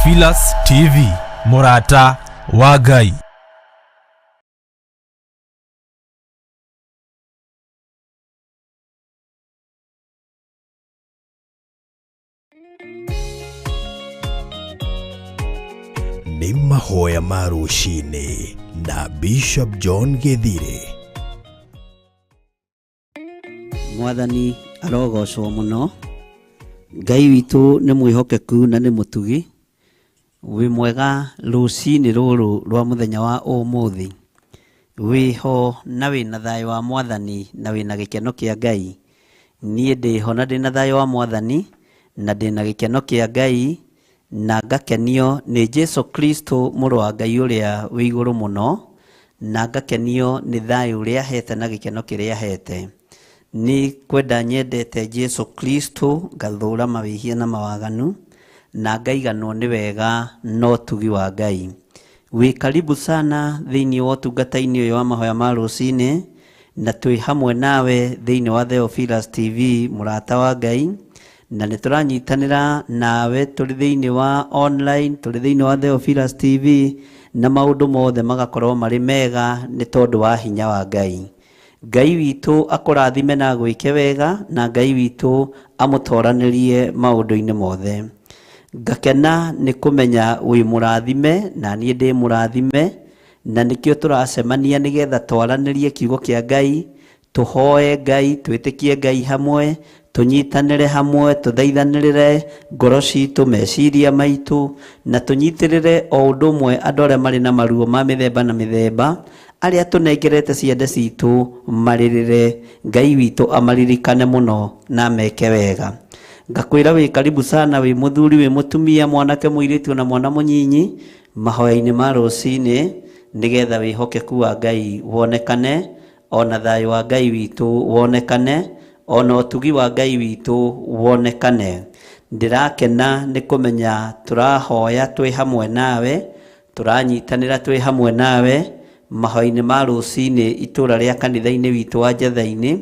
Theophilus TV, mũrata wa Ngai. Nĩ mahoya ma rũcinĩ na Bishop John Gĩthirĩ. Mwathani arogocwo mũno. Ngai witũ nĩ mwĩhokeku na nĩ mũtugi. Wĩ mwega rũcinĩ rũrũ rwa mũthenya wa ũmũthĩ. Wĩho na wĩna thayũ wa Mwathani na wĩna gĩkeno kĩa Ngai. Niĩ ndĩho na ndĩna thayũ wa Mwathani na ndĩna gĩkeno kĩa Ngai na ngakenio nĩ Jesu Kristo mũrũ wa Ngai ũrĩa wĩ igũrũ mũno, na ngakenio nĩ thayũ ũrĩa ahete na gĩkeno kĩrĩa ahete. Nĩ kwenda nyendete Jesu Kristo, ngathũra mawĩhia na mawaganu, na ngaiganwo nĩ wega na ũtugi wa Ngai. Wĩ karibu sana thĩinĩ wa ũtungata-inĩ ũyũ wa mahoya ma rũcinĩ, na twĩ hamwe nawe thĩinĩ wa Theophilus TV, mũrata wa Ngai, na nĩ tũranyitanĩra nawe tũrĩ thĩinĩ wa online, tũrĩ thĩinĩ wa Theophilus TV, na maũndũ mothe magakorwo marĩ mega nĩ tondũ wa hinya wa Ngai. Ngai witũ akũrathime na agwĩke wega, na Ngai witũ amũtoranĩrie maũndũ-inĩ mothe. Ngakena nĩ kũmenya wĩ mũrathime na niĩ ndĩ mũrathime, na nĩkĩo tũracemania nĩgetha twaranĩrie kiugo kĩa Ngai, tũhoe Ngai, twĩtĩkie Ngai hamwe, tũnyitanĩre hamwe, tũthaithanĩrĩre ngoro citũ, meciria maitũ, na tũnyitĩrĩre o ũndũ ũmwe andũ arĩa marĩ na maruo ma mĩthemba na mĩthemba, arĩa tũnengerete ciande citũ marĩrĩre, Ngai witũ amaririkane mũno na ameke wega. Ngakwĩra wĩ karibu sana, wĩ mũthuri, wĩ mũtumia, mwanake, mũirĩtu na mwana mũnyinyi, mahoya-inĩ ma rũcinĩ, nĩgetha wĩhokeku wa Ngai wonekane, ona thayũ wa Ngai witũ wonekane, ona ũtugi wa Ngai witũ wonekane. Ndĩrakena nĩ kũmenya tũrahoya twĩ hamwe nawe, tũranyitanĩra twĩ hamwe nawe mahoya-inĩ ma rũcinĩ itũra rĩa kanitha-inĩ witũ wa Njatha-inĩ,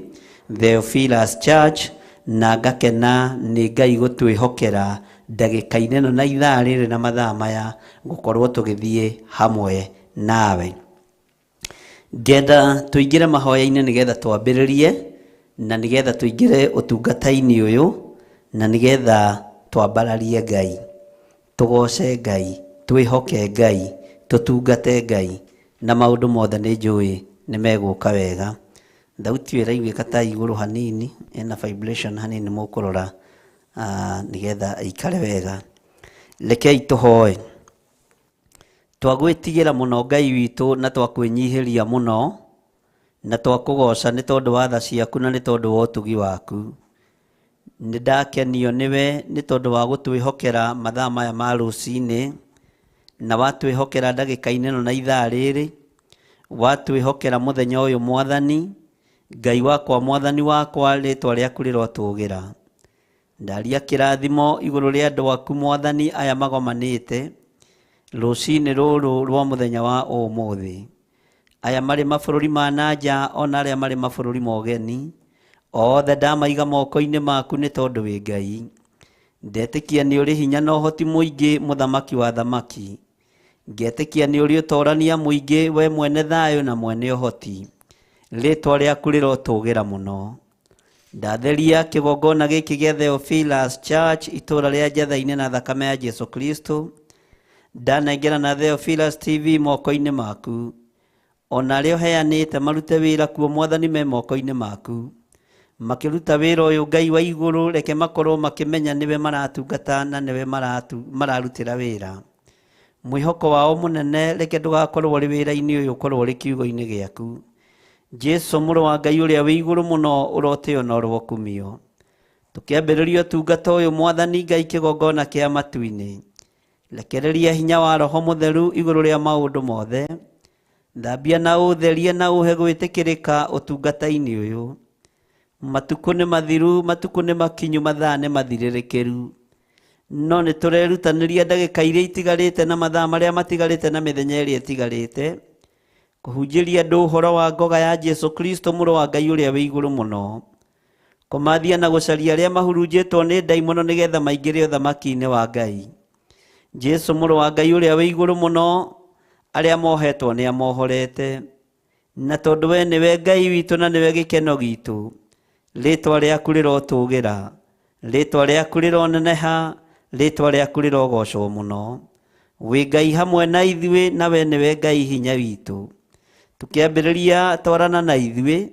Theophilus Church, na ngakena nĩ Ngai gũtwĩhokera ndagĩka-inĩ ĩno na ithaa rĩrĩ na mathaa maya gũkorwo tũgĩthiĩ hamwe nawe. Ngenda tũingĩre mahoya-inĩ nĩgetha twambĩrĩrie na nĩgetha tũingĩre ũtungata-inĩ ũyũ na nĩgetha twambararie Ngai, tũgoce Ngai, twĩhoke Ngai, tũtungate Ngai, na maũndũ mothe nĩ njũĩ nĩ megũka wega. Thauti ĩyo ĩraiguĩka ta igũrũ hanini, ĩna vibration hanini mũkũrora nĩgetha ĩikare wega. Rekei tũhoe. Twagwĩtigĩra mũno Ngai witũ na twakwĩnyihĩria mũno, na twakũgoca nĩ tondũ wa tha ciaku na nĩ tondũ wa ũtugi waku. Nĩ ndakenio nĩwe nĩ tondũ wa gũtwĩhokera mathaa maya ma rũcinĩ, na watwĩhokera ndagĩka-inĩ ĩno na ithaa rĩrĩ, watwĩhokera mũthenya ũyũ Mwathani, Ngai wakwa, Mwathani wakwa, rĩtwa rĩaku rĩrotũgĩra. Ndaria kĩrathimo igũrũ rĩa andũ aku Mwathani aya magomanĩte rũcinĩ rũrũ rwa mũthenya wa ũmũthĩ. Aya marĩ mabũrũri ma na nja ona arĩa marĩ mabũrũri ma ũgeni, othe ndamaiga moko-inĩ maku nĩ tondũ wĩ Ngai. Ndetĩkia nĩ ũrĩ hinya na ũhoti mũingĩ, mũthamaki wa thamaki. Ngetĩkia nĩ ũrĩ ũtorania mũingĩ, we mwene thayũ na mwene ũhoti. Rĩtwa rĩaku rĩrotũgĩra mũno. Ndatheria kĩgongona gĩkĩ gĩa Theophilus Church itũra rĩa Njatha-inĩ na thakame ya Jesu Kristo. Ndanengera na Theophilus TV moko-inĩ maku. Ona arĩa ũheanĩte marute wĩra kuo Mwathani me moko-inĩ maku. Makĩruta wĩra ũyũ Ngai wa igũrũ, reke makorwo makĩmenya nĩwe maratungata na nĩwe mararutĩra wĩra. Mwĩhoko wao mũnene reke ndũgakorwo ũrĩ wĩra-inĩ ũyũ, ũkorwo ũrĩ kiugo-inĩ gĩaku. Jesu mũrũ wa Ngai ũrĩa wĩ igũrũ mũno, ũrotĩo na ũrokumio. Tũkĩambĩrĩria ũtungata ũyũ Mwathani Ngai kĩgongona kĩa matu-inĩ, rekereria hinya wa Roho Mũtheru igũrũ rĩa maũndũ mothe. Thambia na ũtherie na ũhe gwĩtĩkĩrĩka ũtungata-inĩ ũyũ. Matukũ nĩ mathiru, matukũ nĩ makinyu, mathaa nĩ mathirĩrĩkĩru. No nĩ tũrerutanĩria ndagĩka iria itigarĩte na mathaa marĩa matigarĩte na mĩthenya ĩrĩa ĩtigarĩte kũhunjĩria andũ ũhoro wa ngoga ya Jesu Kristo mũrũ wa Ngai ũrĩa wĩ igũrũ mũno. Kũmathia na gũcaria arĩa mahurunjĩtwo nĩ ndaimono nĩgetha maingĩre ũthamaki-inĩ wa Ngai. Jesu mũrũ wa Ngai ũrĩa wĩ igũrũ mũno, arĩa mohetwo nĩ amohorete. Na tondũ we nĩwe Ngai witũ na nĩwe gĩkeno gitũ, rĩtwa rĩaku rĩrotũgĩra, rĩtwa rĩaku rĩroneneha, rĩtwa rĩaku rĩrogocwo mũno. Wĩ Ngai hamwe na ithuĩ, na we nĩwe Ngai hinya witũ. Tũkĩambĩrĩria twarana na ithuĩ,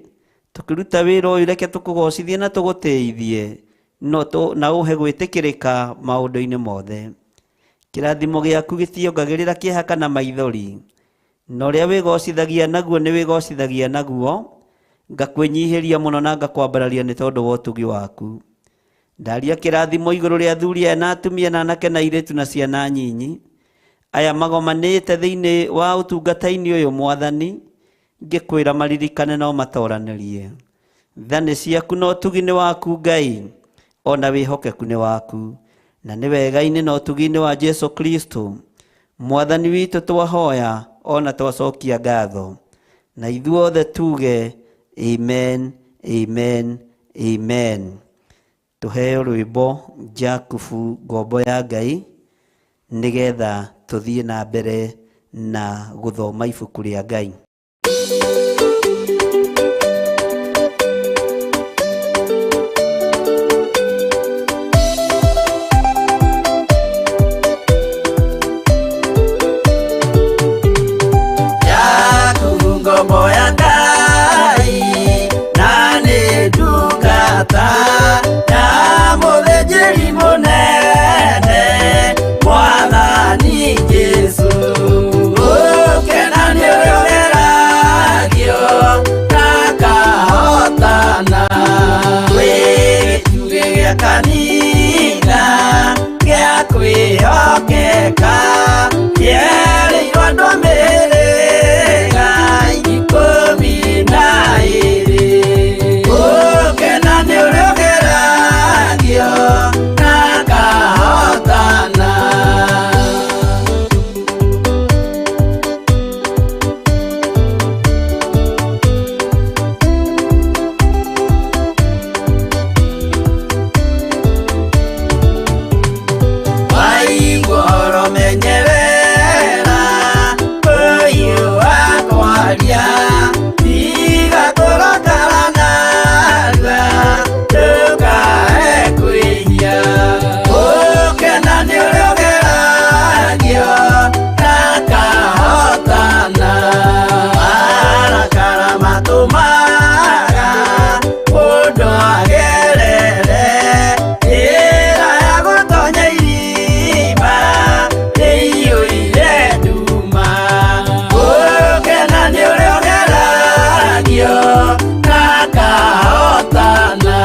tũkĩruta wĩra ũyũ, reke tũkũgocithie na tũgũtĩithie, no na ũhe gwĩtĩkĩrĩka maũndũ-inĩ mothe. Kĩrathimo gĩaku gĩtiongagĩrĩra kĩeha kana maithori, na ũrĩa wĩgocithagia naguo nĩ wĩgocithagia naguo. Ngakwĩnyihĩria mũno na ngakwambararia nĩ tondũ wa ũtugi waku. Ndaria kĩrathimo igũrũ rĩa athuri aya na atumia na anake na airĩtu na ciana nyinyi aya magomanĩte thĩinĩ wa ũtungata-inĩ ũyũ. Mwathani, ngĩkwĩra maririkane no matoranĩrie. Tha nĩ ciaku na ũtugi nĩ waku Ngai, ona wĩhokeku nĩ waku, na nĩ wega-inĩ na ũtugi-inĩ wa Jesu Kristo Mwathani witũ twahoya ona twacokia ngatho, na ithuothe tuge amen, amen, amen. Tuheo rwĩmbo Jakubu ngombo ya Ngai, nĩgetha tũthiĩ na mbere na gũthoma ibuku rĩa Ngai. Jakubu ngombo ya Ngai, na nĩ ndungata ya mũthĩnjĩri mũnene Mwathani Jesũ. Ũkena nĩ ũrĩa ũgeragio akahotana, wĩ gĩtugĩ gĩa kanitha gĩa kwĩhokeka, kĩerĩirwo andũ a mĩhĩrĩga 12. Ũkena nĩ ũrĩa ũgeragio akahotana. Waigua ũhoro menyerera ũyũ wa kwaria, tiga kũrakara narua ndũkae kwĩhia. Ũkena nĩ ũrĩa ũgeragio akahotana, marakara matũmaga mũndũ agerere njĩra ya gũtonya irima rĩiyũire nduma. Ũkena nĩ ũrĩa ũgeragio akahotana.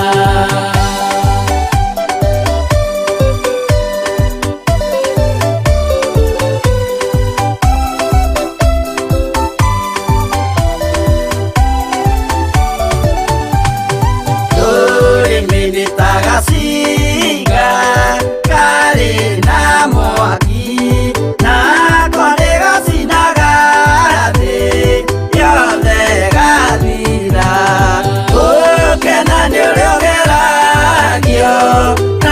Rũrĩmĩ nĩ ta gacinga karĩ na mwaki, nako nĩ gacinaga thĩ yothe gathira. Ũkena nĩ ũrĩa ũgeragio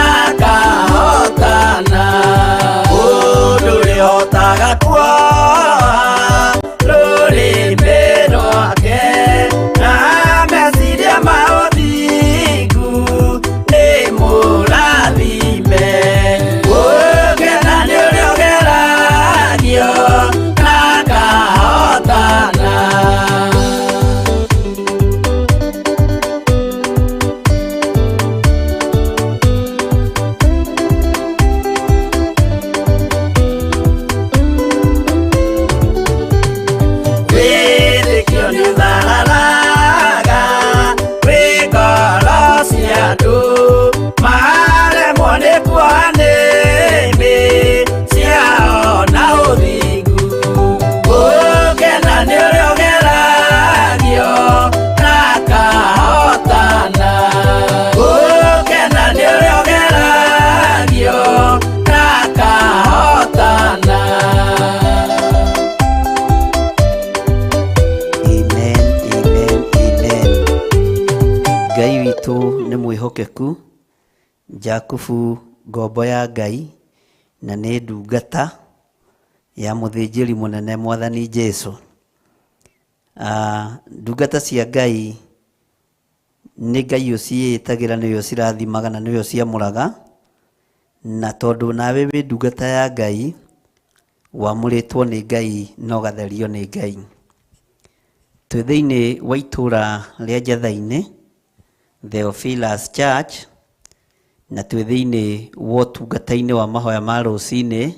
akahotana, mũndũ ũrĩhotaga kuoha rũrĩmĩ rwake na meciria ma ũthingu nĩ mũrathime. Ũkena nĩ ũrĩa ũgeragio akahotana. Wĩtĩkio nĩ ũthararaga wĩ ngoro cia andũ, maremwo nĩ kuoha nĩmĩ ciao na ũthingu. Ũkena nĩ ũrĩa ũgeragio akahotana. Ũkena nĩ ũrĩa ũgeragio akahotana. Amen, amen, amen. Ngai witũ nĩ mwĩhokeku. Jakubu ngombo ya Ngai Na nĩ ndungata ya mũthĩnjĩri mũnene Mwathani Jesu. Ndungata cia Ngai nĩ Ngai ũciĩtagĩra, nĩwe ũcirathimaga na nĩwe ũciamũraga. Na tondũ nawe wĩ ndungata ya Ngai, wamũrĩtwo nĩ Ngai na ũgatherio nĩ Ngai. Twĩ thĩinĩ wa itũra rĩa Njatha-inĩ, Theophilus Church, na twĩ thĩinĩ wa ũtungata-inĩ wa mahoya ma rũcinĩ,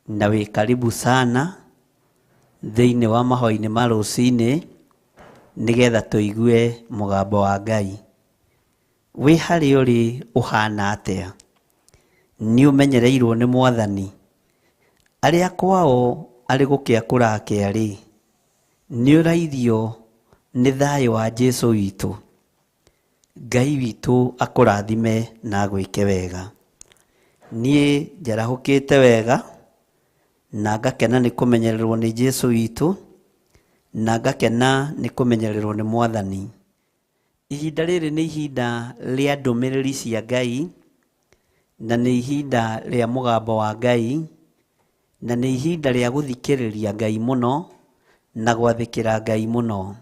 na wĩ karibu sana thĩinĩ wa mahoya-inĩ ma rũcinĩ, nĩgetha tũigue mũgambo wa Ngai. Wĩ harĩa ũrĩ ũhana atĩa? Nĩ ũmenyereirwo nĩ Mwathani? Arĩa kwao arĩ gũkĩa kũrakĩa rĩ, nĩ ũrairio nĩ thayũ wa Jesu witũ? Ngai witũ akũrathime na agwĩke wega. Niĩ njarahũkĩte wega na ngakena nĩ kũmenyererwo nĩ Jesu witũ, na ngakena nĩ kũmenyererwo nĩ Mwathani. Ihinda rĩrĩ nĩ ihinda rĩa ndũmĩrĩri cia Ngai, na nĩ ihinda rĩa mũgambo wa Ngai, na nĩ ihinda rĩa gũthikĩrĩria Ngai mũno na gwathĩkĩra Ngai mũno.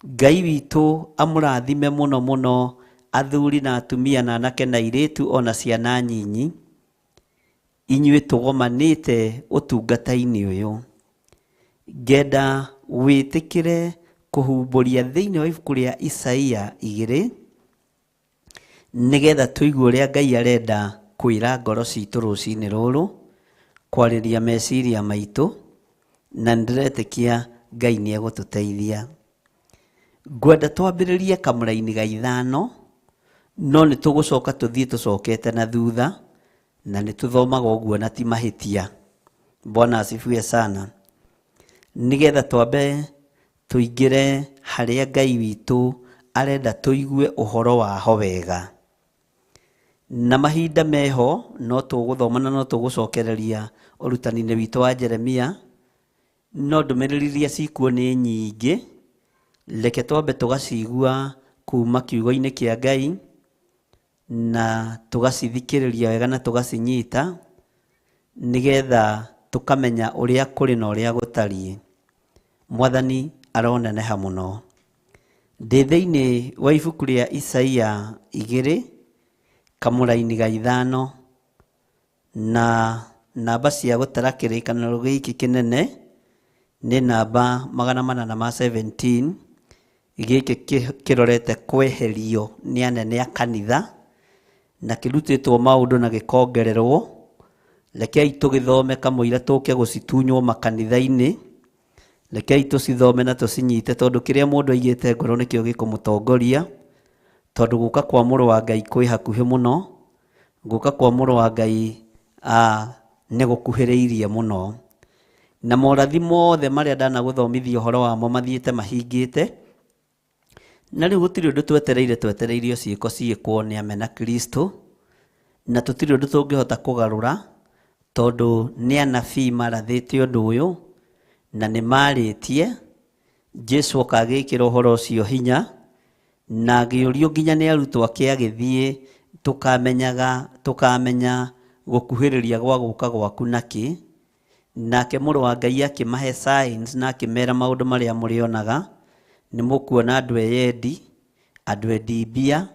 Ngai witũ amũrathime mũno mũno, athuri na atumia na anake na airĩtu ona ciana nyinyi, inyuĩ tũgomanĩte ũtungata-inĩ ũyũ. Ngenda wĩtĩkĩre kũhumbũria thĩinĩ wa ibuku rĩa Isaia 2, nĩgetha tũigue ũrĩa Ngai arenda kwĩra ngoro citũ rũcinĩ rũrũ, kwarĩria meciria maitũ, na nĩndĩretĩkia Ngai nĩegũtũteithia. Ngwenda twambĩrĩrie kamũraini ga 5, no nĩtũgũcoka tũthiĩ tũcokete na thutha, na nĩtũthomaga ũguo na ti mahĩtia. Bwana asifiwe sana. Nĩgetha twambe tũingĩre harĩa Ngai witũ arenda tũigue ũhoro waho wega. Na mahinda meho no tũgũthoma na no tũgũcokereria ũrutani-inĩ witũ wa Jeremia, no ndũmĩrĩri iria cikuo nĩ nyingĩ, reke twambe tũgacigua kuma kiugo-inĩ kĩa Ngai, na tũgacithikĩrĩria wega na tũgacinyita, nĩgetha tũkamenya ũrĩa kũrĩ na ũrĩa gũtariĩ. Mwathani aroneneha mũno. Ndĩ thĩinĩ wa ibuku rĩa Isaia 2, kamũraini ga 5, na namba cia gũtara kĩrĩkanĩro gĩkĩ kĩnene nĩ namba magana manana ma 17, gĩkĩ kĩrorete kweherio nĩ anene a kanitha, na kĩrutĩtwo maũndũ na gĩkongererwo. Rekei tũgĩthome kamũira tũke gũcitunywo makanitha-inĩ, rekei tũcithome na tũcinyite, tondũ kĩrĩa mũndũ aigĩte ngoro nĩkĩo gĩkũmũtongoria, tondũ gũka kwa mũrũ wa Ngai kwĩ hakuhĩ mũno, gũka kwa mũrũ wa Ngai nĩ gũkuhĩrĩirie mũno. Na morathi mothe marĩa ndanagũthomithia ũhoro wamo mathiĩte mahingĩte, na rĩu gũtirĩ ũndũ twetereire, twetereirio ciĩko ciĩkwo nĩ amena Kristo, na tũtirĩ ũndũ tũngĩhota kũgarũra, tondũ nĩ anabii marathĩte ũndũ ũyũ, na nĩ marĩtie. Jesu oka agĩkĩra ũhoro ũcio hinya, na agĩũrio nginya nĩ arutwo ake agĩthiĩ, tũkamenya gũkuhĩrĩria gwa gũka gwaku nakĩ. Nake mũrũ wa Ngai akĩmahe signs na akĩmera maũndũ marĩa mũrĩonaga. Nĩ mũkuona andũ eyendi, andũ endi mbia,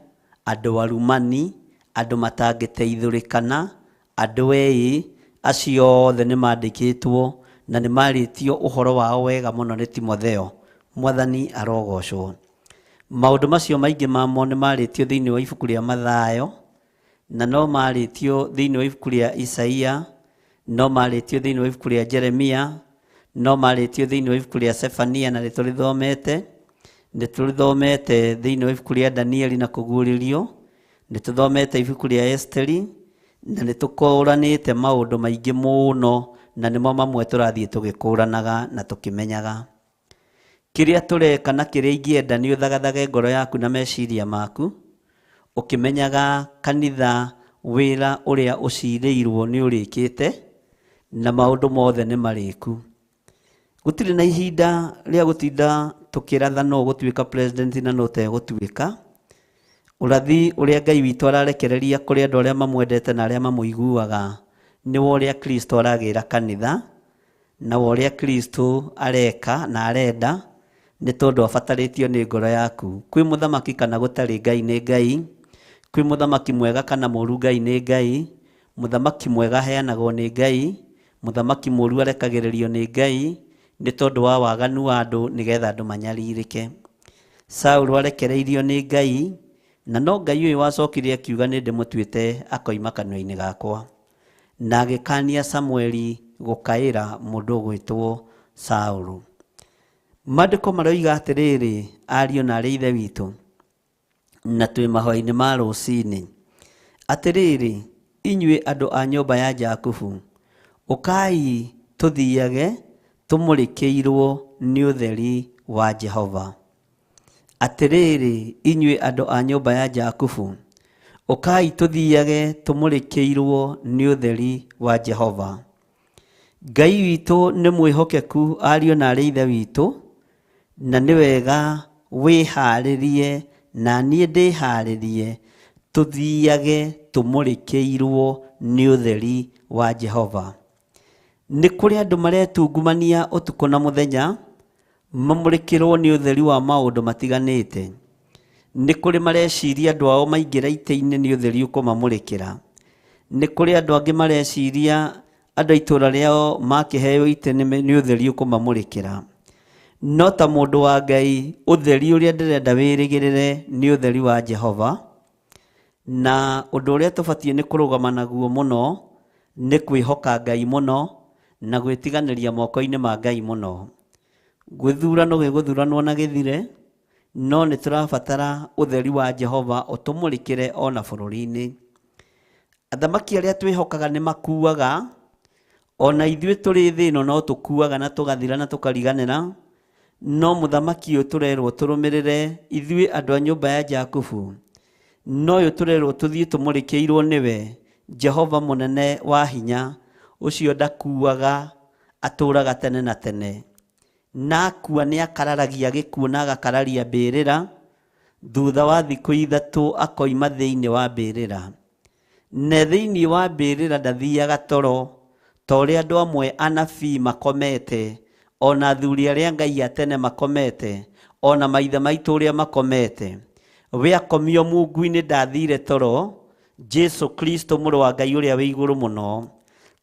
andũ arumani, andũ matangĩteithũrĩkana, andũ eĩ, acio othe nĩ mandĩkĩtwo na nĩ marĩtio ũhoro wao wega mũno nĩ Timotheo. Mwathani arogocwo. Maũndũ macio maingĩ mamo nĩ marĩtio thĩinĩ wa ibuku rĩa Mathayo, na no marĩtio thĩinĩ wa ibuku rĩa Isaia, no marĩtio thĩinĩ wa ibuku rĩa Jeremia, no marĩtio thĩinĩ wa ibuku rĩa Sefania, na nĩtũrĩthomete. Nĩtũrĩthomete thĩinĩ wa ibuku rĩa Danieli na kũguũrĩrio, nĩtũthomete ibuku rĩa Esteri, na nĩtũkũranĩte maũndũ maingĩ mũno, na nĩmo mamwe tũrathiĩ tũgĩkũranaga na tũkĩmenyaga. Kĩrĩa tũreka na kĩrĩa ingĩenda nĩ ũthagathage ngoro yaku na meciria maku, ũkĩmenyaga kanitha wĩra ũrĩa ũcirĩirwo nĩ ũrĩkĩte, na maũndũ mothe nĩ marĩku. Gũtirĩ na ihinda rĩa gũtinda tũkĩratha no gũtuĩka president na no tegũtuĩka. Ũrathi ũrĩa Ngai witũ ararekereria kũrĩ andũ arĩa mamwendete na arĩa mamũiguaga nĩ wa ũrĩa Kristo aragĩra kanitha na wa ũrĩa Kristo areka na arenda nĩ tondũ abatarĩtio nĩ ngoro yaku. Kwĩ mũthamaki kana gũtarĩ, Ngai nĩ Ngai. Kwĩ mũthamaki mwega kana mũũru, Ngai nĩ Ngai. Mũthamaki mwega aheanagwo nĩ Ngai, mũthamaki mũũru arekagĩrĩrio nĩ Ngai nĩ tondũ wa waganu wa andũ nĩgetha andũ manyarirĩke. Saũlũ arekereirio nĩ Ngai, na no Ngai ũyũ wacokire akiuga nĩ ndĩmũtuĩte akoima kanua-inĩ gakwa. Na agĩkania Samueli gũkaĩra mũndũ ũgwĩtwo Saũlũ. Maandĩko maroiga atĩrĩrĩ, ariũ na arĩ ithe witũ, na twĩ mahoya-inĩ ma rũcinĩ, atĩrĩrĩ, inyuĩ andũ a nyũmba ya Jakubu, ũkai tũthiage tũmũrĩkĩirwo nĩ ũtheri wa Jehova. Atĩrĩrĩ, inyuĩ andũ a nyũmba ya Jakubu, ũkai tũthiage tũmũrĩkĩirwo nĩ ũtheri wa Jehova. Ngai witũ nĩ mwĩhokeku, ariũ na arĩ ithe witũ, na nĩ wega wĩharĩrie na niĩ ndĩharĩrie tũthiage tũmũrĩkĩirwo nĩ ũtheri wa Jehova. Nĩ kũrĩ andũ maretungumania ũtukũ na mũthenya mamũrĩkĩrwo nĩ ũtheri wa maũndũ matiganĩte. Nĩ kũrĩ mareciria andũ ao maingĩra itĩ-inĩ nĩ ũtheri ũkũmamũrĩkĩra. Nĩ kũrĩ andũ angĩ mareciria andũ a itũũra rĩao makĩheo itĩ nĩ ũtheri ũkũmamũrĩkĩra. No ta mũndũ wa Ngai, ũtheri ũrĩa ndĩrenda wĩrĩgĩrĩre nĩ ũtheri wa Jehova. Na ũndũ ũrĩa tũbatiĩ nĩ kũrũgama naguo mũno nĩ kwĩhoka Ngai mũno na gwĩtiganĩria moko-inĩ ma Ngai mũno. Gĩthurano gĩgũthuranwo na gĩthire, no nĩ tũrabatara ũtheri wa Jehova ũtũmũrĩkĩre ona bũrũri-inĩ. Athamaki arĩa twĩhokaga nĩ makuaga, ona ithuĩ tũrĩ thĩ ĩno no tũkuaga na tũgathira na tũkariganĩra, no mũthamaki ũyũ tũrerwo tũrũmĩrĩre ithuĩ andũ a nyũmba ya Jakubu, no ũyũ tũrerwo tũthiĩ tũmũrĩkĩirwo nĩwe, Jehova mũnene wa hinya, ũcio ndakuaga, atũũraga tene na tene. Na akua nĩ akararagia gĩkuũ na agakararia mbĩrĩra, thutha wa thikũ ithatũ akoima thĩinĩ wa mbĩrĩra. Na thĩinĩ wa mbĩrĩra ndathiaga toro, ta ũrĩa andũ amwe anabii makomete, ona athuri arĩa Ngai a tene makomete, ona maithe maitũ ũrĩa makomete. We akomio mungu-inĩ ndathire toro, Jesu Kristo mũrũ wa Ngai ũrĩa wĩ igũrũ mũno.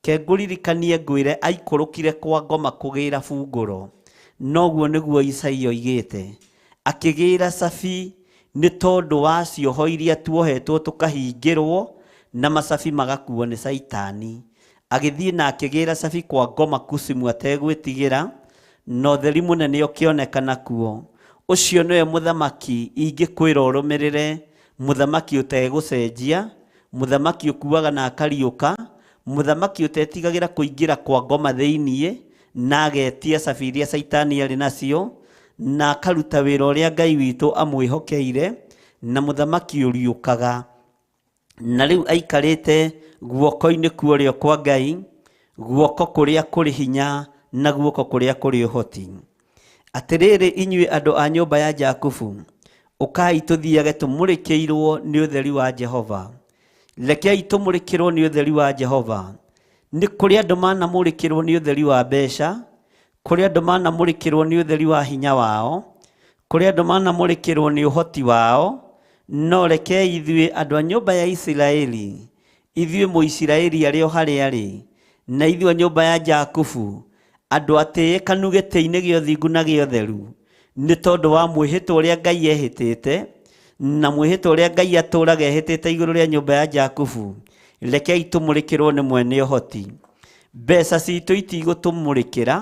Ke ngũririkanie ngwĩre aikũrũkire kwa ngoma kũgĩra bungũro. Noguo nĩguo Isaia oigĩte. Akĩgĩra cabi nĩ tondũ wa cioho iria tuohetwo tũkahingĩrwo na macabi magakuo nĩ Caitani. Agĩthiĩ na akĩgĩra cabi kwa ngoma kusimu ategwĩtigĩra, na ũtheri mũnene ũkĩonekana kuo. Ũcio nĩwe mũthamaki ingĩkwĩra ũrũmĩrĩre, mũthamaki ũtegũcenjia, mũthamaki ũkuaga na akariũka, mũthamaki ũtetigagĩra kũingĩra kwa ngoma thĩiniĩ na agetia cabi iria Caitani arĩ nacio, na akaruta wĩra ũrĩa Ngai witũ amwĩhokeire, na mũthamaki ũriũkaga. Na rĩu aikarĩte guoko-inĩ kwa ũrĩo kwa Ngai, guoko kũrĩa kũrĩ hinya na guoko kũrĩa kũrĩ ũhoti. Atĩrĩrĩ inyuĩ andũ a nyũmba ya Jakubu, ũkai tũthiage tũmũrĩkĩirwo nĩ ũtheri wa Jehova. Rekei tũmũrĩkĩrwo nĩ ũtheri wa Jehova. Nĩ kũrĩ andũ manamũrĩkĩrwo nĩ ũtheri wa mbeca, kũrĩ andũ manamũrĩkĩrwo nĩ ũtheri wa hinya wao, kũrĩ andũ manamũrĩkĩrwo nĩ ũhoti wao, no rekei ithuĩ andũ a nyũmba ya Isiraeli, ithuĩ Mũisiraeli arĩ o harĩa arĩ, na ithuĩ a nyũmba ya Jakubu, andũ atĩĩkanu gĩtĩ-inĩ gĩa ũthingu na gĩa ũtheru, nĩ tondũ wa mwĩhĩtwa ũrĩa Ngai ehĩtĩte, na mwĩhĩtwa ũrĩa Ngai atũũraga ehĩtĩte igũrũ rĩa nyũmba ya Jakubu, rekei tũmũrĩkĩrwo nĩ mwene ũhoti. Mbeca citũ itigũtũmũrĩkĩra,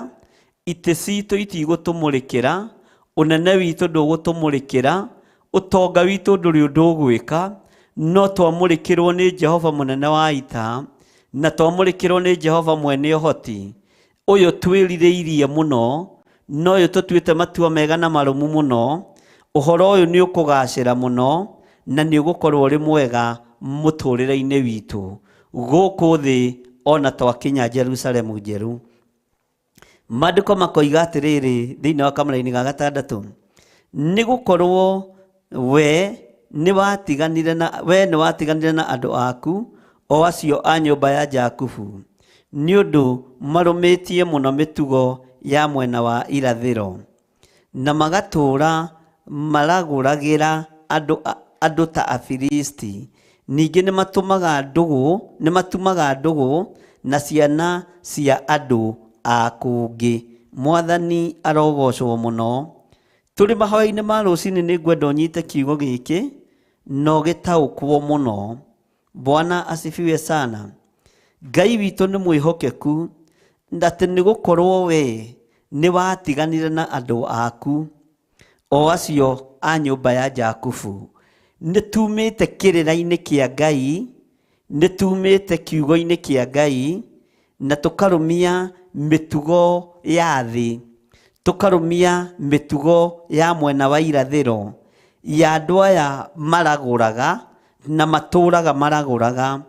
itĩ citũ itigũtũmũrĩkĩra, ũnene witũ ndũgũtũmũrĩkĩra, ũtonga witũ ndũrĩ ũndũ ũgwĩka, no twamũrĩkĩrwo nĩ Jehova mũnene wa ita, na twamũrĩkĩrwo nĩ Jehova mwene ũhoti, ũyũ twĩrirĩirie mũno, na ũyũ tũtuĩte matua mega na marũmu mũno, ũhoro ũyũ nĩ ũkũgacĩra mũno, na nĩ ũgũkorwo ũrĩ mwega mũtũrĩre-inĩ witũ gũkũ thĩ ona twakinya Jerusalemu njerũ. Maandĩko makoiga atĩrĩrĩ thĩinĩ wa kamũraini ga gatandatũ, nĩ gũkorwo we Nĩwatiganire na we nĩwatiganire na andũ aku, o acio a nyũmba ya Jakubu, nĩ ũndũ marũmĩtie mũno mĩtugo ya mwena wa irathĩro, na magatũũra maragũragĩra andũ, andũ ta Afilisti. Ningĩ nĩmatumaga ndũgũ, nĩmatumaga ndũgũ na ciana cia andũ a kũngĩ. Mwathani arogocwo mũno. Tũrĩ mahoya-inĩ ma rũcinĩ nĩ ngwenda ũnyite kiugo gĩkĩ na ũgĩtaũkwo mũno. Bwana asifiwe sana. Ngai witũ nĩ mwĩhokeku atĩ nĩ gũkorwo we nĩ watiganire na andũ aku, o acio a nyũmba ya Jakubu. Nĩ tumĩte kĩrĩra-inĩ kĩa Ngai, nĩ tumĩte kiugo-inĩ kĩa Ngai, na tũkarũmia mĩtugo ya thĩ, tũkarũmia mĩtugo ya mwena wa irathĩro, ya andũ aya maragũraga na matũraga maragũraga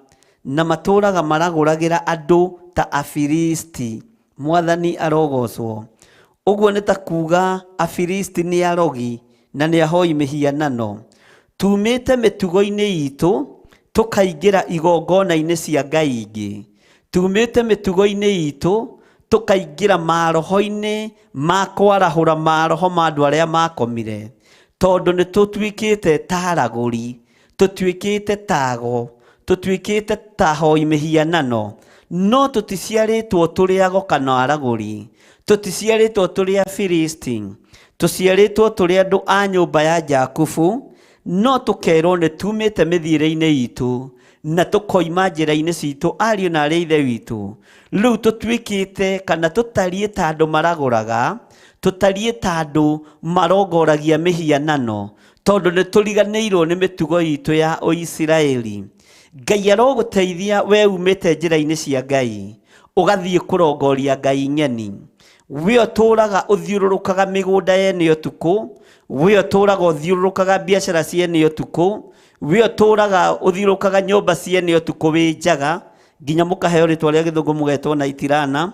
na matũraga maragũragĩra andũ ta Afilisti. Mwathani arogocwo. Ũguo nĩ ta kuga Afilisti nĩ arogi na nĩ ahoi mĩhianano. Tumĩte mĩtugo-inĩ itũ tũkaingĩra igongona-inĩ cia ngai ingĩ. Tumĩte mĩtugo-inĩ itũ tũkaingĩra maroho-inĩ ma kwarahũra maroho ma andũ arĩa makomire, tondũ nĩ tũtuĩkĩte ta aragũri, tũtuĩkĩte ta ago, tũtuĩkĩte ta ahoi mĩhianano, no tũticiarĩtwo tũrĩ ago kana aragũri, tũticiarĩtwo tũrĩ Afilisti, tũciarĩtwo tũrĩ andũ a nyũmba ya Jakubu, no tũkerwo nĩ tumĩte mĩthiĩre-inĩ itũ na tũkoima njĩra-inĩ citũ, ariũ na arĩ ithe witũ. Rĩu tũtuĩkĩte kana tũtariĩ ta andũ maragũraga, tũtariĩ ta andũ marongoragia mĩhianano, tondũ nĩ tũriganĩirwo nĩ mĩtugo itũ ya Ũisiraeli. Ngai arogũteithia we umĩte njĩra-inĩ cia Ngai, ũgathiĩ kũrongoria ngai ng'eni. We ũtũraga ũthiũrũrũkaga mĩgũnda yene ũtukũ, we ũtũraga ũthiũrũrũkaga biacara ciene ũtukũ, we ũtũraga ũthiũrũrũkaga nyũmba ciene ũtukũ wĩ njaga, nginya mũkaheo rĩtwa rĩa gĩthũngũ mũgetwo na itirana.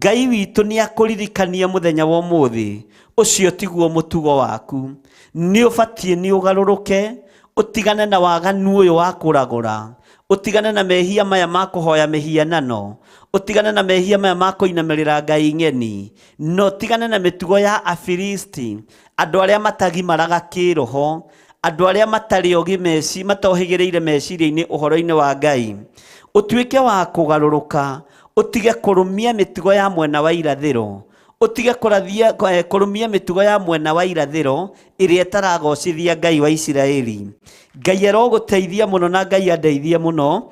Ngai witũ nĩ akũririkania mũthenya wa ũmũthĩ, ũcio tiguo mũtugo waku. Nĩ ũbatiĩ nĩ ũgarũrũke, ũtigane na waganu ũyũ wa kũragũra, ũtigane na mehia maya ma kũhoya mĩhianano, ũtigane na mehia maya ma kũinamĩrĩra ngai ng'eni, na ũtigane na mĩtugo ya Afilisti, andũ arĩa matagimaraga kĩroho, andũ arĩa matarĩ ogĩ meci, matohĩgĩrĩire meciria-inĩ ũhoro-inĩ wa Ngai. Ũtuĩke wa kũgarũrũka, ũtige kũrũmia mĩtugo ya mwena wa irathĩro, ũtige kũrathia, kũrũmia mĩtugo ya mwena wa irathĩro ĩrĩa ĩtaragocithia Ngai wa Isiraeli. Ngai arogũteithia mũno na Ngai andeithie mũno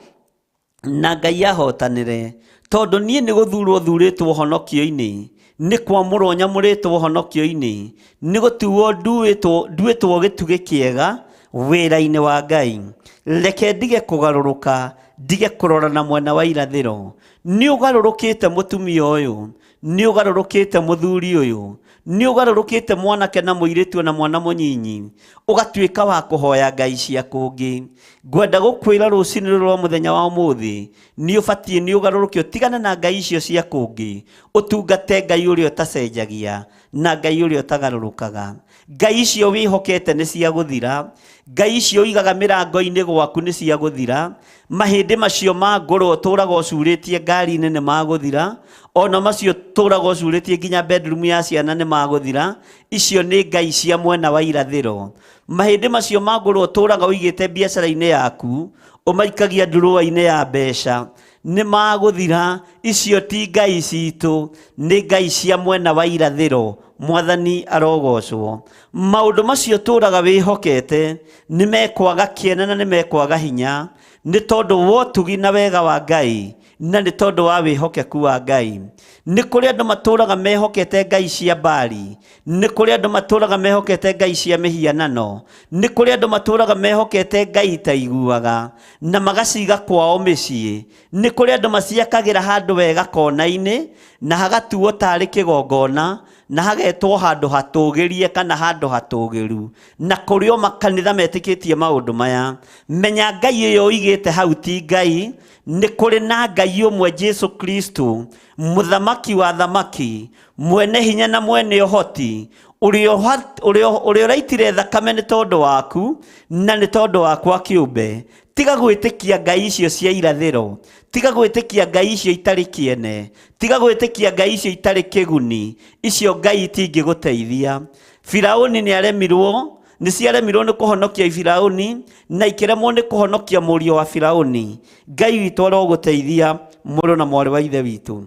na Ngai ahotanĩre, tondũ niĩ nĩ gũthurwo thurĩtwo honokio-inĩ, nĩ kwamũrwo nyamũrĩtwo honokio-inĩ, nĩ gũtuo nduĩtwo nduĩtwo gĩtugĩ kĩega wĩra-inĩ wa Ngai. Reke ndige kũgarũrũka, ndige kũrora na mwena wa irathĩro. Nĩ ũgarũrũkĩte mũtumia ũyũ, nĩ ũgarũrũkĩte mũthuri ũyũ, nĩ ũgarũrũkĩte mwanake na mũirĩtu na mwana mũnyinyi, ũgatuĩka wa kũhoya ngai cia kũngĩ. Ngwenda gũkwĩra rũcinĩ rũrũ rwa mũthenya wa ũmũthĩ, nĩ ũbatiĩ nĩ ũgarũrũke ũtigane na ngai icio cia kũngĩ, ũtungate Ngai ũrĩa ũtacenjagia na Ngai ũrĩa ũtagarũrũkaga. Ngai icio wĩhokete nĩ cia gũthira, ngai icio ũigaga mĩrango-inĩ gwaku nĩ cia gũthira, mahĩndĩ macio ma ngũrwe ũtũraga ũcurĩtie ngari-inĩ nĩ magũthira, ona macio ũtũraga ũcurĩtie nginya bedroom ya ciana nĩ magũthira. Icio nĩ ngai cia mwena wa irathĩro. Mahĩndĩ macio ma ngũrwe ũtũraga ũigĩte biacara-inĩ yaku, ũmaikagia ndurũa-inĩ ya mbeca, nĩ magũthira. Icio ti ngai citũ, nĩ ngai cia mwena wa irathĩro. Mwathani arogocwo. Maũndũ macio ũtũraga wĩhokete nĩ mekwaga kĩene na nĩ mekwaga hinya, nĩ tondũ wa ũtugi na wega wa Ngai, na nĩ tondũ wa wĩhokeku wa Ngai. Nĩ kũrĩ andũ matũraga mehokete ngai cia Baali, nĩ kũrĩ andũ matũraga mehokete ngai cia mĩhianano, nĩ kũrĩ andũ matũraga mehokete ngai itaiguaga na magaciga kwao mĩciĩ. Nĩ kũrĩ andũ maciakagĩra handũ wega kona-inĩ na hagatuo tarĩ kĩgongona, na hagetwo handũ hatũgĩrie kana handũ hatũgĩru, na kũrĩ o makanitha metĩkĩtie maũndũ maya. Menya ngai ĩyo ũigĩte hau ti ngai. Nĩ kũrĩ na Ngai ũmwe, Jesu Kristo, mũthamaki wa thamaki, mwene hinya na mwene ũhoti, Ũrĩa ũraitire thakame nĩ tondũ waku na nĩ tondũ wakwa kĩũmbe. Tiga gwĩtĩkia ngai icio cia irathĩro, tiga gwĩtĩkia ngai icio itarĩ kĩene, tiga gwĩtĩkia ngai icio itarĩ kĩguni, icio ngai itingĩgũteithia. Firauni nĩ aremirwo, nĩ ciaremirwo nĩ kũhonokia Firauni na ikĩremwo nĩ kũhonokia mũriũ wa Firauni. Ngai witũ arogũteithia mũrũ na mwarĩ wa ithe witũ.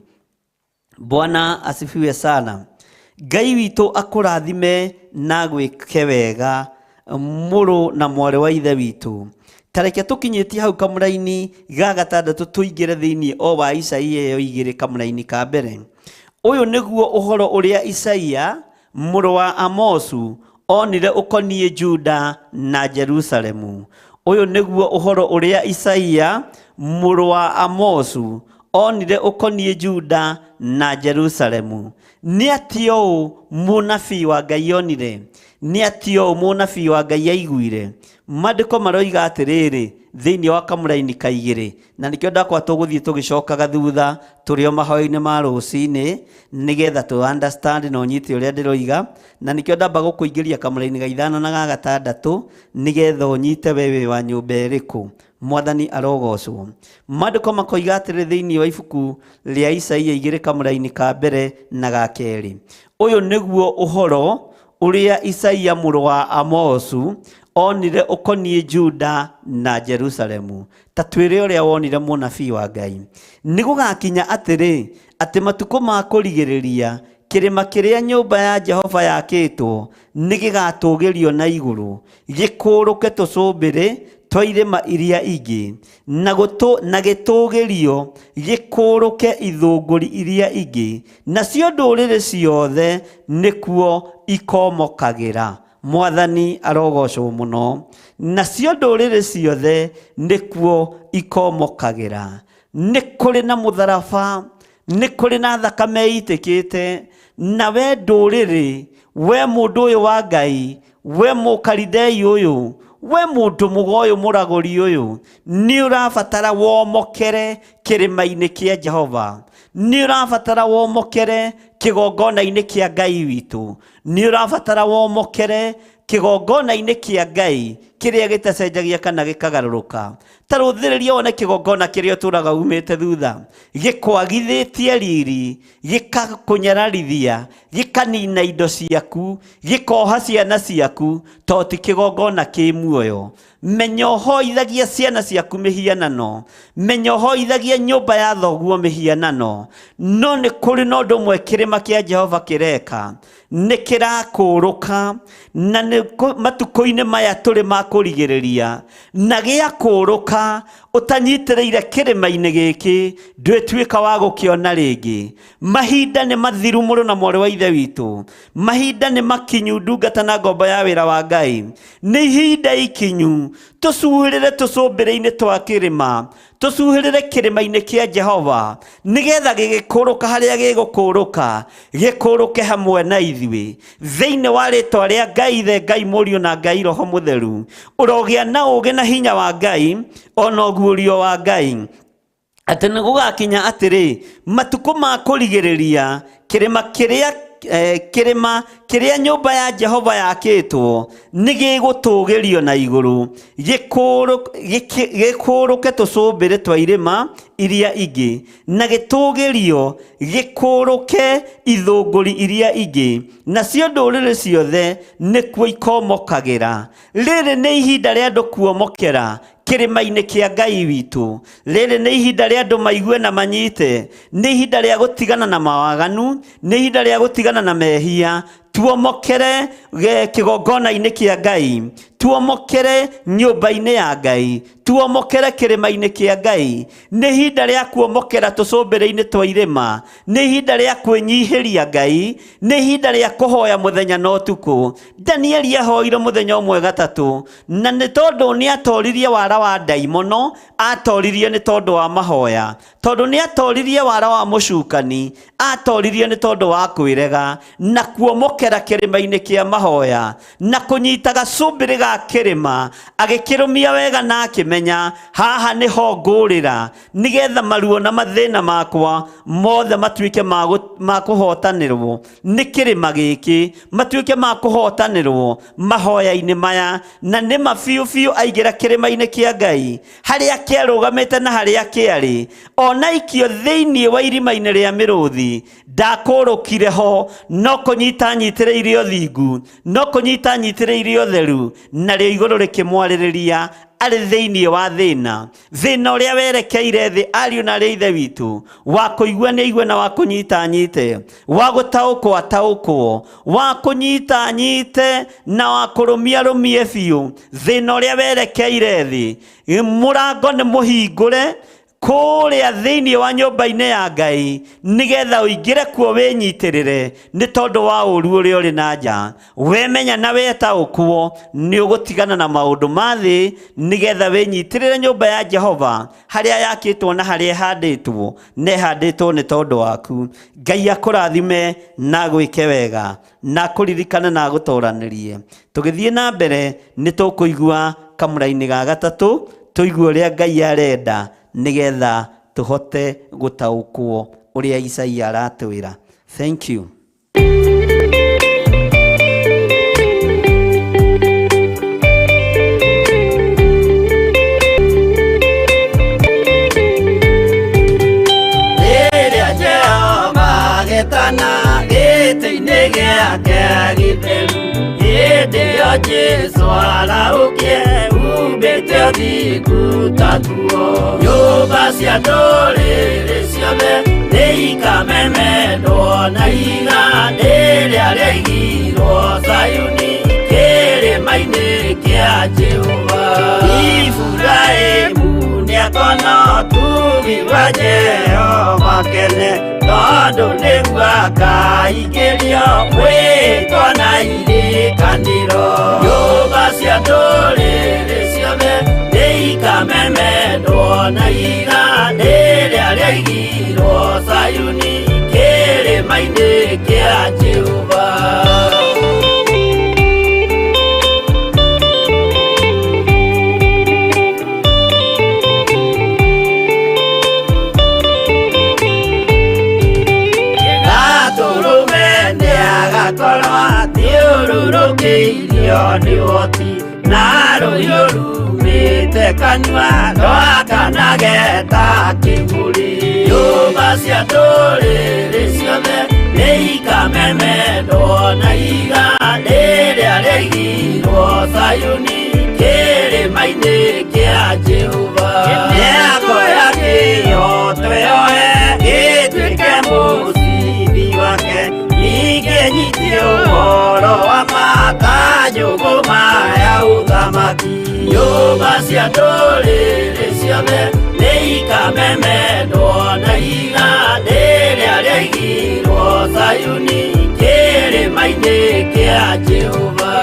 Bwana asifiwe sana. Ngai witũ akũrathime na gwĩke wega mũrũ na mwarĩ wa ithe witũ. Tareke tũkinyĩtie hau kamũraini ga gatandatũ tũingĩre thĩinĩ o wa Isaia ĩyo igĩrĩ kamũraini ka mbere. Ũyũ nĩguo ũhoro ũrĩa Isaia mũrũ wa Amosu onire ũkoniĩ Juda na Jerusalemu. Ũyũ nĩguo ũhoro ũrĩa Isaia mũrũ wa Amosu onire ũkoniĩ Juda na Jerusalemu. Nĩ atĩa ũũ mũnabii wa Ngai onire? Nĩ atĩa ũũ mũnabii wa Ngai aiguire? Maandĩko maroiga atĩrĩrĩ thĩinĩ wa kamũraini ka igĩrĩ, na nĩkĩo ndakwa tũgũthiĩ tũgĩcokaga thutha tũrĩ o mahoya-inĩ ma rũcinĩ nĩgetha tũ understand na ũnyite ũrĩa ndĩroiga, na nĩkĩo ndamba gũkũingĩria kamũraini ga ithano na ga gatandatũ nĩgetha ũnyite we wĩ wa nyũmba ĩrĩkũ. Mwathani arogocwo. Maandĩko makoiga atĩrĩ thĩinĩ wa ibuku rĩa Isaia igĩrĩ kamũraini ka mbere na ga kerĩ, ũyũ nĩguo ũhoro ũrĩa Isaia mũrũ wa Amosu onire ũkoniĩ Juda na Jerusalemu. Ta twĩre ũrĩa wonire mũnabii wa Ngai. Nĩ gũgakinya atĩrĩ, atĩ matukũ ma kũrigĩrĩria kĩrĩma kĩrĩa nyũmba ya Jehova yakĩtwo nĩ gĩgatũgĩrio na igũrũ, gĩkũrũke tũcũmbĩrĩ twa irĩma iria ingĩ, na gĩtũgĩrio gĩkũrũke ithũngũri iria ingĩ, nacio ndũrĩrĩ ciothe nĩkuo ikomokagĩra. Mwathani arogocwo mũno. Nacio ndũrĩrĩ ciothe nĩkuo ikomokagĩra. Nĩ kũrĩ na mũtharaba, nĩ kũrĩ na thakame ĩitĩkĩte, na we ndũrĩrĩ, we mũndũ ũyũ wa Ngai, we mũkaridei ũyũ, we mũndũ mũgo ũyũ mũragũri ũyũ, nĩ ũrabatara womokere kĩrĩma-inĩ kĩa Jehova, nĩ ũrabatara womokere kĩgongona-inĩ kĩa Ngai witũ, nĩ ũrabatara womokere kĩgongona-inĩ kĩa Ngai kĩrĩa gĩtacenjagia kana gĩkagarũrũka. Ta rũthĩrĩria wone kĩgongona kĩrĩa ũtũraga umĩte thutha, gĩkwagithĩtie riri, gĩkakũnyararithia, gĩkanina indo ciaku, gĩkoha ciana ciaku, to ti kĩgongona kĩ muoyo. Menya ũhoithagia ciana ciaku mĩhianano, menya ũhoithagia nyũmba ya thoguo mĩhianano, no nĩ kũrĩ na ũndũ ũmwe kĩrĩma kĩa Jehova kĩreka, nĩ kĩrakũrũka, na nĩ matukũ-inĩ maya tũrĩ ma kũrigĩrĩria, na gĩakũrũka ũtanyitĩrĩire kĩrĩma-inĩ gĩkĩ ndwĩtuĩka wa gũkĩona rĩngĩ. Mahinda nĩ mathiru mũrũ na mwarĩ wa ithe witũ, mahinda nĩ makinyu ndungata na ngombo ya wĩra wa Ngai, nĩ ihinda ikinyu tũcuhĩrĩre tũcũmbĩrĩ-inĩ twa kĩrĩma, tũcuhĩrĩre kĩrĩma-inĩ kĩa Jehova, nĩgetha gĩgĩkũrũka harĩa gĩgũkũrũka, gĩkũrũke hamwe na ithuĩ. Thĩinĩ wa rĩtwa rĩa Ngai Ithe, Ngai Mũriũ na Ngai Roho Mũtheru, ũrogĩa na ũũgĩ na hinya wa Ngai ona ũguũrio wa Ngai, atĩ nĩ gũgakinya atĩrĩ, matukũ ma kũrigĩrĩria kĩrĩma kĩrĩa kĩrĩma kĩrĩa nyũmba ya Jehova yakĩtwo nĩ gĩgũtũgĩrio na igũrũ, gĩkũrũke tũcũmbĩrĩ twa irĩma iria ingĩ, na gĩtũgĩrio gĩkũrũke ithũngũri iria ingĩ, nacio ndũrĩrĩ ciothe nĩkuo ikomokagĩra. Rĩrĩ nĩ ihinda rĩa andũ kuomokera kĩrĩma-inĩ kĩa Ngai witũ. Rĩrĩ nĩ ihinda rĩa andũ maigue na manyite, nĩ ihinda rĩa gũtigana na mawaganu, nĩ ihinda rĩa gũtigana na mehia. Tuomokere kĩgongona-inĩ kĩa Ngai, tuomokere nyũmba-inĩ ya Ngai, tuomokere kĩrĩma-inĩ kĩa Ngai. Nĩ ihinda rĩa kuomokera tũcũmbĩrĩ-inĩ twa irĩma, nĩ ihinda rĩa kwĩnyihĩria Ngai, nĩ ihinda rĩa kũhoya mũthenya na ũtukũ. Danieli ahoire mũthenya ũmwe gatatũ, na nĩ tondũ nĩ atoririe wara wa ndaimono, atoririe nĩ tondũ wa mahoya, tondũ nĩ atoririe wara wa mũcukani, atoririe nĩ tondũ wa kwĩrega na kuomokera kĩrĩma-inĩ kĩa mahoya na kũnyita gacũmbĩrĩ ga ga kĩrĩma agĩkĩrũmia wega na akĩmenya haha nĩho ngũrĩra nĩgetha maruo na mathĩna makwa mothe matuĩke ma kũhotanĩrwo nĩ kĩrĩma gĩkĩ, matuĩke ma kũhotanĩrwo mahoya-inĩ maya. Na nĩma biũ biũ aingĩra kĩrĩma-inĩ kĩa Ngai harĩa kĩarũgamĩte na harĩa kĩarĩ, ona ikio thĩinĩ wa irima-inĩ rĩa mĩrũthi ndakũrũkire ho, no kũnyita nyitĩrĩire ũthingu, no kũnyita nyitĩrĩire ũtheru, narĩo igũrũ rĩkĩmwarĩrĩria arĩ thĩinĩ wa thĩna, thĩna ũrĩa werekeire thĩ. Ariũ na arĩ ithe witũ, wa kũigua nĩ aigue na wa kũnyita anyite, wa gũtaũkwo ataũkwo, wa kũnyita anyite na wa kũrũmia rũmie biũ. Thĩna ũrĩa werekeire thĩ, mũrango nĩ mũhingũre kũrĩa thĩinĩ wa nyũmba-inĩ ya Ngai nĩgetha ũingĩre kuo wĩnyitĩrĩre, nĩ tondũ wa ũru ũrĩa ũrĩ na nja. Wemenya na wetaũkwo nĩ ũgũtigana na maũndũ ma thĩ nĩgetha wĩnyitĩrĩre nyũmba ya Jehova harĩa yakĩtwo na harĩa ĩhandĩtwo, na ĩhandĩtwo nĩ tondũ waku. Ngai akũrathime na agwĩke wega na akũririkane na agũtoranĩrie. Tũgĩthiĩ na mbere nĩ tũkũigua kamũra-inĩ ga gatatũ, tũigue ũrĩa Ngai arenda nĩgetha tũhote gũtaũkwo ũrĩa Isaia aratwĩra. Thank you. Rĩrĩa Jehova agetana gĩtĩ-inĩ gĩake gĩtheru, hĩndĩ ĩyo Jesũ arahũkie umbĩte ũthingu ta nguo. Nyũmba cia ndũrĩrĩ ciothe nĩikamemendwo na ihiga rĩrĩa rĩaigirwo Zayuni kĩrĩma-inĩ kĩa Jehova. Iburahĩmu nĩakona ũtugi wa Jehova kene, tondũ nĩguo akaingĩrio mwĩtwa na irĩkanĩro. Nyũmba cia ndũrĩrĩ ciothe nĩikamemendwo na ihiga rĩrĩa rĩaigirwo Zayuni kĩrĩma-inĩ kĩa Jehova. Gatũrũme nĩagakorwo athiũrũrũkĩirio nĩ ũhoti, na rũhiũ rumĩte kanua rwakanage ta kĩmũrĩ. Nyũmba cia ndũrĩrĩ ciothe nĩikamemendwo na ihiga rĩrĩa rĩaigirwo Zayuni kĩrĩma-inĩ kĩa Jehova. Nĩakoya kĩhooto yoe gĩtuĩke mũcibi wake, ningĩ nyitie ũhoro wa ma ta njũgũma ya ũthamaki. Nyũmba cia ndũrĩrĩ ciothe nĩikamemendwo na ihiga rĩrĩa rĩaigirwo Zayuni kĩrĩma-inĩ kĩa Jehova.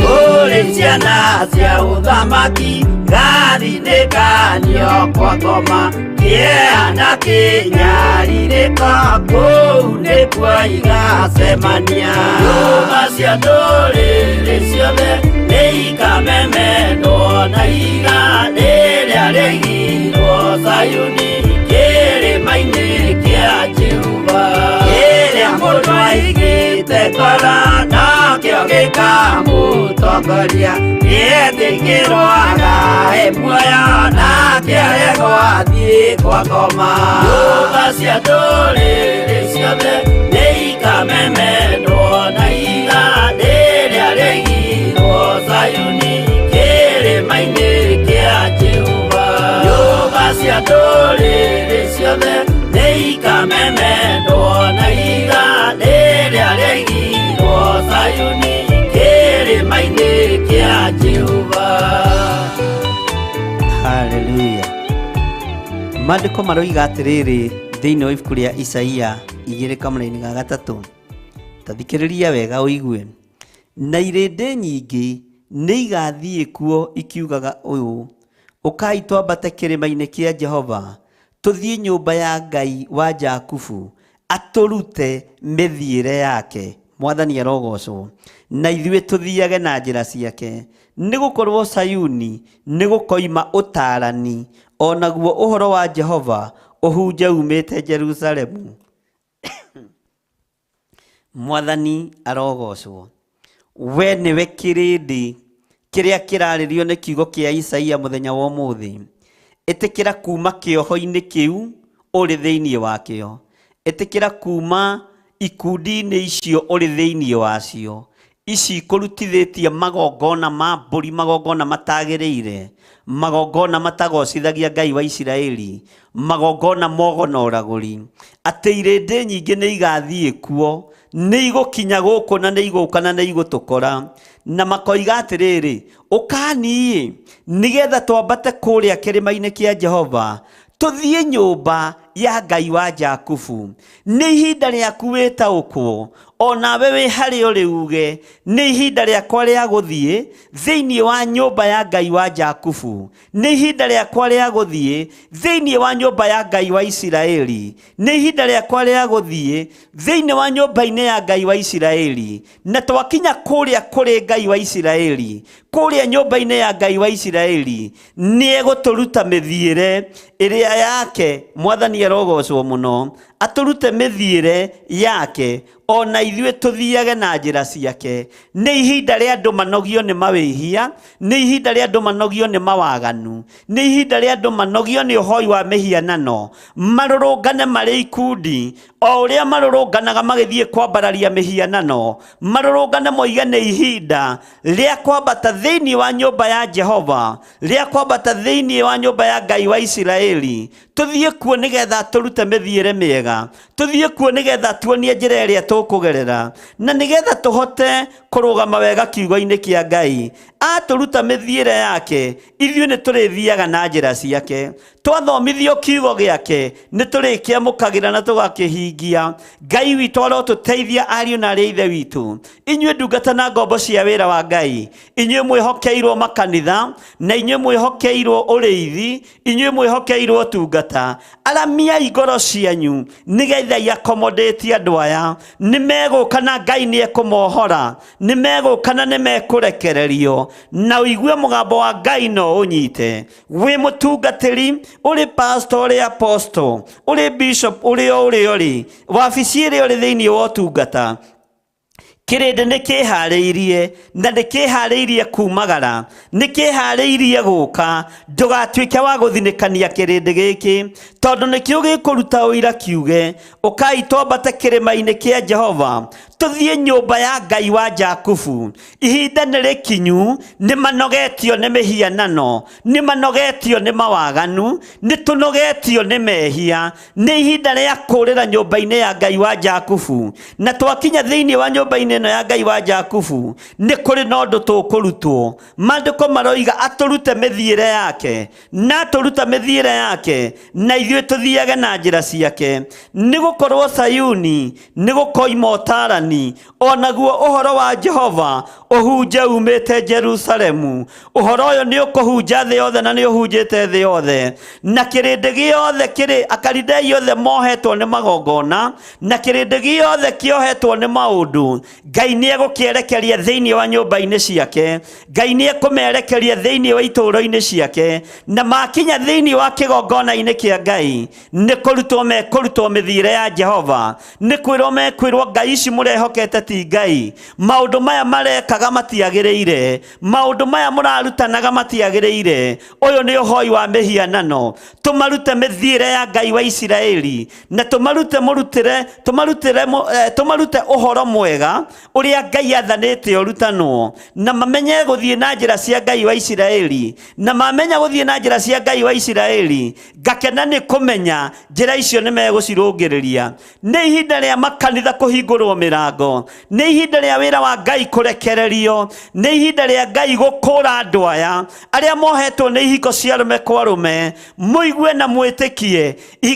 Kũrĩ ciana cia ũthamaki gathinĩkanio kwa ngoma, kĩeha na kĩnyarirĩko kũu nĩkuo igacemania. Nyũmba cia ndũrĩrĩ ciothe nĩikamemendwo na ihiga rĩrĩa rĩaigirwo Zayuni kĩrĩma-inĩ kĩa Jehova. Kĩrĩa mũndũ aigĩte ngoro nokĩo gĩkamũtongoria, nĩetĩkĩrwo agae muoyo nake aregwo athiĩ kwa ngoma. Nyũmba cia ndũrĩrĩ ciothe nĩikamemendwo na ihiga rĩrĩa rĩaigirwo Zayuni kĩrĩma-inĩ kĩa Jehova. Nyũmba cia ndũrĩrĩ ciothe nĩikamemendwo na ihiga rĩrĩa rĩaigirwo Zayuni kĩrĩma-inĩ kĩa Jehova. Haleluya. Maandĩko maroiga atĩrĩrĩ thĩinĩ wa ibuku rĩa Isaia 2 kamũra-inĩ ga gatatũ, ta thikĩrĩria wega ũigue. Na irĩndĩ nyingĩ nĩigathiĩ kuo ikiugaga ũũ, Ũkai twambate kĩrĩma-inĩ kĩa Jehova, tũthiĩ nyũmba ya Ngai wa Jakubu, atũrute mĩthiĩre yake. Mwathani arogocwo. Na ithuĩ tũthiage na njĩra ciake. Nĩ gũkorwo Sayuni nĩ gũkoima ũtaarani, o naguo ũhoro wa Jehova ũhunje uumĩte Jerusalemu. Mwathani arogocwo. We nĩwe kĩrĩndĩ kĩrĩa kĩrarĩrio nĩ kiugo kĩa Isaia mũthenya wa ũmũthĩ. Ĩtĩkĩra kuma kĩoho-inĩ kĩu ũrĩ thĩinĩ wakĩo. Ĩtĩkĩra kuma ikundi-inĩ icio ũrĩ thĩinĩ wacio. Ici ikũrutithĩtie magongona ma mbũri, magongona matagĩrĩire, magongona matagocithagia Ngai wa Isiraeli, magongona mogo na ũragũri, atĩ irĩndĩ nyingĩ nĩ igathiĩ kuo, nĩ igũkinya gũkũ na nĩ igũka na nĩ igũtũkora, na makoiga atĩrĩrĩ, ũkani-ĩ, nĩgetha twambate kũrĩa kĩrĩma-inĩ kĩa Jehova, tũthiĩ nyũmba ya Ngai wa Jakubu. Nĩ ihinda rĩaku wĩtaũkwo, o nawe wĩ harĩa ũrĩ uge, nĩ ihinda rĩakwa rĩa gũthiĩ thĩinĩ wa nyũmba ya Ngai wa Jakubu. Nĩ ihinda rĩakwa rĩa gũthiĩ thĩinĩ wa nyũmba ya Ngai wa Isiraeli. Nĩ ihinda rĩakwa rĩa gũthiĩ thĩinĩ wa nyũmba-inĩ ya Ngai wa Isiraeli. Na twakinya kũrĩa kũrĩ Ngai wa Isiraeli, kũrĩa nyũmba-inĩ ya Ngai wa Isiraeli, nĩ egũtũruta mĩthiĩre ĩrĩa yake. Mwathani arogocwo mũno, atũrute mĩthiĩre yake, ona ithuĩ tũthiage na njĩra ciake. Nĩ ihinda rĩa andũ manogio nĩ mawĩhia, nĩ ihinda rĩa andũ manogio nĩ mawaganu, nĩ ihinda rĩa andũ manogio nĩ ũhoi wa mĩhianano, marũrũngane marĩ ikundi, o ũrĩa marũrũnganaga magĩthiĩ kwambararia mĩhianano, marũrũngane moige nĩ ihinda rĩa kwambata thĩinĩ wa nyũmba ya Jehova, rĩa kwambata thĩinĩ wa nyũmba ya Ngai wa Isiraeli, tũthiĩ kuo nĩgetha tũrute mĩthiĩre mĩega, tũthiĩ kuo nĩgetha tuonie njĩra ĩrĩa tũkũgerera, na nĩgetha tũhote kũrũgama wega kiugo-inĩ kĩa Ngai. Atũruta mĩthiĩre yake, ithuĩ nĩ tũrĩthiaga na njĩra ciake. Twathomithio kiugo gĩake, nĩ tũrĩkĩamũkagĩra na tũgakĩhingia. Ngai witũ arotũteithia ariũ na arĩ a ithe witũ, inyuĩ ndungata na ngombo cia wĩra wa Ngai, inyuĩ mwĩhokeirwo makanitha, na inyuĩ mwĩhokeirwo ũrĩithi, inyuĩ mwĩhokeirwo ũtungata, aramiai ngoro cianyu nĩgetha iakomodĩtie andũ aya. Nĩ megũka na Ngai nĩ ekũmohora, nĩ megũka na nĩ mekũrekererio, na ũigue mũgambo wa Ngai no ũnyite. Wĩ mũtungatĩri, ũrĩ pastor, ũrĩ apostle, ũrĩ bishop, ũrĩ o ũrĩa ũrĩ, wabici ĩrĩa ũrĩ thĩinĩ wa ũtungata, kĩrĩndĩ nĩ kĩharĩirie, na nĩ kĩharĩirie kumagara, nĩ kĩharĩirie gũka. Ndũgatuĩke wa gũthinĩkania kĩrĩndĩ gĩkĩ, tondũ nĩkĩo gĩkũruta ũira kiuge, ũkai twambate kĩrĩma-inĩ kĩa Jehova, tũthiĩ nyũmba ya Ngai wa Jakubu. Ihinda nĩ rĩkinyu, nĩ manogetio nĩ mĩhianano, nĩ manogetio nĩ mawaganu, nĩ tũnogetio nĩ mehia. Nĩ ihinda rĩa kũrĩra nyũmba-inĩ ya Ngai wa Jakubu. Na twakinya thĩinĩ wa nyũmba-inĩ ĩno ya Ngai wa Jakubu, nĩ kũrĩ na ũndũ tũkũrutwo. Maandĩko maroiga atũrute mĩthiĩre yake, na atũruta mĩthiĩre yake, na ithuĩ tũthiage na njĩra ciake. Nĩ gũkorwo Sayuni nĩ gũkoima ũtaarani, o naguo ũhoro wa Jehova ũhunje umĩte Jerusalemu. Ũhoro ũyũ nĩ ũkũhunja thĩ yothe, na nĩ ũhunjĩte thĩ yothe. Na kĩrĩndĩ gĩothe kĩrĩ Akalidei othe mohetwo nĩ magongona, na kĩrĩndĩ gĩothe kĩohetwo nĩ maũndũ, Ngai nĩ egũkĩerekeria thĩinĩ wa nyũmba-inĩ ciake, Ngai nĩ ekũmerekeria thĩinĩ wa itũũro-inĩ ciake, na makinya thĩinĩ wa kĩgongona-inĩ kĩa Ngai, nĩ kũrutwo mekũrutwo mĩthiĩre ya Jehova, nĩ kwĩrwo mekwĩrwo Ngai ici mũrehokete ti Ngai, maũndũ maya marekaga matiagĩrĩire, maũndũ maya mũrarutanaga matiagĩrĩire, ũyũ nĩ ũhoi wa mĩhianano. Tũmarute mĩthiĩre ya Ngai wa Isiraeli, na tũmarute mũrutĩre, tũmarutĩre, tũmarute ũhoro mwega ũrĩa Ngai athanĩte ũrutanwo, na mamenye gũthiĩ na njĩra cia Ngai wa Isiraeli. Na mamenya gũthiĩ na njĩra cia Ngai wa Isiraeli, ngakena nĩ kũmenya njĩra icio nĩ megũcirũngĩrĩria. Nĩ ihinda rĩa makanitha kũhingũrwo mĩrango, nĩ ihinda rĩa wĩra wa Ngai kũrekererio, nĩ ihinda rĩa Ngai gũkũra andũ aya arĩa mohetwo nĩ ihiko cia arũme kwa arũme. Mũigue na mwĩtĩkie,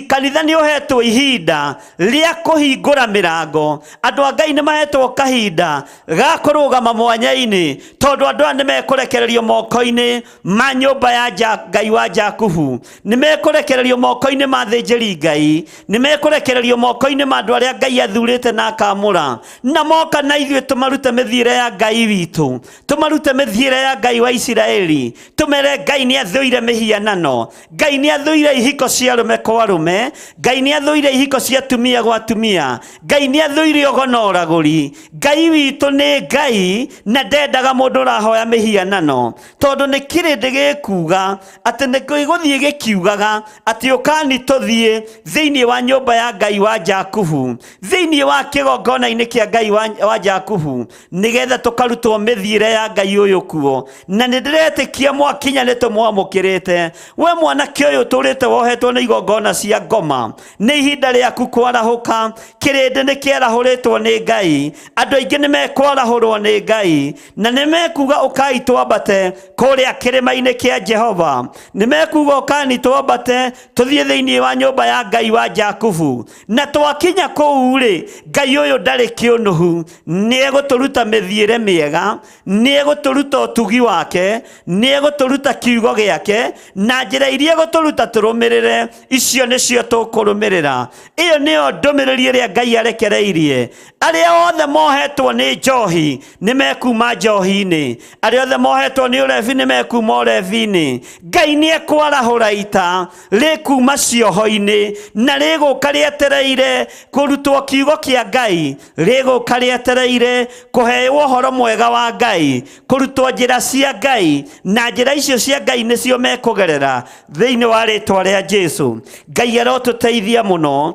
kanitha nĩ ũhetwo ihinda rĩa kũhingũra mĩrango. Andũ a Ngai nĩ mahetwo Kahinda ga kũrũgama mwanya-inĩ, tondũ andũ aya nĩ mekũrekererio moko-inĩ ma nyũmba ya Ngai wa Jakubu, nĩ mekũrekererio moko-inĩ ma thĩnjĩri Ngai, nĩ mekũrekererio moko-inĩ ma andũ arĩa Ngai athurĩte na akamũra, na moka na ithuĩ tũmarute mĩthiĩre ya Ngai witũ, tũmarute mĩthiĩre ya Ngai wa Isiraeli, tũmere Ngai nĩ athũire mĩhianano, Ngai nĩ athũire ihiko cia arũme kwa arũme, Ngai nĩ athũire ihiko cia atumia gwa atumia, Ngai nĩ athũire ũgo na ũragũri. Ngai witũ nĩ Ngai na ndendaga mũndũ ũrahoya mĩhianano, tondũ nĩ kĩrĩndĩ gĩkuga atĩ nĩ gĩgũthiĩ gĩkiugaga atĩ ũkani tũthiĩ thĩinĩ wa nyũmba ya Ngai wa Jakubu, thĩinĩ wa kĩgongona-inĩ kĩa Ngai wa Jakubu, nĩgetha tũkarutwo mĩthiĩre ya Ngai ũyũ kuo. Na nĩ ndĩretĩkia mwakinya nĩ tũmwamũkĩrĩte. We mwanake ũyũ ũtũrĩte wohetwo nĩ igongona cia ngoma, nĩ ihinda rĩaku kwarahũka. Kĩrĩndĩ nĩ kĩarahũrĩtwo nĩ Ngai, andũ aingĩ nĩ mekwarahũrwo nĩ Ngai, na nĩ mekuga ũkai twambate kũrĩa kĩrĩma-inĩ kĩa Jehova, nĩ mekuga ũkani twambate tũthiĩ thĩinĩ wa nyũmba ya Ngai wa Jakubu. Na twakinya kũu rĩ, Ngai ũyũ ndarĩ kĩũnũhu, nĩ egũtũruta mĩthiĩre mĩega, nĩ egũtũruta ũtugi wake, nĩ egũtũruta kiugo gĩake, na njĩra iria egũtũruta tũrũmĩrĩre, icio nĩcio tũkũrũmĩrĩra. Ĩyo nĩyo ndũmĩrĩri ĩrĩa Ngai arekereirie. Arĩa othe mohetwo nĩ njohi nĩ mekuma njohi-inĩ, arĩa othe mohetwo nĩ ũrebi nĩ mekuma ũrebi-inĩ. Ngai nĩ ekwarahũra ita rĩkuma cioho-inĩ, na rĩgũka rĩetereire kũrutwo kiugo kĩa Ngai, rĩgũka rĩetereire kũheo ũhoro mwega wa Ngai, kũrutwo njĩra cia Ngai, na njĩra icio cia Ngai nĩcio mekũgerera thĩinĩ wa rĩtwa rĩa Jesu. Ngai arotũteithia mũno,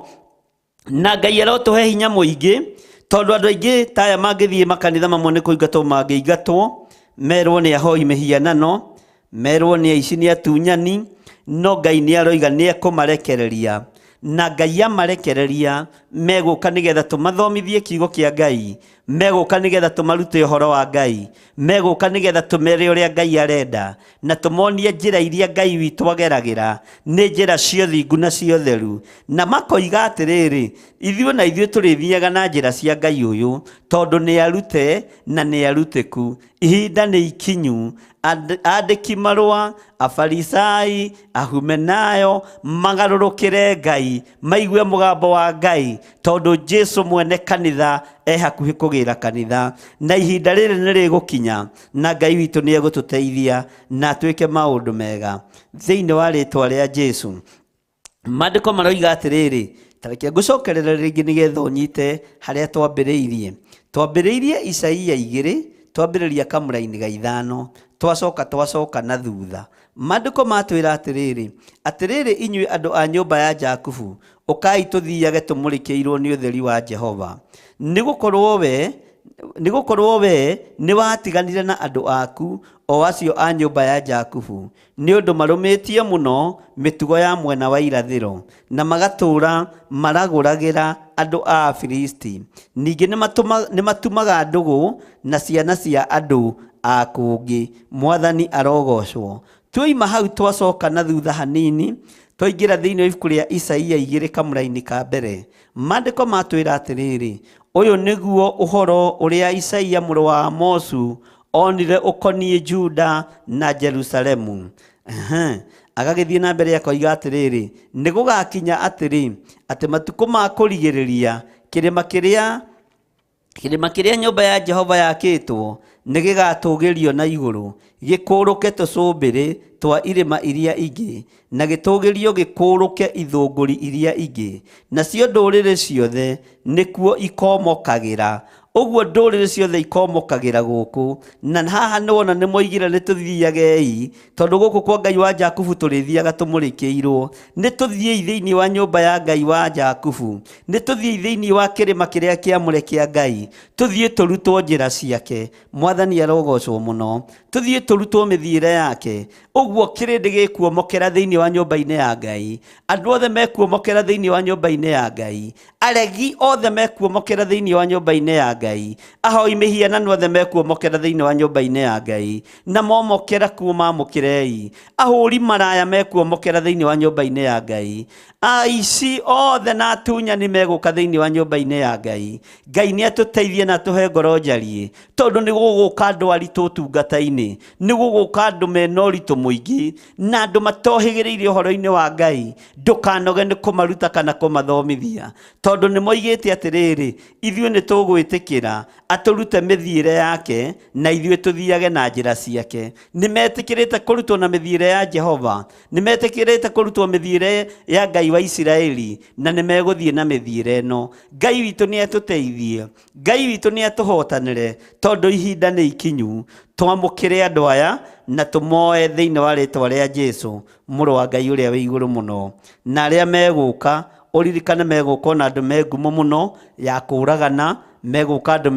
na Ngai arotũhe hinya mũingĩ, tondũ andũ aingĩ ta aya mangĩthiĩ makanitha mamwe nĩ kũingatwo mangĩingatwo, merwo nĩ ahoi mĩhianano, merwo nĩ aici, nĩ atunyani, no Ngai nĩ aroiga nĩ ekũmarekereria, na Ngai amarekereria megũka nĩgetha tũmathomithie kiugo kĩa Ngai, megũka nĩgetha tũmarute ũhoro wa Ngai, megũka nĩgetha tũmere ũrĩa Ngai arenda, na tũmonie njĩra iria Ngai witũ ageragĩra, nĩ njĩra cia ũthingu na cia ũtheru. Na makoiga atĩrĩrĩ, ithuĩ na ithuĩ tũrĩthiaga na njĩra cia Ngai ũyũ, tondũ nĩ arute na nĩ arutĩku. Ihinda nĩ ikinyu, andĩki marũa, Afarisai, Ahumenayo, magarũrũkĩre Ngai, maigue mũgambo wa Ngai, tondũ Jesu mwene kanitha e hakuhĩ kũgĩra kanitha, na ihinda rĩrĩ nĩ rĩgũkinya, na Ngai witũ nĩ egũtũteithia na atwĩke maũndũ mega thĩinĩ wa rĩtwa rĩa Jesu. Maandĩko maroiga atĩrĩrĩ, ta reke ngũcokerere rĩngĩ nĩgetha ũnyite harĩa twambĩrĩirie. Twambĩrĩirie Isaia 2, twambĩrĩria kamũraini ga 5, twacoka twacoka na thutha. Maandĩko matwĩra atĩrĩrĩ, atĩrĩrĩ inyuĩ andũ a nyũmba ya Jakubu, ũkai tũthiage tũmũrĩkĩirwo nĩ ũtheri wa Jehova. Nĩgũkorwo we nĩwatiganire na andũ aku, o acio a nyũmba ya Jakubu, nĩ ũndũ marũmĩtie mũno mĩtugo ya mwena wa irathĩro, na magatũũra maragũragĩra andũ a Afilisti. Ningĩ nĩmatumaga ndũgũ na ciana cia andũ a kũngĩ. Mwathani arogocwo. Tuoima hau twacoka na thutha hanini, twaingĩra thĩinĩ wa ibuku rĩa Isaia 2 kamũraini ka mbere. Maandĩko matwĩra atĩrĩrĩ, ũyũ nĩguo ũhoro ũrĩa Isaia mũrũ wa Amosu onire ũkoniĩ Juda na Jerusalemu. Agagĩthiĩ na mbere akoiga atĩrĩrĩ, nĩ gũgakinya atĩrĩ, atĩ matukũ ma kũrigĩrĩria, kĩrĩma kĩrĩa nyũmba ya Jehova yakĩtwo nĩ gĩgatũgĩrio na igũrũ, gĩkũrũke tũcũmbĩrĩ twa irĩma iria ingĩ, na gĩtũgĩrio gĩkũrũke ithũngũri iria ingĩ, nacio ndũrĩrĩ ciothe nĩkuo ikomokagĩra. Ũguo ndũrĩrĩ ciothe ikomokagĩra gũkũ. Na haha nĩwona nĩmoigire nĩtũthiagei, tondũ gũkũ kwa Ngai wa Jakubu tũrĩthiaga tũmũrĩkĩirwo. Nĩtũthiĩi thĩinĩ wa nyũmba ya Ngai wa Jakubu, nĩtũthiĩi thĩinĩ wa kĩrĩma kĩrĩa kĩamũre kĩa Ngai, tũthiĩ tũrutwo njĩra ciake. Mwathani arogocwo mũno. Tũthiĩ tũrutwo mĩthiĩre yake. Ũguo kĩrĩndĩ gĩkuomokera thĩinĩ wa nyũmba-inĩ ya Ngai, andũ othe mekuomokera thĩinĩ wa nyũmba-inĩ ya Ngai. Aregi othe mekuomokera thĩinĩ wa nyũmba-inĩ ya Ngai, ahoi mĩhianano othe mekuomokera thĩinĩ wa nyũmba-inĩ ya Ngai, na momokera kuo mamũkĩrei. Ahũri maraya mekuomokera thĩinĩ wa nyũmba-inĩ ya Ngai, aici othe na atunyani megũka thĩinĩ wa nyũmba-inĩ ya Ngai. Ngai nĩ atũteithie na atũhe ngoro njariĩ, tondũ nĩ gũgũka andũ aritũ ũtungata-inĩ, nĩ gũgũka andũ mena ũritũ mũingĩ na andũ matohĩgĩrĩire ũhoro-inĩ wa Ngai. Ndũkanoge nĩ kũmaruta kana kũmathomithia, tondũ nĩ moigĩte atĩrĩrĩ, ithuĩ nĩ tũgwĩtĩkĩra atũrute mĩthiĩre yake na ithuĩ tũthiage na njĩra ciake. Nĩ metĩkĩrĩte kũrutwo na mĩthiĩre ya Jehova, nĩ metĩkĩrĩte kũrutwo mĩthiĩre ya Ngai wa Isiraeli, na nĩ megũthiĩ na mĩthiĩre ĩno. Ngai witũ nĩ atũteithie, Ngai witũ nĩ atũhotanĩre, tondũ ihinda nĩ ikinyu. Twamũkĩre andũ aya na tũmoe thĩinĩ wa rĩtwa rĩa Jesu, mũrũ wa Ngai ũrĩa wĩ igũrũ mũno. Na arĩa megũka, ũririkane megũka ona andũ me ngumo mũno ya kũũragana, megũka andũ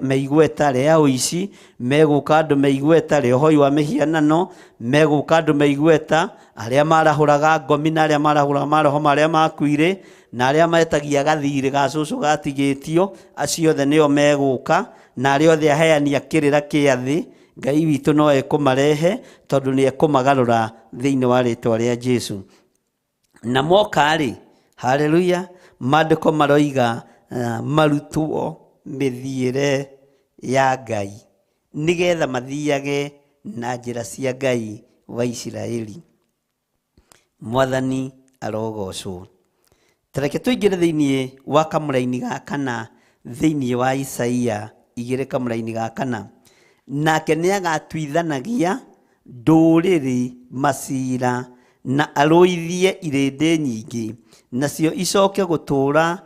me igweta rĩa ũici, megũka andũ me igweta rĩa ũhoi wa mĩhianano, megũka andũ me igweta arĩa marahũraga ngomi na arĩa marahũraga maroho marĩa makuire na arĩa metagia gathirĩ ga cũcũ gatigĩtio, acio othe nĩo megũka, na arĩa othe aheani a kĩrĩra kĩa thĩ. Ngai witũ no ekũmarehe, tondũ nĩ ekũmagarũra thĩinĩ wa rĩtwa rĩa Jesu. Na moka-rĩ, haleluya, maandĩko maroiga marutwo mĩthiĩre ya Ngai, nĩgetha mathiage na njĩra cia Ngai wa Isiraeli. Mwathani arogocwo. Tareke tũingĩre thĩinĩ wa kamũraini ga kana, thĩinĩ wa Isaia 2 kamũraini ga kana. Nake nĩagatuithanagia ndũrĩrĩ macira na arũithie irĩndĩ nyingĩ, nacio icoke gũtũũra,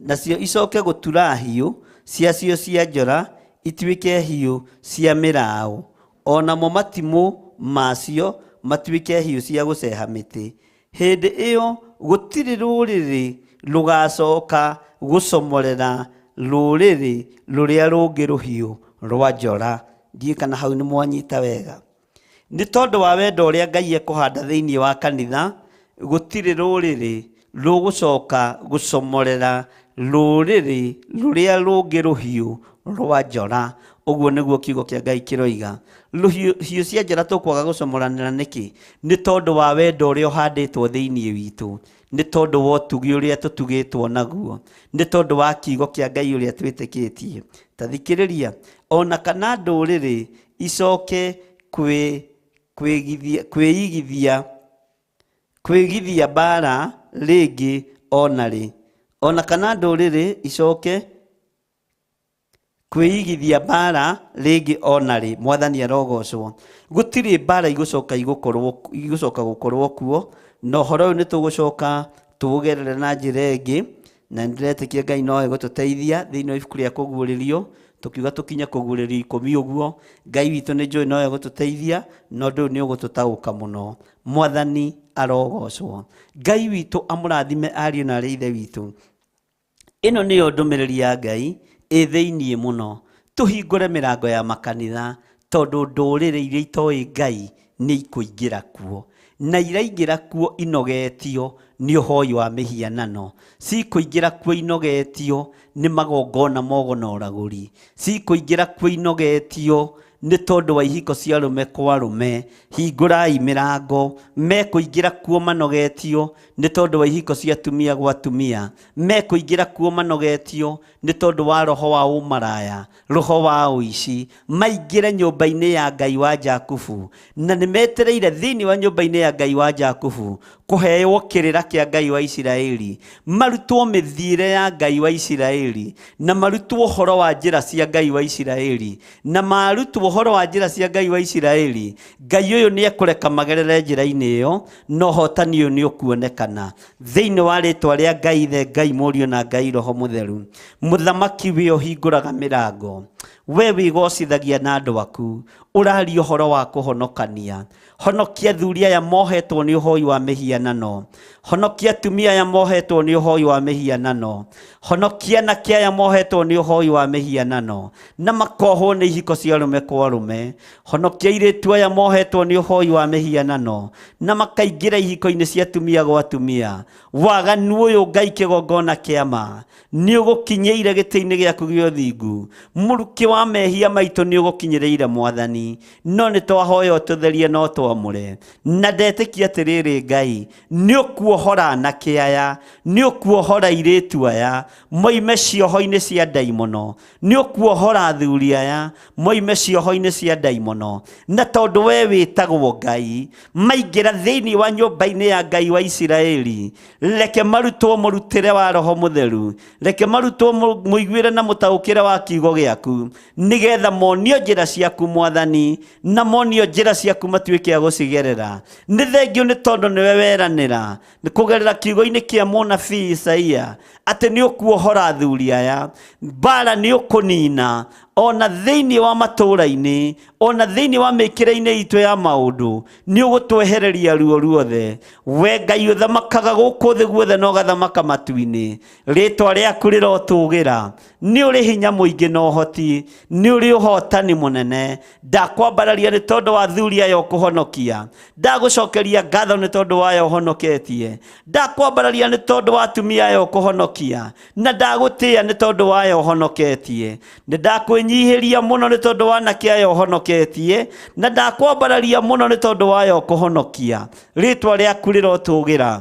nacio icoke gũtura hiũ ciacio cia njora ituĩke hiũ cia mĩraũ, o namo matimũ macio matuĩke hiũ cia gũceha mĩtĩ. Hĩndĩ ĩyo gũtirĩ rũrĩrĩ rũgacoka gũcomorera rũrĩrĩ rũrĩa rũngĩ rũhiũ rwa njora. Ndiũĩ kana hau nĩ mwanyita wega. Nĩ tondũ wa wendo ũrĩa Ngai ekũhanda thĩinĩ wa kanitha, gũtirĩ rũrĩrĩ rũgũcoka gũcomorera rũrĩrĩ rũrĩa rũngĩ rũhiũ rwa njora. Ũguo nĩguo kiugo kĩa Ngai kĩroiga. Hiũ cia njora tũkwaga gũcomoranĩra nĩkĩ? Nĩ tondũ wa wendo ũrĩa ũhandĩtwo thĩinĩ witũ, nĩ tondũ wa ũtugi ũrĩa tũtugĩtwo naguo, nĩ tondũ wa kiugo kĩa Ngai ũrĩa twĩtĩkĩtie. Ta thikĩrĩria, ona kana ndũrĩrĩ icoke kwĩigithia mbara rĩngĩ ona rĩ. Ona kana ndũrĩrĩ icoke kwĩigithia mbara rĩngĩ ona rĩ. Mwathani arogocwo. Gũtirĩ mbara igũcoka igũcoka gũkorwo kuo, na ũhoro ũyũ nĩ tũgũcoka tũũgerere na njĩra ĩngĩ, na nĩndĩretĩkia Ngai no egũtũteithia thĩinĩ wa ibuku rĩa kũguũrĩrio. Tũkiuga tũkinye kũguũrĩrio 10 ũguo, Ngai witũ nĩ njũĩ no egũtũteithia, na ũndũ ũyũ nĩ ũgũtũtaũka mũno. Mwathani arogocwo. Ngai witũ amũrathime ariũ na arĩ ithe witũ. Ĩno nĩyo ndũmĩrĩri ya Ngai ĩ thĩinĩ mũno. Tũhingũre mĩrango ya makanitha, tondũ ndũrĩrĩ iria itoĩ Ngai nĩ ikũingĩra kuo, na iraingĩra kuo inogetio nĩ ũhoi wa mĩhianano, cikũingĩra kuo inogetio nĩ magongona mogo na ũragũri, cikũingĩra kuo inogetio nĩ tondũ wa ihiko cia arũme kwa arũme. Hingũrai mĩrango, mekũingĩra kuo manogetio nĩ tondũ wa ihiko cia atumia gwa atumia, mekũingĩra kuo manogetio nĩ tondũ wa roho wa ũmaraya, roho wa ũici. Maingĩre nyũmba-inĩ ya Ngai wa Jakubu, na nĩ metereire thĩinĩ wa nyũmba-inĩ ya Ngai wa Jakubu kũheo kĩrĩra kĩa Ngai wa Isiraeli, marutwo mĩthiĩre ya Ngai wa Isiraeli, na marutwo ũhoro wa njĩra cia Ngai wa Isiraeli, na marutwo ũhoro wa njĩra cia Ngai wa Isiraeli. Ngai ũyũ nĩ ekũreka magerere njĩra-inĩ ĩyo, na ũhotani ũyũ nĩ ũkuonekana thĩinĩ wa rĩtwa rĩa Ngai Ithe, Ngai Mũriũ na Ngai Roho Mũtheru. Mũthamaki wĩ ũhingũraga mĩrango. We wĩgocithagia na andũ aku, ũraria ũhoro wa kũhonokania. Honokia athuri aya mohetwo nĩ ũhoi wa mĩhianano, honokia atumia aya mohetwo nĩ ũhoi wa mĩhianano, honokia anake aya mohetwo nĩ ũhoi wa mĩhianano na makohwo nĩ ihiko cia arũme kwa arũme, honokia airĩtu aya mohetwo nĩ ũhoi wa mĩhianano na makaingĩra ihiko-inĩ cia atumia gwa atumia. Waganu ũyũ Ngai kĩgongona kĩa ma nĩ ũgũkinyĩire gĩtĩ-inĩ gĩaku gĩa ũthingu, mũrukĩ wa mehia maitũ nĩ ũgũkinyĩrĩire Mwathani, no nĩ twahoya ũtũtherie na ũtwamũre. Na ndetĩkia atĩrĩrĩ Ngai, nĩ ũkuohora anake aya, nĩ ũkuohora airĩtu aya moime cioho-inĩ cia ndaimono, nĩ ũkuohora athuri aya moime cioho-inĩ cia ndaimono. Na tondũ we wĩtagwo Ngai, maingĩra thĩinĩ wa nyũmba-inĩ ya Ngai wa Isiraeli, reke marutwo mũrutĩre wa Roho Mũtheru, reke marutwo mũiguĩre na mũtaũkĩre wa kiugo gĩaku, nĩgetha monio njĩra ciaku Mwathani, na monio njĩra ciaku matuĩke a gũcigerera. Nĩ thengio nĩ tondũ nĩwe weranĩra nĩ kũgerera kiugo-inĩ kĩa mũnabii Isaia atĩ nĩ ũkuohora athuri aya, mbara nĩ ũkũnina ona thĩinĩ wa matũũra-inĩ, ona thĩinĩ wa mĩkĩre-inĩ itũ ya maũndũ, nĩ ũgũtwehereria ruo ruothe. We Ngai ũthamakaga gũkũ thĩ guothe na ũgathamaka matu-inĩ, rĩtwa rĩaku rĩrotũgĩra. Nĩ ũrĩ hinya mũingĩ na ũhoti, nĩ ũrĩ ũhotani mũnene. Ndakwambararia nĩ tondũ wa athuri aya ũkũhonokia, ndagũcokeria ngatho nĩ tondũ wa aya ũhonoketie, ndakwambararia nĩ tondũ wa atumia aya ũkũhonokia, na ndagũtĩĩa nĩ tondũ wa aya ũhonoketie. Nĩ ndakwĩnyihĩria mũno nĩ tondũ wa anake aya ũhonoketie, na ndakwambararia mũno nĩ tondũ wa aya ũkũhonokia. Rĩtwa rĩaku rĩrotũgĩra.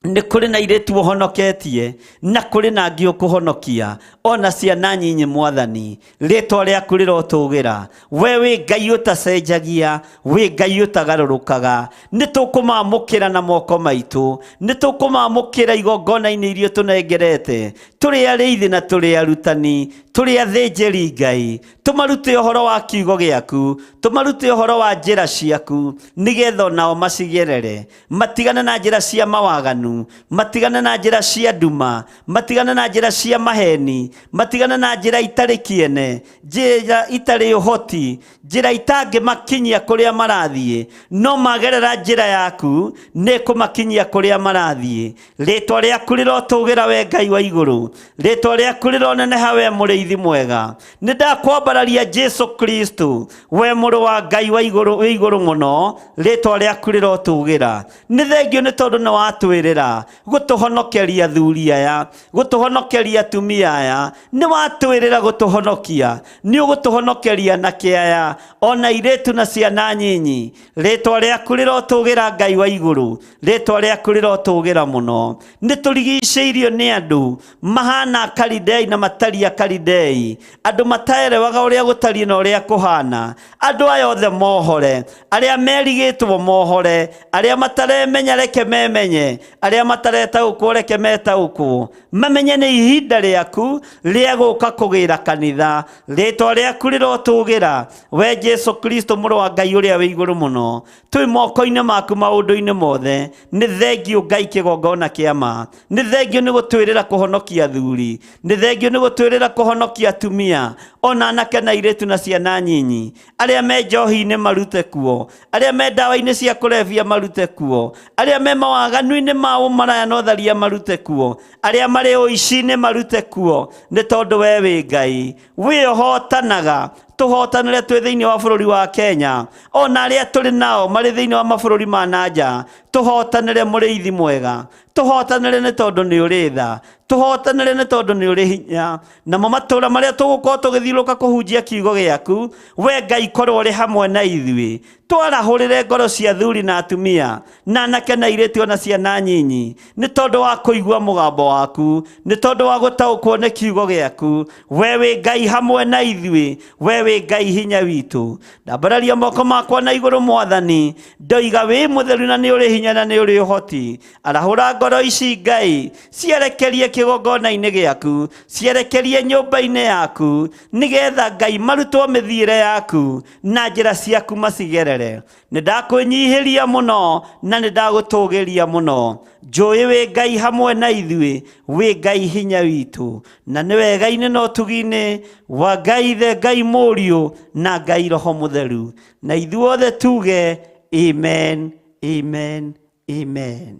Nĩ kũrĩ na airĩtu ũhonoketie, na kũrĩ na angĩ ũkũhonokia, ona ciana nyinyi Mwathani, rĩtwa rĩaku rĩrotũgĩra. We wĩ Ngai ũtacenjagia, wĩ Ngai ũtagarũrũkaga. Nĩ tũkũmamũkĩra na moko maitũ, nĩ tũkũmamũkĩra igongona-inĩ iria ũtũnengerete, tũrĩ arĩithi na tũrĩ arutani, tũrĩ athĩnjĩri Ngai, tũmarute ũhoro wa kiugo gĩaku, tũmarute ũhoro wa njĩra ciaku, nĩgetha onao macigerere, matigane na njĩra cia mawaganu, matigane na njĩra cia nduma, matigane na njĩra cia maheni, matigane na njĩra itarĩ kĩene, njĩra itarĩ ũhoti, njĩra itangĩmakinyia kũrĩa marathiĩ, no magerera njĩra yaku nĩ kũmakinyia kũrĩa marathiĩ. Rĩtwa rĩaku rĩrotũgĩra we Ngai wa igũrũ, rĩtwa rĩaku rĩroneneha we mũrĩithi mwega. Nĩ ndakwambararia Jesu Kristo, we mũrũ wa Ngai wa igũrũ, wĩ igũrũ mũno, rĩtwa rĩaku rĩrotũgĩra. Nĩ thengio nĩ tondũ nĩ watwĩrĩra gũtũhonokeria athuri aya, gũtũhonokeria atumia aya, nĩ watwĩrĩra gũtũhonokia, nĩ ũgũtũhonokeria anake aya, ona airĩtu na ciana nyinyi. Rĩtwa rĩaku rĩrotũgĩra Ngai wa igũrũ, rĩtwa rĩaku rĩrotũgĩra mũno. Nĩ tũrigicĩirio nĩ andũ mahana Akalidei na matariĩ Akalidei, andũ mataerewaga ũrĩa gũtariĩ na ũrĩa kũhana. Andũ aya othe mohore, arĩa merigĩtwo mohore, arĩa mataremenya reke memenye, arĩa mataretaũkwo reke metaũkwo, mamenye nĩ ihinda rĩaku rĩa gũka kũgĩra kanitha. Rĩtwa rĩaku rĩrotũgĩra we Jesu Kristo mũrũ wa Ngai ũrĩa wĩ igũrũ mũno. Twĩ moko-inĩ maku maũndũ-inĩ mothe. Nĩ thengio Ngai kĩgongona kĩa ma, nĩ thengio nĩ gũtwĩrĩra kũhonokia athuri, nĩ thengio nĩ gũtwĩrĩra kũhonokia atumia, ona anake na airĩtu na ciana nyinyi. Arĩa me njohi-inĩ marute kuo, arĩa me ndawa-inĩ cia kũrebia marute kuo, arĩa me mawaganu-inĩ ma ũmaraya na ũtharia marute kuo, arĩa marĩ ũici-inĩ marute kuo, nĩ tondũ we wĩ Ngai wĩ ũhotanaga. Tũhotanĩre twĩ thĩinĩ wa bũrũri wa Kenya, ona arĩa tũrĩ nao marĩ thĩinĩ wa mabũrũri ma na nja, tũhotanĩre mũrĩithi mwega, tũhotanĩre nĩ tondũ nĩ ũrĩ tha, tũhotanĩre nĩ tondũ nĩ ũrĩ hinya. Namo matũũra marĩa tũgũkorwo tũgĩthiũrũrũka kũhunjia kiugo gĩaku, we Ngai korwo ũrĩ hamwe na ithuĩ. Twarahũrĩre ngoro cia athuri na atumia, na anake na airĩtu ona ciana nyinyi, nĩ tondũ wa kũigua mũgambo waku, nĩ tondũ wa gũtaũkwo nĩ kiugo gĩaku. We wĩ Ngai hamwe na ithuĩ, we wĩ Ngai hinya witũ. Ndambararia moko makwa na igũrũ Mwathani, ndoiga wĩ mũtheru na nĩ ũrĩ hinya na nĩ ũrĩ ũhoti. Arahũra ngoro Ngoro ici Ngai cierekerie kĩgongona-inĩ gĩaku, cierekerie nyũmba-inĩ yaku, nĩgetha Ngai marutwo mĩthiĩre yaku na njĩra ciaku macigerere. Nĩ ndakwĩnyihĩria mũno na nĩ ndagũtũgĩria mũno. Njũĩ wĩ Ngai hamwe na ithuĩ, wĩ Ngai hinya witũ, na nĩ wega-inĩ na ũtugi-inĩ wa Ngai Ithe, Ngai Mũriũ na Ngai Roho Mũtheru, na ithuothe tuge amen, amen, amen.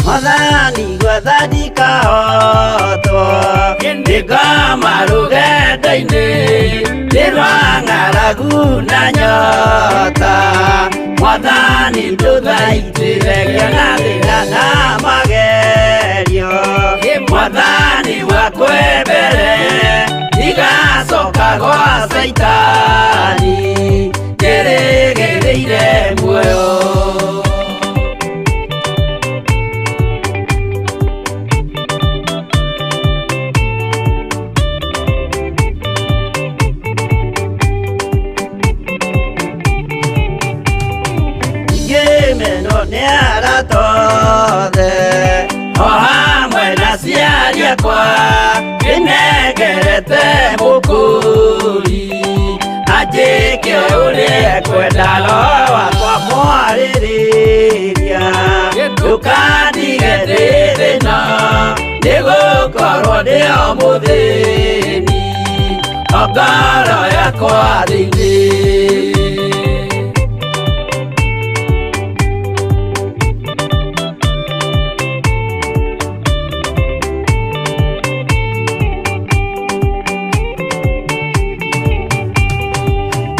Mwathani gwathani kahotwo Nĩngoma rũgendo-inĩ nĩ rwa ng'aragu na nyota. Mwathani ndũthaitĩre ngĩona thĩna na magerio. Mwathani wakwe mbere ndigacoka gwa Caitani, njĩrĩgĩrĩire muoyo. Ngĩmenwo nĩ arata othe o hamwe na aciari akwa, ndĩnengerete mũkũri anjĩke ũrĩa ekwenda. Roho wakwa mwarĩrĩria, Ndũkandige ndĩ thĩna, nĩgũkorwo ndĩ o mũthĩni, o ngoro yakwa thĩinĩ.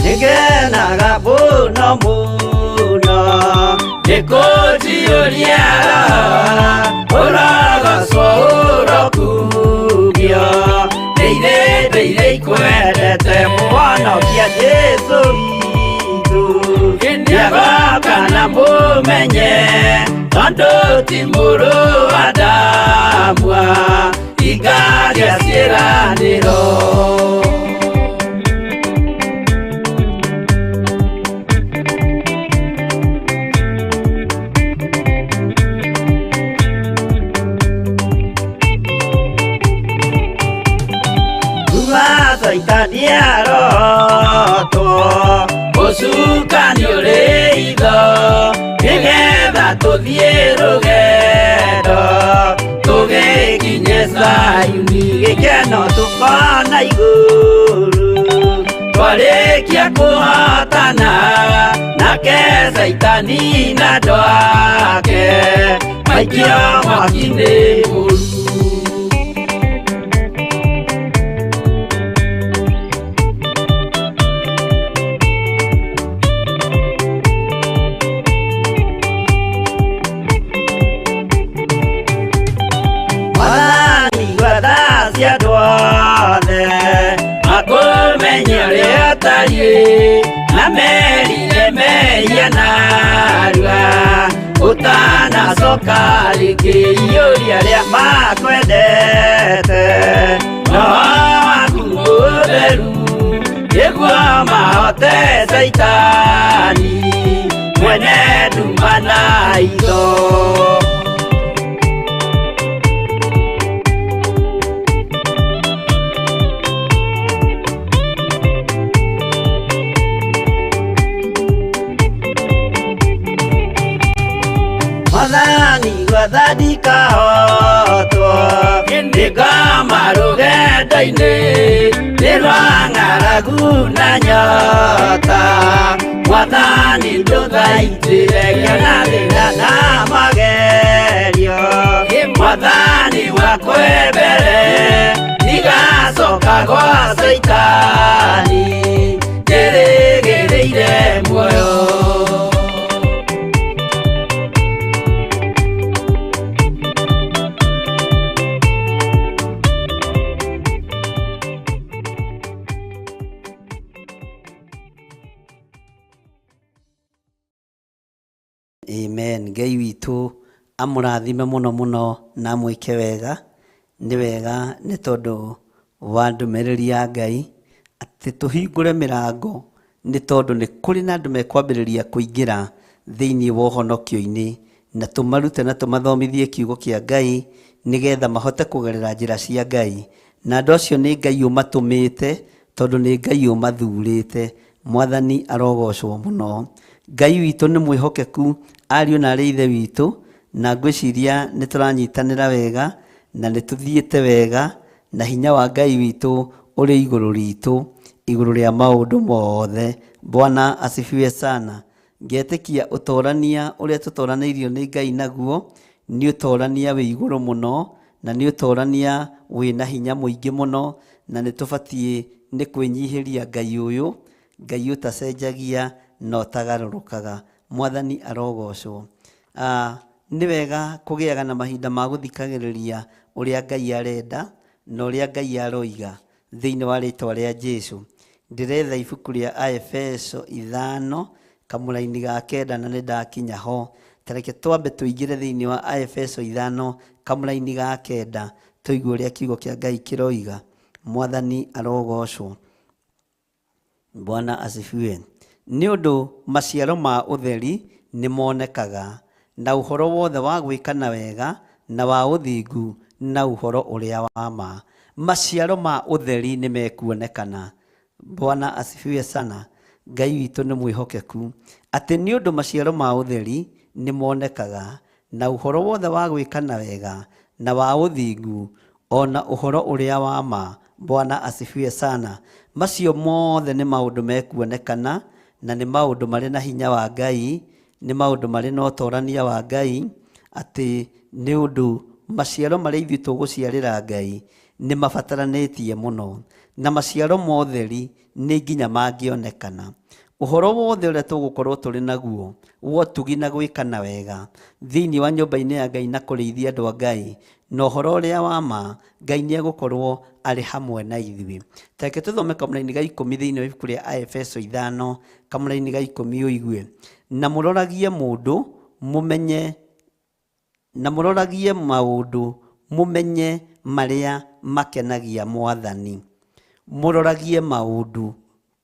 Nĩngenaga mũno mũno Nĩkũnjiyũria Roho, ũrogocwo ũrokumio. Ndĩire ndĩire ikwendete Mũhonokia Jesũ witũ, Nĩagoka na mũmenye, tondũ ti mũrũ wa Adamu hingagia ciĩranĩro. Kuma Caitani arotwo, Ũcukani ũrĩ itho, nĩgetha tũthiĩ rũgendo tũgĩkinye Zayuni. Gĩkeno tũkona igũrũ, Twarĩkia kũhotana nake Caitani na andũ ake maikio mwaki-inĩ mũru. Mwathani gwatha cia andũ othe Makũmenye ũrĩa ũtariĩ na merire mehia narua, ũtanacoka rĩngĩ iyũria arĩa makwendete, Roho waku mũtheru nĩguo mahote Caitani mwene nduma na itho. Mwathani gwathani kahotwo, Nĩngoma rũgendo-inĩ nĩ rwa ng'aragu na nyota. Mwathani ndũthaitĩre ngĩona thĩna na magerio, Mwathani wakwe mbere ndigacoka gwa Caitani, njĩrĩgĩrĩire muoyo. Amen. Ngai witũ Amũrathime mũno mũno na amwĩke wega. Nĩ wega nĩ tondũ wa ndũmĩrĩri ya Ngai atĩ tũhingũre mĩrango nĩ tondũ nĩ kũrĩ na andũ mekwambĩrĩria kũingĩra thĩinĩ wa ũhonokio-inĩ, na tũmarute na tũmathomithie kiugo kĩa Ngai nĩgetha mahote kũgerera njĩra cia Ngai. Na andũ acio nĩ Ngai ũmatũmĩte tondũ nĩ Ngai ũmathurĩte. Mwathani arogocwo mũno. Ngai witũ nĩ mwĩhokeku, ariũ na arĩ ithe witũ, na ngwĩciria nĩ tũranyitanĩra wega na nĩ tũthiĩte wega, na hinya wa Ngai witũ ũrĩ igũrũ ritũ, igũrũ rĩa maũndũ mothe. Bwana asifiwe sana. Ngetĩkia ũtorania ũrĩa tũtoranĩirio nĩ Ngai naguo nĩ ũtorania wĩ igũrũ mũno, na nĩ ũtorania wĩna hinya mũingĩ mũno, na nĩ tũbatiĩ nĩ kwĩnyihĩria Ngai ũyũ, Ngai ũtacenjagia na ũtagarũrũkaga. Mwathani arogocwo. Nĩ wega kũgĩaga na mahinda ma gũthikagĩrĩria ũrĩa Ngai arenda na ũrĩa Ngai aroiga thĩinĩ wa rĩtwa rĩa Jesu. Ndĩretha ibuku rĩa Aefeso 5 kamũraini ga 9 na nĩ ndakinya ho. Ta reke twambe tũingĩre thĩinĩ wa Aefeso 5 kamũraini ga 9 tũigue ũrĩa kiugo kĩa Ngai kĩroiga. Mwathani arogocwo. Bwana asifiwe. Nĩ ũndũ maciaro ma ũtheri nĩ monekaga na ũhoro wothe wa gwĩkana wega na wa ũthingu na ũhoro ũrĩa wa ma. Maciaro ma ũtheri nĩ mekuonekana. Bwana asifiwe sana. Ngai witũ nĩ mwĩhokeku atĩ nĩ ũndũ maciaro ma ũtheri nĩ monekaga na ũhoro wothe wa gwĩkana wega na wa ũthingu ona ũhoro ũrĩa wa ma. Bwana asifiwe sana. Macio mothe nĩ maũndũ mekuonekana na nĩ maũndũ marĩ na hinya wa Ngai, nĩ maũndũ marĩ na ũtorania wa Ngai, atĩ nĩ ũndũ maciaro marĩa ithuĩ tũgũciarĩra Ngai nĩ mabataranĩtie mũno, na maciaro ma ũtheri nĩ nginya mangĩonekana. Ũhoro wothe ũrĩa tũgũkorwo tũrĩ naguo wa ũtugi na gwĩkana wega thĩinĩ wa nyũmba-inĩ ya Ngai na kũrĩithia andũ a Ngai na ũhoro ũrĩa wa ma, Ngai nĩ egũkorwo arĩ hamwe na ithuĩ. Ta reke tũthome kamũraini ga 10 thĩinĩ wa ibuku rĩa Aefeso 5 kamũraini ga 10 ũigue. Na mũroragie mũndũ mũmenye, na mũroragie maũndũ mũmenye marĩa makenagia Mwathani. Mũroragie maũndũ.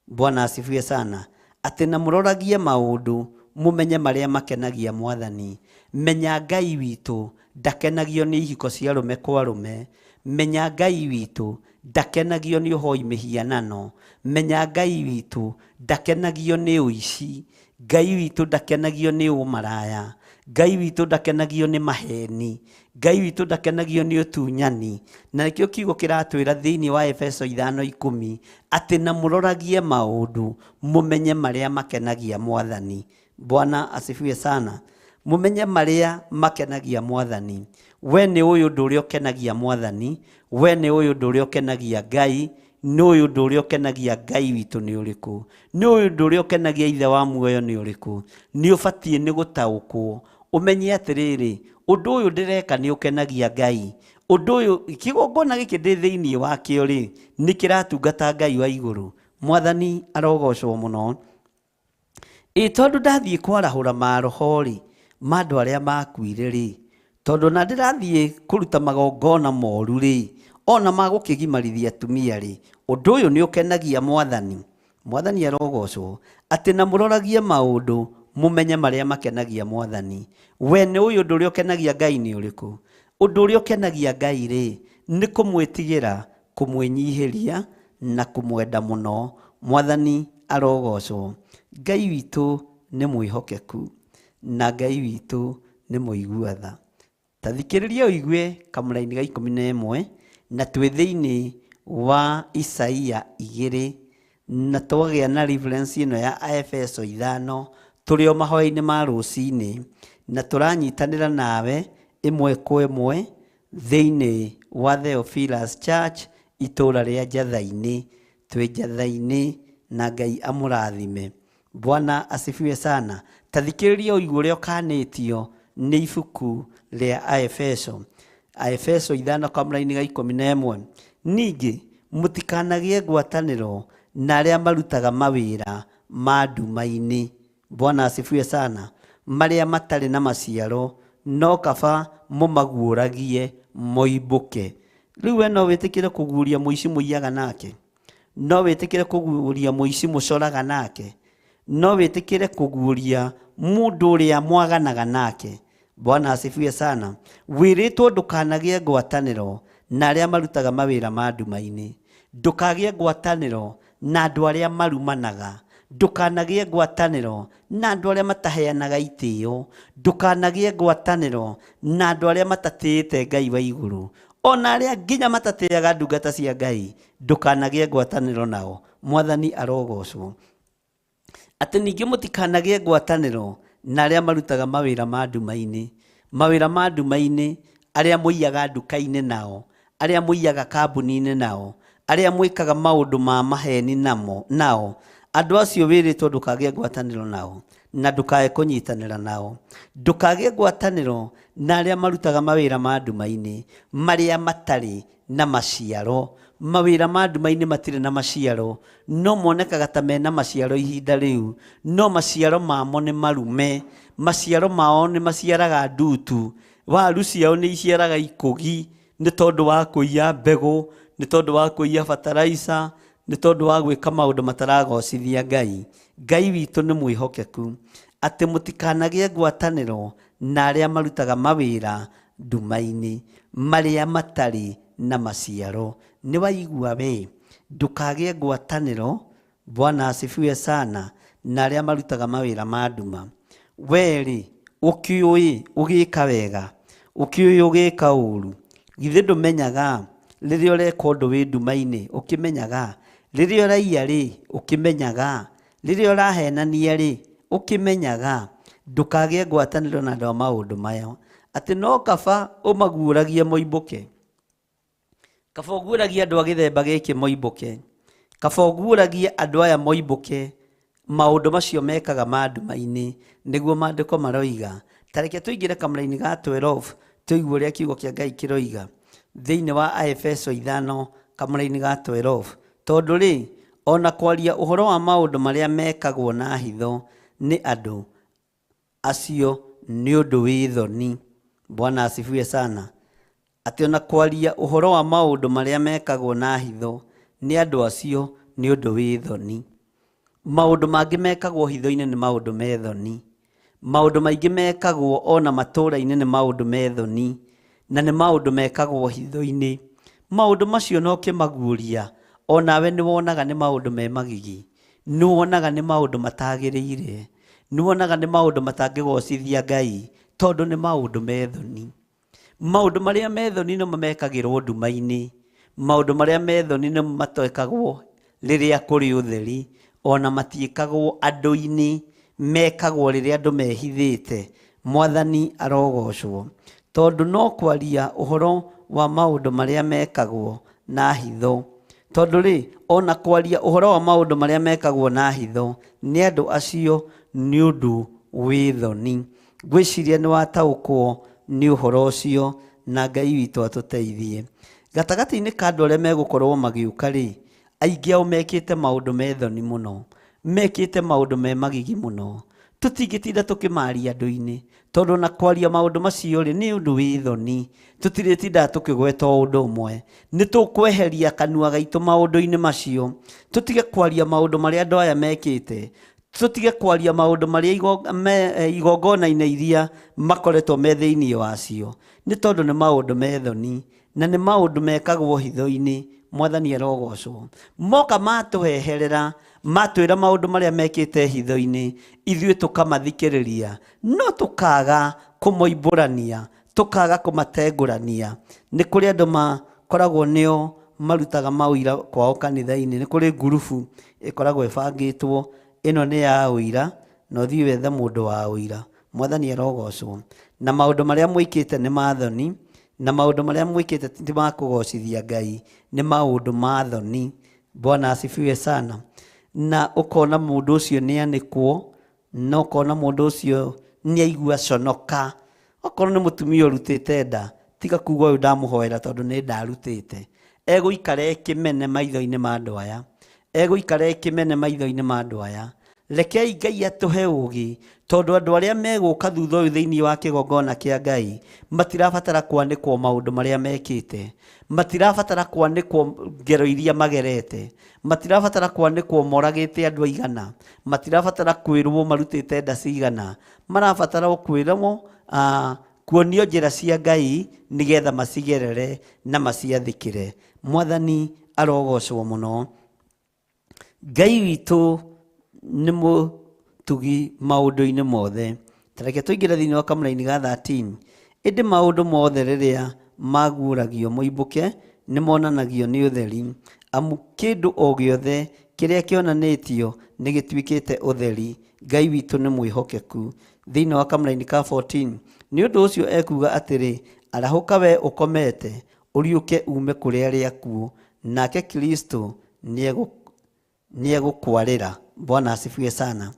Bwana asifiwe sana. Atĩ na mũroragie maũndũ mũmenye marĩa makenagia Mwathani. Menya Ngai witũ ndakenagio nĩ ihiko cia arũme kwa arũme. Menya Ngai witũ ndakenagio nĩ ũhoi mĩhianano. Menya Ngai witũ ndakenagio nĩ ũici. Ngai witũ ndakenagio nĩ ũmaraya. Ngai witũ ndakenagio nĩ maheni. Ngai witũ ndakenagio nĩ ũtunyani. Na nĩkĩo kiugo kĩratwĩra thĩinĩ wa Efeso 5:10 atĩ na mũroragie maũndũ mũmenye marĩa makenagia Mwathani. Bwana asifiwe sana. Mũmenye marĩa makenagia Mwathani. We nĩ ũyũ ũndũ ũrĩa ũkenagia Mwathani, we nĩ ũyũ ũndũ ũrĩa ũkenagia Ngai, nĩ ũyũ ũndũ ũrĩa ũkenagia Ngai witũ nĩ ũrĩkũ, nĩ ũyũ ũndũ ũrĩa ũkenagia Ithe wa muoyo nĩ ũrĩkũ. Nĩ ũbatiĩ nĩ gũtaũkwo ũmenye atĩrĩrĩ, ũndũ ũyũ ndĩreka nĩ ũkenagia Ngai. Ũndũ ũyũ kĩgongona gĩkĩ ndĩ thĩinĩ wakĩo rĩ, nĩ kĩratungata Ngai wa igũrũ. Mwathani arogocwo mũno. Ĩ tondũ ndathiĩ kwarahũra maroho rĩ, ma andũ arĩa makuire rĩ, tondũ na ndĩrathiĩ kũruta magongona moru rĩ, ona ma gũkĩgimarithia atumia rĩ, ũndũ ũyũ nĩ ũkenagia Mwathani. Mwathani arogocwo. Atĩ na mũroragie maũndũ mũmenye marĩa makenagia Mwathani. We nĩ ũyũ ũndũ ũrĩa ũkenagia Ngai nĩ ũrĩkũ? Ũndũ ũrĩa ũkenagia Ngai rĩ, nĩ kũmwĩtigĩra, kũmwĩnyihĩria na kũmwenda mũno. Mwathani arogocwo. Ngai witũ nĩ mwĩhokeku na Ngai witũ nĩ mũigua tha. Ta thikĩrĩria ũigue kamũraini ga 11 na twĩ thĩinĩ wa Isaia 2 na twagĩa na reference ĩno ya Aefeso 5 tũrĩ o mahoya-inĩ ma rũcinĩ na tũranyitanĩra nawe ĩmwe kwa ĩmwe thĩinĩ wa Theophilus Church itũũra rĩa Njatha-inĩ. Twĩ Njatha-inĩ na Ngai amũrathime. Bwana asifiwe sana. Ta thikĩrĩria ũigue ũrĩa ũkanĩtio nĩ ibuku rĩa Aefeso. Aefeso 5 kamũraini ga 11. Ningĩ mũtikanagĩe ngwatanĩro na arĩa marutaga mawĩra ma nduma-inĩ. Bwana asifiwe sana. Marĩa matarĩ na maciaro No kaba mũmaguũragie moimbũke. Rĩu we no wĩtĩkĩre kũguũria mũici mũiyaga nake? No wĩtĩkĩre kũguũria mũici mũcoraga nake? No wĩtĩkĩre kũguũria mũndũ ũrĩa mwaganaga nake? Bwana asifiwe sana. Wĩrĩtwo ndũkanagĩe ngwatanĩro na arĩa marutaga mawĩra ma nduma-inĩ. Ndũkagĩe ngwatanĩro na andũ arĩa marumanaga. Ndũkanagĩe ngwatanĩro na andũ arĩa mataheanaga itĩo. Ndũkanagĩe ngwatanĩro na andũ arĩa matatĩĩte Ngai wa igũrũ, ona arĩa nginya matatĩaga ndungata cia Ngai, ndũkanagĩe ngwatanĩro nao. Mwathani arogocwo. Atĩ ningĩ mũtikanagĩe ngwatanĩro na arĩa marutaga mawĩra ma nduma-inĩ. Mawĩra ma nduma-inĩ, arĩa mũiyaga nduka-inĩ nao, arĩa mũiyaga kambuni-inĩ nao, arĩa mwĩkaga maũndũ ma maheni namo nao, andũ acio wĩrĩtwo ndũkagĩe ngwatanĩro nao na ndũkae kũnyitanĩra nao. Ndũkagĩe ngwatanĩro na arĩa marutaga mawĩra ma nduma-inĩ marĩa matarĩ na maciaro. Mawĩra ma nduma-inĩ matirĩ na maciaro, no monekaga ta mena maciaro ihinda rĩu, no maciaro mamo nĩ marume. Maciaro mao nĩ maciaraga ndutu, waru ciao nĩ iciaraga ikũgi, nĩ tondũ wa kũiya mbegũ, nĩ tondũ wa kũiya bataraica, nĩ tondũ wa gwĩka maũndũ mataragocithia Ngai. Ngai witũ nĩ mwĩhokeku, atĩ mũtikanagĩe ngwatanĩro na arĩa marutaga mawĩra nduma-inĩ marĩa matarĩ na maciaro. Nĩ waigua we, ndũkagĩe ngwatanĩro, Bwana asifiwe sana, na arĩa marutaga mawĩra ma nduma. We-rĩ, ũkĩũĩ ũgĩka wega, ũkĩũĩ ũgĩka ũru? Githĩ ndũmenyaga rĩrĩa ũreka ũndũ wĩ nduma-inĩ? Ũkĩmenyaga rĩrĩa ũraiya rĩ? Ũkĩmenyaga rĩrĩa ũrahenania rĩ? Ũkĩmenyaga. Ndũkagĩe ngwatanĩro na andũ a maũndũ maya, atĩ no kaba ũmaguũragie moimbũke. Kaba ũguũragie andũ a gĩthemba gĩkĩ moimbũke. Kaba ũguũragie andũ aya moimbũke maũndũ macio mekaga ma nduma-inĩ, nĩguo maandĩko maroiga. Ta reke tũingĩre kamũra-inĩ ga 12 tũigue ũrĩa kiugo kĩa Ngai kĩroiga thĩinĩ wa Aefeso 5 kamũra-inĩ ga 12. Tondũ rĩ, ona kwaria ũhoro wa maũndũ marĩa mekagwo na hitho nĩ andũ acio nĩ ũndũ wĩ thoni. Bwana asifiwe sana. Atĩ ona kwaria ũhoro wa maũndũ marĩa mekagwo na hitho nĩ andũ acio nĩ ũndũ wĩ thoni. Maũndũ mangĩ mekagwo hitho-inĩ nĩ maũndũ me thoni. Maũndũ maingĩ mekagwo ona matũũra-inĩ nĩ maũndũ me thoni, na nĩ maũndũ mekagwo hitho-inĩ. Maũndũ macio no kĩmaguũria, onawe nĩ wonaga nĩ maũndũ me magigi, nĩ wonaga nĩ maũndũ matagĩrĩire, nĩ wonaga nĩ maũndũ matangĩgocithia Ngai, tondũ nĩ maũndũ me thoni. Maũndũ marĩa me thoni nĩmo mekagĩrwo nduma-inĩ. Maũndũ marĩa me thoni nĩmo matekagwo rĩrĩa kũrĩ ũtheri, ona matiĩkagwo andũ-inĩ, mekagwo rĩrĩa andũ mehithĩte. Mwathani arogocwo. Tondũ no kwaria ũhoro wa maũndũ marĩa mekagwo na hitho. Tondũ rĩ, ona kwaria ũhoro wa maũndũ marĩa mekagwo na hitho nĩ andũ acio nĩ ũndũ wĩ thoni. Ngwĩciria nĩ wataũkwo nĩ ũhoro ũcio, na Ngai witũ atũteithie. Gatagatĩ-inĩ ka andũ arĩa megũkorwo magĩũka rĩ, aingĩ ao mekĩte maũndũ me thoni mũno, mekĩte maũndũ me magigi mũno. Tũtingĩtinda tũkĩmaria andũ-inĩ, tondũ na kwaria maũndũ macio rĩ nĩ ũndũ wĩ thoni. Tũtirĩtindaga tũkĩgweta o ũndũ ũmwe. Nĩ tũkweheria kanua gaitũ maũndũ-inĩ macio, tũtige kwaria maũndũ marĩa andũ aya mekĩte, tũtige kwaria maũndũ marĩa igongona-inĩ iria makoretwo me thĩinĩ wacio, nĩ tondũ nĩ maũndũ me thoni na nĩ maũndũ mekagwo hitho-inĩ. Mwathani arogocwo. Moka matũheherera, matwĩra maũndũ marĩa mekĩte hitho-inĩ, ithuĩ tũkamathikĩrĩria, no tũkaga kũmoimbũrania, tũkaga kũmatengũrania. Nĩ kũrĩ andũ makoragwo nĩo marutaga maũira kwao kanitha-inĩ. Nĩ kũrĩ ngurubu ĩkoragwo ĩbangĩtwo, ĩno nĩ ya ũira, na ũthiĩ wethe mũndũ wa ũira. Mwathani arogocwo. Na maũndũ marĩa mwĩkĩte nĩ ma thoni, na maũndũ marĩa mwĩkĩte ti ma kũgocithia Ngai, nĩ maũndũ ma thoni. Bwana asifiwe sana. Na ũkona mũndũ ũcio nĩ anĩkwo, na ũkona mũndũ ũcio nĩ aigua conoka. Okorwo nĩ mũtumia ũrutĩte nda, tiga kuga ũyũ ndamũhoera tondũ nĩ ndarutĩte. Egũikara ekĩmene maitho-inĩ ma andũ aya, egũikara ekĩmene maitho-inĩ ma andũ aya. Rekei Ngai atũhe ũũgĩ, tondũ andũ arĩa megũka thutha ũyũ thĩinĩ wa kĩgongona kĩa Ngai matirabatara kwanĩkwo maũndũ marĩa mekĩte, matirabatara kwanĩkwo ngero iria magerete, matirabatara kwanĩkwo moragĩte andũ aigana, matirabatara kwĩrwo marutĩte nda cigana, marabatara o kwĩrwo kuonio njĩra cia Ngai nĩgetha macigerere na maciathĩkĩre. Mwathani arogocwo mũno. Ngai witũ nĩ mũtugi maũndũ-inĩ mothe. Ta reke tũingĩre thĩinĩ wa kamũraini ga 13. Ĩndĩ maũndũ mothe rĩrĩa maguũragio moimbũke nĩ monanagio nĩ ũtheri, amu kĩndũ o gĩothe kĩrĩa kĩonanĩtio nĩ gĩtuĩkĩte ũtheri. Ngai witũ nĩ mwĩhokeku. Thĩinĩ wa kamũraini ka 14, nĩ ũndũ ũcio ekuuga atĩrĩ, arahũka we ũkomete, ũriũke ume kũrĩ arĩa akuũ, nake Kristo nĩegũkwarĩra. Bwana asifiwe sana.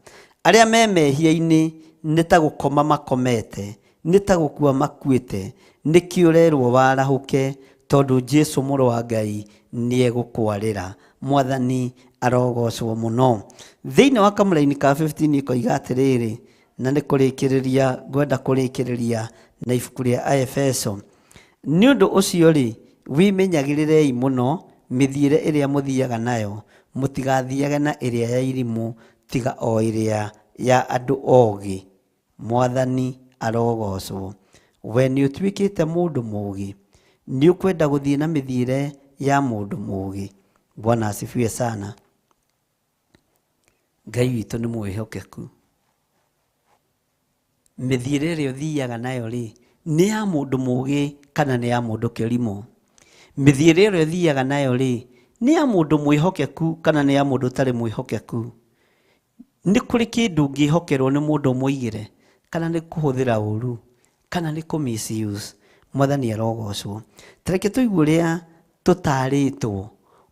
Arĩa me mehia-inĩ nĩ ta gũkoma makomete, nĩ ta gũkua makuĩte, nĩkĩo ũrerwo warahũke, tondũ Jesu mũrũ wa Ngai nĩegũkwarĩra. Mwathani arogocwo mũno. Thĩinĩ wa kamũraini ka 15 ĩkoiga atĩrĩrĩ, na nĩ kũrĩkĩrĩria ngwenda kũrĩkĩrĩria na ibuku rĩa Aefeso. Nĩ ũndũ ũcio rĩ, wĩmenyagĩrĩrei mũno mĩthiĩre ĩrĩa mũthiaga nayo, mũtigathiage na ĩrĩa ya irimũ, tiga o ĩrĩa ya andũ ogĩ. Mwathani arogocwo. We nĩ ũtuĩkĩte mũndũ mũũgĩ, nĩ ũkwenda gũthiĩ na mĩthiĩre ya mũndũ mũũgĩ. Bwana asifiwe sana. Ngai witũ nĩ mwĩhokeku. Mĩthiĩre ĩrĩa ũthiaga nayo rĩ, nĩ ya mũndũ mũũgĩ kana nĩ ya mũndũ kĩrimũ? Mĩthiĩre ĩrĩa ũthiaga nayo rĩ, nĩ ya mũndũ mwĩhokeku kana nĩ ya mũndũ ũtarĩ mwĩhokeku? Nĩ kũrĩ kĩndũ ũngĩhokerwo nĩ mũndũ ũmũigĩre, kana nĩ kũhũthĩra ũru, kana nĩ kũ misuse. Mwathani arogocwo. Ta reke tũigue ũrĩa tũtarĩtwo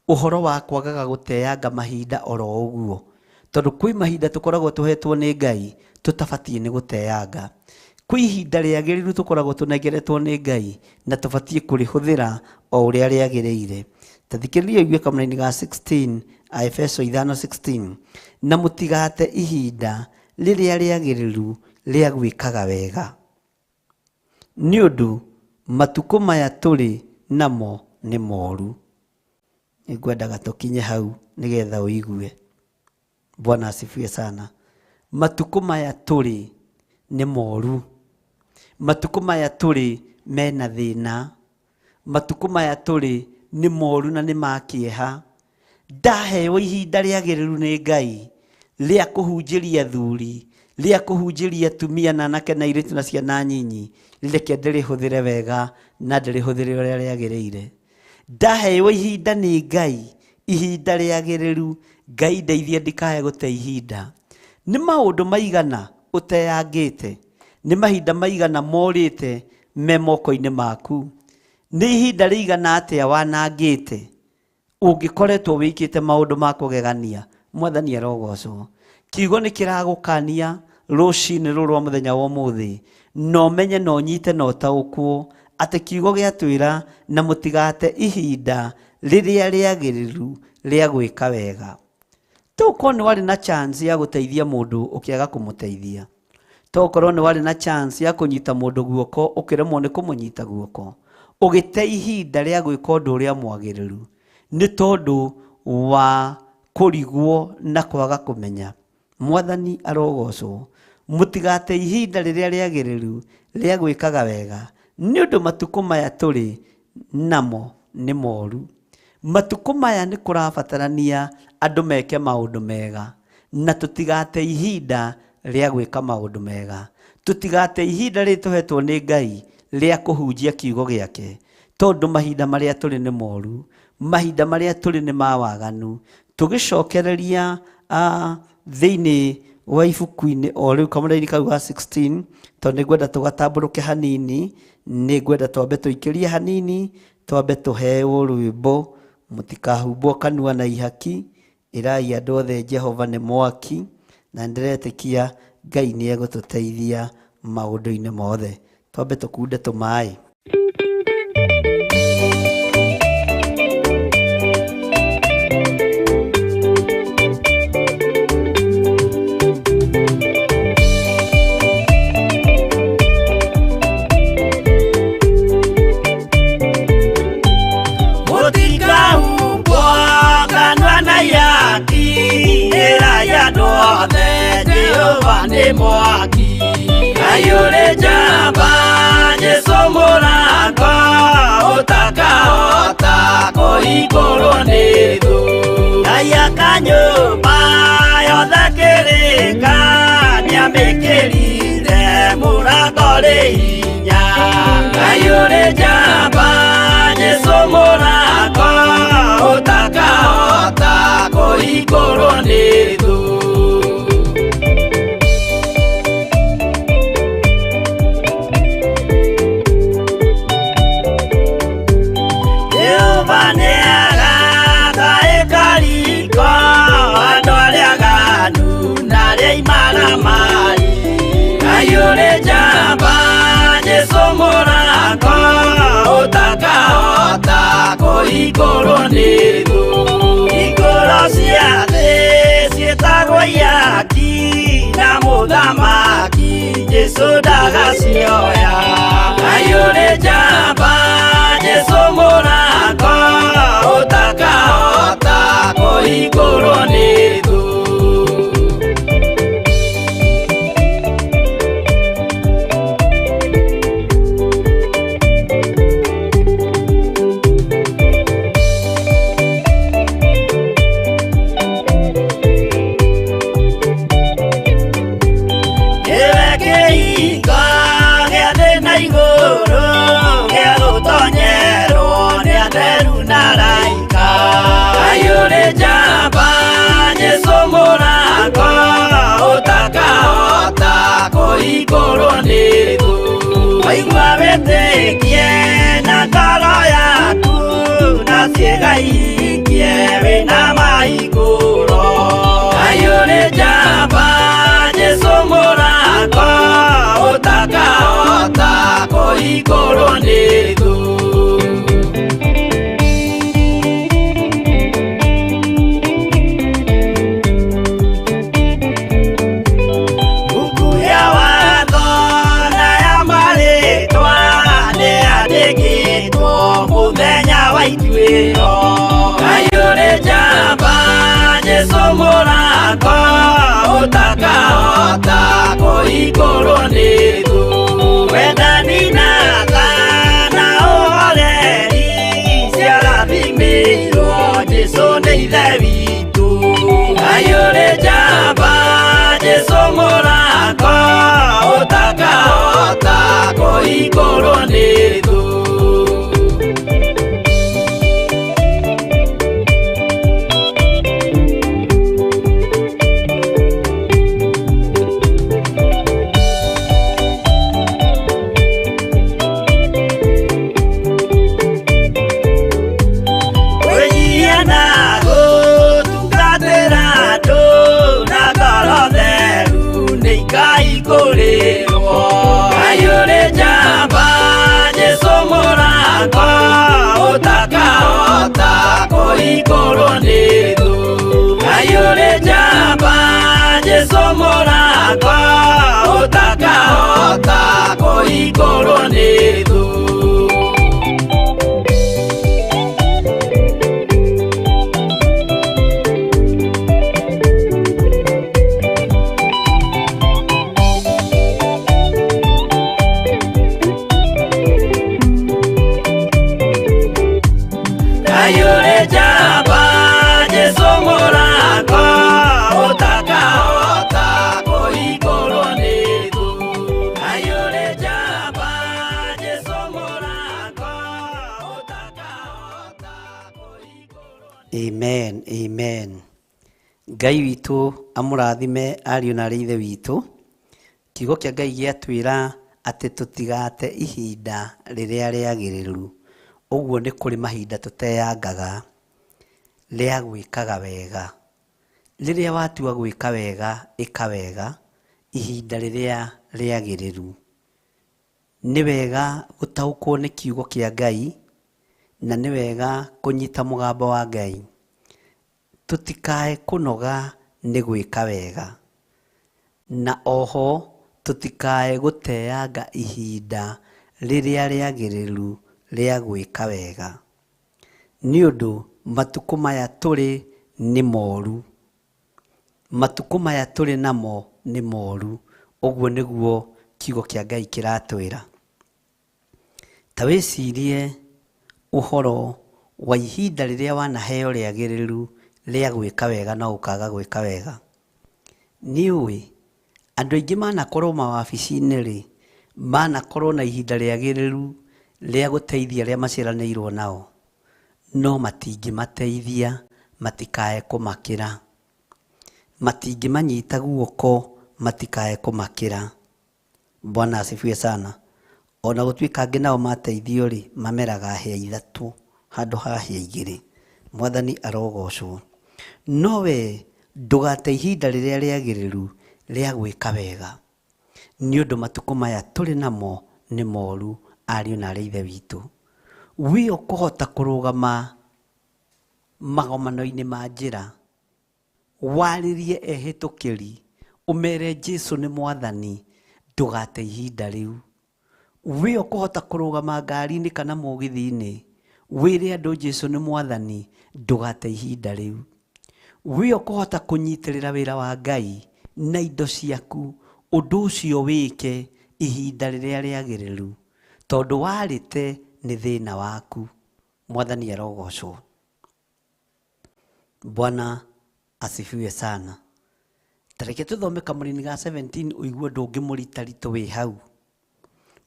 ũhoro wa kwagaga gũteanga mahinda oro ũguo, tondũ kwĩ mahinda tũkoragwo tũhetwo nĩ Ngai tũtabatiĩ nĩ gũteanga. Kwĩ ihinda rĩagĩrĩru tũkoragwo tũnengeretwo nĩ Ngai na tũbatiĩ kũrĩhũthĩra o ũrĩa rĩagĩrĩire. Ta thikĩrĩria ũigue kamũraini ga 16, Aefeso 5:16, na mũtigate ihinda rĩrĩa rĩagĩrĩru rĩa gwĩkaga wega, nĩ ũndũ matukũ maya tũrĩ namo nĩ moru. Nĩngwendaga tũkinye hau nĩgetha ũigue. Bwana asifiwe sana. Matukũ maya tũrĩ nĩ moru, matukũ maya tũrĩ mena thĩna, matukũ maya tũrĩ nĩ moru na nĩ ma kĩeha. Ndaheo ihinda rĩagĩrĩru nĩ Ngai rĩa kũhunjĩria athuri, rĩa kũhunjĩria atumia na anake na airĩtu na ciana nyinyi, reke ndĩrĩhũthĩre wega na ndĩrĩhũthĩre ũrĩa rĩagĩrĩire. Ndaheo ihinda nĩ Ngai, ihinda rĩagĩrĩru, Ngai ndeithie ndikae gũte ihinda. Nĩ maũndũ maigana ũteangĩte, nĩ mahinda maigana morĩte me moko-inĩ maku, nĩ ihinda rĩigana atĩa wanangĩte ũngĩkoretwo wĩkĩte maũndũ ma kũgegania. Mwathani arogocwo. Kiugo nĩ kĩragũkania rũcinĩ rũrũ rwa mũthenya wa ũmũthĩ, na ũmenye na ũnyite na ũtaũkwo atĩ kiugo gĩatwĩra na mũtigate ihinda rĩrĩa rĩagĩrĩru rĩa gwĩka wega. Tokorwo nĩ warĩ na chance ya gũteithia mũndũ ũkĩaga kũmũteithia, tokorwo nĩ warĩ na chance ya kũnyita mũndũ guoko ũkĩremwo nĩ kũmũnyita guoko, ũgĩte ihinda rĩa gwĩka ũndũ ũrĩa mwagĩrĩru nĩ tondũ wa kũrigwo na kwaga kũmenya. Mwathani arogocwo. Mũtigate ihinda rĩrĩa rĩagĩrĩru rĩa gwĩkaga wega, nĩ ũndũ matukũ maya tũrĩ namo nĩ moru. Matukũ maya nĩ kũrabatarania andũ meke maũndũ mega, na tũtigate ihinda rĩa gwĩka maũndũ mega. Tũtigate ihinda rĩrĩ tũhetwo nĩ Ngai rĩa kũhunjia kiugo gĩake, tondũ mahinda marĩa tũrĩ nĩ moru, mahinda marĩa tũrĩ nĩ ma waganu. Tũgĩcokereria thĩinĩ wa ibuku-inĩ o rĩu kamũraini kau ga 16, tondũ nĩngwenda tũgatambũrũke hanini, nĩngwenda twambe tũikĩrie hanini, twambe tũheo rwĩmbo, mũtikahumbwo kanua na ihaki, ĩrai andũ othe Jehova nĩ mwaki, na nĩndĩretĩkia Ngai nĩegũtũteithia maũndũ-inĩ mothe. Twambe tũkunde tũmaĩ. Mwaki Ngai ũrĩ njamba Jesũ mũrango ũtakahota kũhingũrwo nĩ thũ Ngai aka nyũmba yothe kĩrĩka nĩamĩkĩrire mũrango rĩ hinya Ngai ũrĩ njamba Jesũ mũrango ũtakahota kũhingũrwo nĩ thũ Jehova nĩagaka ĩkariko andũ arĩa aganu na arĩa imaramari Ngai ũrĩ njamba Jesũ mũrango ũtakahota kũhingũrwo nĩ thũ Hingũro cia thĩ ciĩtagwo ihaki na mũthamaki Jesũ ndagacioya Ngai ũrĩ njamba Jesũ mũrango ũtakahota kũhingũrwo nĩ thũ Nĩwe kĩhingo gĩa thĩ na igũrũ gĩa gũtonyerwo nĩ atheru na araika Ngai ũrĩ njamba Jesũ mũrango ũtakahota kũhingũrwo nĩ thũ Waigua wĩtĩkie na ngoro yaku na ciĩga ihingie wĩna mahingũro Ngai ũrĩ njamba Jesũ mũrango ũtakahota kũhingũrwo nĩ thũ Buku ya watho na ya marĩtwa nĩyandĩkĩtwo mũthenya wa ituĩro Ngai ũrĩ njamba Jesũ mũrango ũtakahota kũhingũrwo nĩ thũ Wendani na tha na ũhoreri ciarathimĩirwo Jesũ nĩ ithe witũ Ngai ũrĩ njamba Jesũ mũrango ũtakahota kũhingũrwo nĩ thũ Kwĩnyihia na gũtungatĩra andũ na ngoro theru nĩ ikahingũrĩrwo Ngai ũrĩ njamba Jesũ mũrango ũtakahota kũhingũrwo nĩ thũ Ngai ũrĩ njamba Jesũ mũrango ũtakahota kũhingũrwo nĩ thũ Ngai ũrĩ njamba Jesũ mũrango ũtakahota kũhingũrwo nĩ thũ Ngai ũrĩ njamba Jesũ mũrango ũtakahota kũhingũrwo. Amen, amen. Ngai witũ amũrathime ariũ na arĩ ithe witũ. Kiugo kĩa Ngai gĩatwĩra atĩ tũtigate ihinda rĩrĩa rĩagĩrĩru. Ũguo nĩ kũrĩ mahinda tũteangaga rĩa gwĩkaga wega. Rĩrĩa watua gwĩka wega, ĩka wega ihinda rĩrĩa rĩagĩrĩru. Nĩ wega gũtaũkwo nĩ kiugo kĩa Ngai na nĩ wega kũnyita mũgambo wa Ngai. Tũtikae kũnoga nĩ gwĩka wega na oho tũtikae gũteanga ihinda rĩrĩa rĩagĩrĩru rĩa gwĩka wega. Nĩ ũndũ matukũ maya tũrĩ nĩ moru. Matukũ maya tũrĩ namo nĩ moru. Ũguo nĩguo kiugo kĩa Ngai kĩratwĩra. Ta wĩcirie ũhoro wa ihinda rĩrĩa wanaheo rĩagĩrĩru rĩa gwĩka wega no ũkaga gwĩka wega. Nĩ ũĩ andũ aingĩ manakorwo mawabici-inĩ rĩ, manakorwo na ihinda rĩagĩrĩru rĩa gũteithia arĩa maciaranĩirwo nao, no matingĩmateithia matikae kũmakĩra. Matingĩmanyita guoko matikae kũmakĩra. Bwana asifiwe sana. Ona gũtuĩka angĩ nao mateithio rĩ, mameraga hĩa ithatũ handũ ha hĩa igĩrĩ. Mwathani arogocwo. No we ndũgate ihinda rĩrĩa rĩagĩrĩru rĩa gwĩka wega, nĩ ũndũ matukũ maya tũrĩ namo nĩ moru, ariũ na arĩ ithe witũ. Wĩ ũkũhota kũrũgama magomano-inĩ ma njĩra, warĩrie ehĩtũkĩri, ũmere Jesu nĩ mwathani, ndũgate ihinda rĩu. Wĩ ũkũhota kũrũgama ngari-inĩ kana mũgithi-inĩ, wĩre andũ Jesu nĩ mwathani, ndũgate ihinda rĩu. Wĩ ũkũhota kũnyitĩrĩra wĩra wa Ngai na indo ciaku, ũndũ ũcio wĩke ihinda rĩrĩa rĩagĩrĩru, tondũ warĩte nĩ thĩna waku. Mwathani arogocwo. Bwana asifiwe sana. Tareke tũthome kamũrini ga 17 ũigue ũndũ ũngĩ mũritaritũ wĩ hau.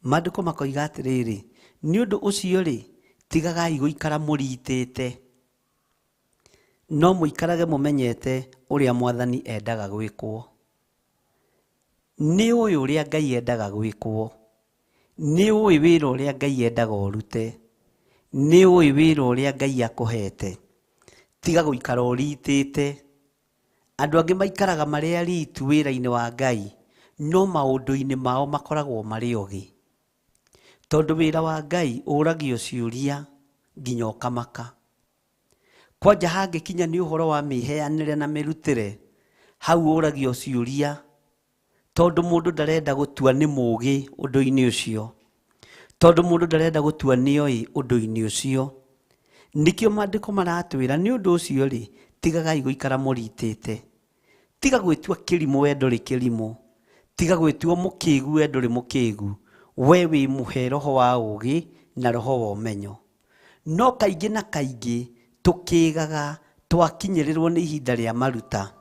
Maandĩko makoiga atĩrĩrĩ, nĩ ũndũ ũcio rĩ, tigagai gũikara mũritĩte, no mũikarage mũmenyete ũrĩa mwathani endaga gwĩkwo. Nĩ ũĩ ũrĩa Ngai endaga gwĩkwo. Nĩ ũĩ wĩra ũrĩa Ngai endaga ũrute. Nĩ ũĩ wĩra ũrĩa Ngai akũhete. Tiga gũikara ũritĩte. Andũ angĩ maikaraga marĩ aritu wĩra-inĩ wa Ngai, no maũndũ-inĩ mao makoragwo marĩ ogĩ. Tondũ wĩra wa Ngai ũragio ciũria nginya ũkamaka. Kwanja hangĩkinya nĩ ũhoro wa mĩheanĩre na mĩrutĩre, hau ũragio ciũria tondũ mũndũ ndarenda gũtua nĩ mũũgĩ ũndũ-inĩ ũcio, tondũ mũndũ ndarenda gũtua nĩ oĩ ũndũ-inĩ ũcio. Nĩkĩo maandĩko maratwĩra nĩ ũndũ ũcio rĩ, tigagai gũikara mũritĩte. Tiga gwĩtua kĩrimũ we ndũrĩ kĩrimũ. Tiga gwĩtua mũkĩgu we ndũrĩ mũkĩgu. We wĩ mũhe roho wa ũũgĩ na roho wa ũmenyo. No kaingĩ na kaingĩ tũkĩgaga twakinyĩrĩrwo nĩ ihinda rĩa maruta.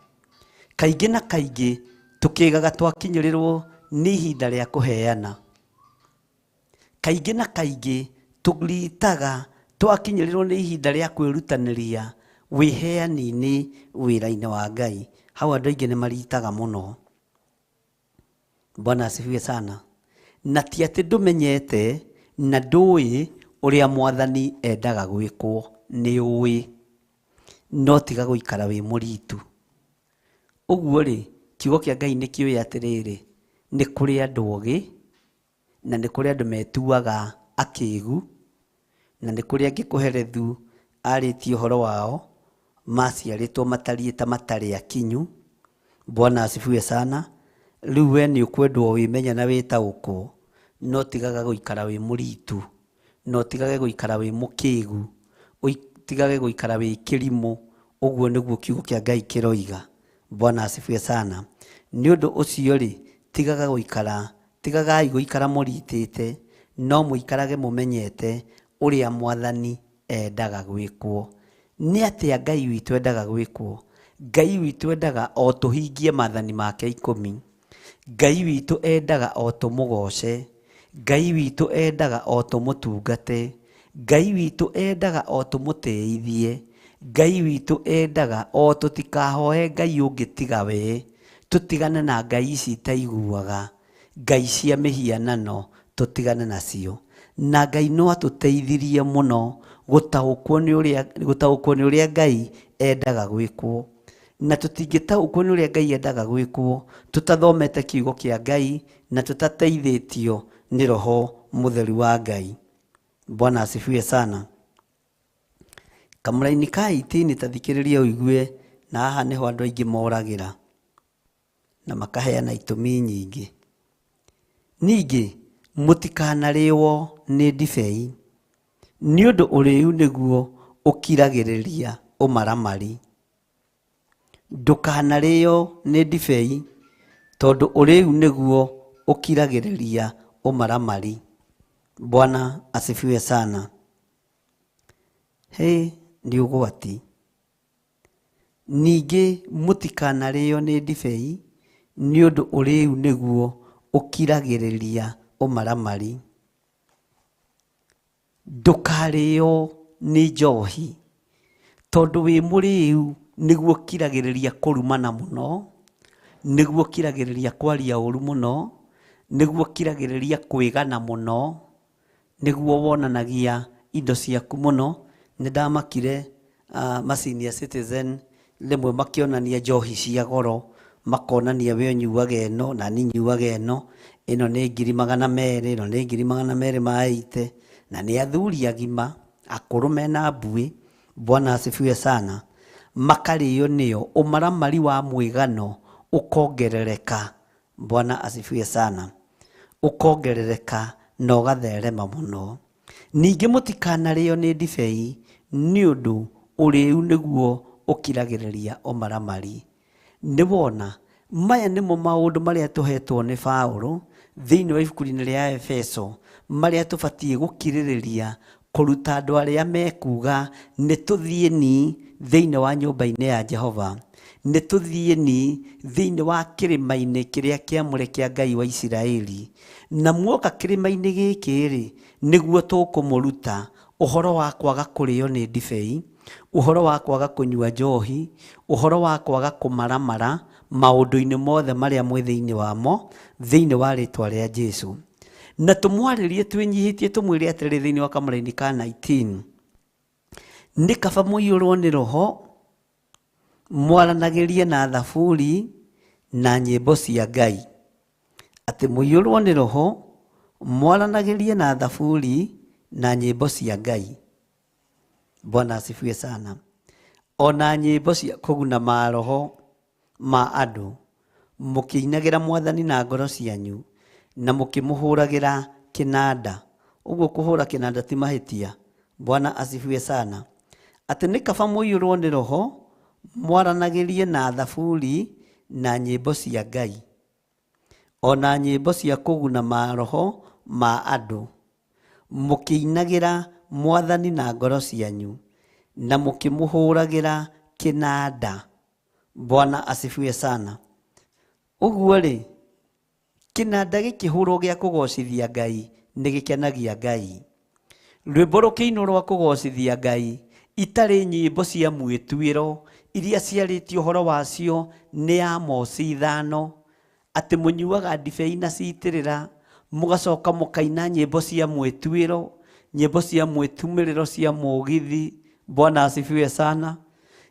Kaingĩ na kaingĩ tũkĩgaga twakinyĩrĩrwo nĩ ihinda rĩa kũheana. Kaingĩ na kaingĩ tũritaga twakinyĩrĩrwo nĩ ihinda rĩa kwĩrutanĩria wĩheani-inĩ wĩra-inĩ wa Ngai. Hau andũ aingĩ nĩ maritaga mũno. Bwana asifiwe sana. Na ti atĩ ndũmenyete na ndũĩ ũrĩa mwathani endaga gwĩkwo, nĩ ũĩ, no tiga gũikara wĩ mũritu. Ũguo rĩ, kiugo kĩa Ngai nĩ kĩũĩ atĩrĩrĩ, nĩ kũrĩ andũ ogĩ na nĩ kũrĩ andũ metuaga akĩgu, na nĩ kũrĩ angĩ Kohelethu arĩtie ũhoro wao, maciarĩtwo matariĩ ta matarĩ akinyu. Bwana asifiwe sana. Rĩu we nĩ ũkwendwo wĩmenye na wĩtaũkwo, no tigaga gũikara wĩ mũritu, no tigage gũikara wĩ mũkĩgu, tigage gũikara wĩ kĩrimũ. Ũguo nĩguo kiugo kĩa Ngai kĩroiga. Bwana asifiwe sana. Nĩ ũndũ ũcio rĩ, tigaga gũikara, tigagai gũikara mũritĩte, no mũikarage mũmenyete ũrĩa mwathani endaga gwĩkwo. Nĩ atĩa Ngai witũ endaga gwĩkwo? Ngai witũ endaga o tũhingie maathani make ikũmi. Ngai witũ endaga o tũmũgoce. Ngai witũ endaga o tũmũtungate. Ngai witũ endaga o tũmũtĩithie. Ngai witũ endaga o tũtikahoe Ngai ũngĩ tiga we. Tũtigane na ngai ici itaiguaga, ngai cia mĩhianano tũtigane nacio. Na Ngai no atũteithirie mũno gũtaũkwo nĩ ũrĩa, gũtaũkwo nĩ ũrĩa Ngai endaga gwĩkwo. Na tũtingĩtaũkwo nĩ ũrĩa Ngai endaga gwĩkwo tũtathomete kiugo kĩa Ngai na tũtateithĩtio nĩ Roho Mũtheru wa Ngai. Bwana asifiwe sana. Kamũraini ka 18 ta thikĩrĩria ũigue, na haha nĩho andũ aingĩ moragĩra na makaheana itũmi nyingĩ. Ningĩ mũtikanarĩwo nĩ ndibei, nĩ ũndũ ũrĩu nĩguo ũkiragĩrĩria ũmaramari. Ndũkanarĩo nĩ ndibei, Tondũ ũrĩu nĩguo ũkiragĩrĩria ũmaramari. Bwana asifiwe sana. Hĩ, nĩ ũgwati. Ningĩ mũtikanarĩo nĩ ndibei, nĩ ũndũ ũrĩu nĩguo ũkiragĩrĩria ũmaramari. Ndũkarĩo nĩ njohi, tondũ wĩ mũrĩu nĩguo ũkiragĩrĩria kũrumana mũno, nĩguo ũkiragĩrĩria kwaria ũru mũno, nĩguo ũkiragĩrĩria kwĩgana mũno, nĩguo wonanagia indo ciaku mũno. Nĩ ndamakire ma senior citizen rĩmwe makĩonania njohi cia goro, makonania we ũnyuaga ĩno na niĩ nyuaga ĩno, ĩno nĩ 200,000, ĩno nĩ 280,000, na nĩ athuri agima akũrũ mena mbuĩ. Bwana asifiwe sana. Makarĩo nĩo, ũmaramari wa mwĩgano ũkongerereka. Bwana asifiwe sana. Ũkongerereka na ũgatherema mũno. Ningĩ mũtikanarĩo nĩ ndibei, nĩ ũndũ ũrĩu nĩguo ũkiragĩrĩria ũmaramari. Nĩ wona maya nĩmo maũndũ marĩa tũhetwo nĩ Paũlũ thĩinĩ wa ibuku-inĩ rĩa Efeso, marĩa tũbatiĩ gũkirĩrĩria kũruta andũ arĩa mekuga nĩ tũthiĩni thĩinĩ wa nyũmba-inĩ ya Jehova, nĩ tũthiĩni thĩinĩ wa kĩrĩma-inĩ kĩrĩa kĩamũre kĩa Ngai wa Isiraeli. Na muoka kĩrĩma-inĩ gĩkĩ-rĩ, nĩguo tũkũmũruta ũhoro wa kwaga kũrĩo nĩ ndibei, ũhoro wa kwaga kũnyua njohi, ũhoro wa kwaga kũmaramara maũndũ-inĩ mothe marĩa mwĩ thĩinĩ wamo, thĩinĩ wa rĩtwa rĩa Jesu. Na tũmwarĩrie twĩnyihĩtie tũmwĩre atĩrĩrĩ thĩinĩ wa kamũraini ka 19, nĩ kaba mũiyũrwo nĩ roho, mwaranagĩrie na thaburi na nyĩmbo cia Ngai. Atĩ mũiyũrwo nĩ roho, mwaranagĩrie na thaburi na nyĩmbo cia Ngai. Bwana asifiwe sana. Ona nyĩmbo cia kũguna maroho ma andũ, mũkĩinagĩra mwathani na ngoro cianyu, na mũkĩmũhũragĩra kĩnanda. Ũguo kũhũra kĩnanda ti mahĩtia. Bwana asifiwe sana. Atĩ nĩ kaba mũiyũrwo nĩ roho, mwaranagĩrie na thaburi na nyĩmbo cia Ngai, ona nyĩmbo cia kũguna maroho ma andũ, mũkĩinagĩra mwathani na ngoro cianyu, na mũkĩmũhũragĩra kĩnanda. Bwana asifiwe sana. Ũguo rĩ, kĩnanda gĩkĩhũrwo gĩa kũgocithia Ngai nĩ gĩkenagia Ngai. Rwĩmbo rũkĩinwo rwa kũgocithia Ngai, itarĩ nyĩmbo cia mwĩtuĩro iria ciarĩtio ũhoro wacio nĩ Amosi 5, atĩ mũnyuaga ndibei na citĩrĩra, mũgacoka mũkaina nyĩmbo cia mwĩtuĩro, nyĩmbo cia mwĩtumĩrĩro cia mũgithi. Bwana asifiwe sana.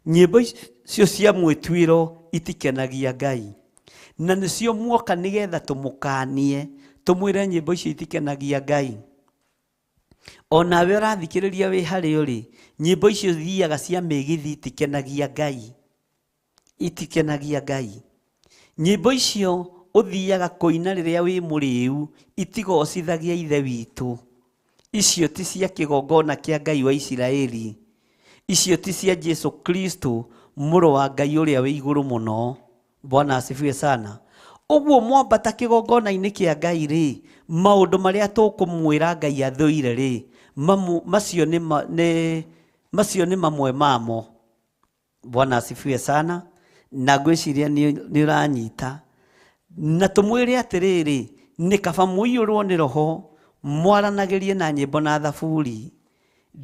Nyĩmbo icio cia mwĩtuĩro itikenagia Ngai, na nĩcio muoka nĩgetha tũmũkanie, tũmwĩre nyĩmbo icio itikenagia Ngai. Onawe ũrathikĩrĩria wĩ harĩa ũrĩ, nyĩmbo icio thiaga cia mĩgithi itikenagia Ngai, itikenagia Ngai. Nyĩmbo icio ũthiaga kũina rĩrĩa wĩ mũrĩu itigocithagia Ithe witũ. Icio ti cia kĩgongona kĩa Ngai wa Isiraeli, icio ti cia Jesu Kristo mũrũ wa Ngai ũrĩa wĩ igũrũ mũno. Bwana asifiwe sana. Ũguo mwambata kĩgongona-inĩ kĩa Ngai rĩ, maũndũ marĩa tũkũmwĩra Ngai athũire rĩ, macio nĩ mamwe mamo. Bwana asifiwe sana. Na ngwĩciria nĩ ũranyita. Na tũmwĩre atĩrĩrĩ, nĩ kaba mũiyũrwo nĩ roho, mwaranagĩrie na nyĩmbo na thaburi.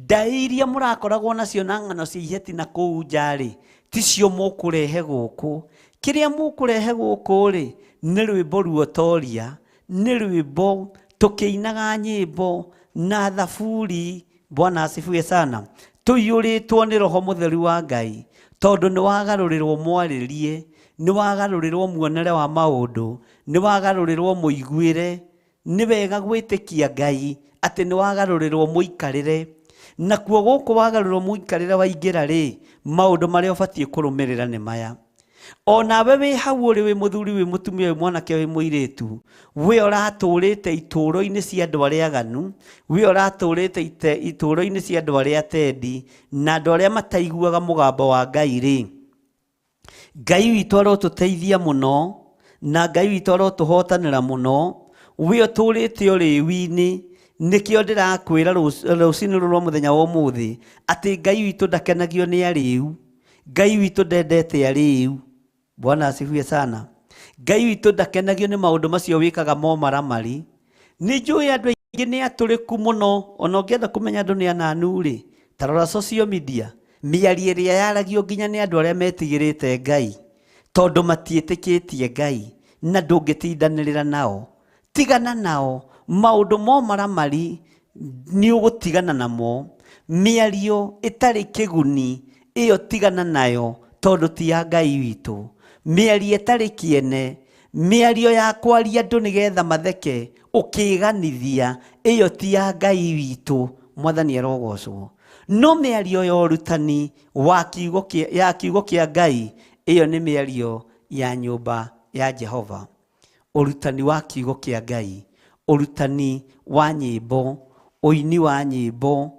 Ndaĩ iria mũrakoragwo nacio na ng'ano cia iheti na kũu nja rĩ, ticio mũkũrehe gũkũ. Kĩrĩa mũkũrehe gũkũ rĩ, nĩ rwĩmbo ruotoria, nĩ rwĩmbo tũkĩinaga nyĩmbo na thaburi. Bwana asifiwe sana. Tũiyũrĩtwo nĩ roho mũtheru wa Ngai, tondũ nĩ wagarũrĩrwo mwarĩrie, nĩ wagarũrĩrwo muonere wa maũndũ, nĩ wagarũrĩrwo mũiguĩre. Nĩ wega gwĩtĩkia Ngai atĩ nĩ wagarũrĩrwo mũikarĩre. Nakuo gũkũ wagarũrĩrwo mũikarĩre waingĩra rĩ, maũndũ marĩa ũbatiĩ kũrũmĩrĩra nĩ maya. Onawe wĩ hau ũrĩ, wĩ mũthuri, wĩ mũtumia, wĩ mwanake, wĩ mũirĩtu, we ũratũrĩte itũũro-inĩ cia andũ arĩa aganu, we ũratũrĩte itũũro-inĩ cia andũ arĩa atendi na andũ arĩa mataiguaga mũgambo wa Ngai rĩ, Ngai witũ arotũteithia mũno Na Ngai witũ arotũhotanĩra mũno. We ũtũrĩte ũrĩu-inĩ, nĩkĩo ndĩrakwĩra rũcinĩ rũrũ rwa mũthenya wa ũmũthĩ atĩ Ngai witũ ndakenagio nĩ arĩu. Ngai witũ ndendete arĩu. Bwana asifiwe sana. Ngai witũ ndakenagio nĩ maũndũ macio wĩkaga momaramari. Nĩ njũĩ andũ aingĩ nĩ atũrĩku mũno, ona ũngĩenda kũmenya andũ nĩ ananu rĩ, ta rora social media, mĩario ĩrĩa yaragio nginya nĩ andũ arĩa metigĩrĩte Ngai, tondũ matiĩtĩkĩtie Ngai na ndũngĩtindanĩrĩra nao. Tigana nao, maũndũ momaramari nĩ ũgũtigana namo. Mĩario ĩtarĩ kĩguni ĩyo tigana nayo, tondũ ti ya Ngai witũ. Mĩario ĩtarĩ kĩene, mĩario ya kwaria andũ nĩgetha matheke ũkĩganithia, ĩyo ti ya Ngai witũ. Mwathani arogocwo. No mĩario ya ũrutani wa kiugo kĩa, ya kiugo kĩa Ngai, ĩyo nĩ mĩario ya nyũmba ya Jehova. Ũrutani wa kiugo kĩa Ngai, ũrutani wa nyĩmbo, ũini wa nyĩmbo,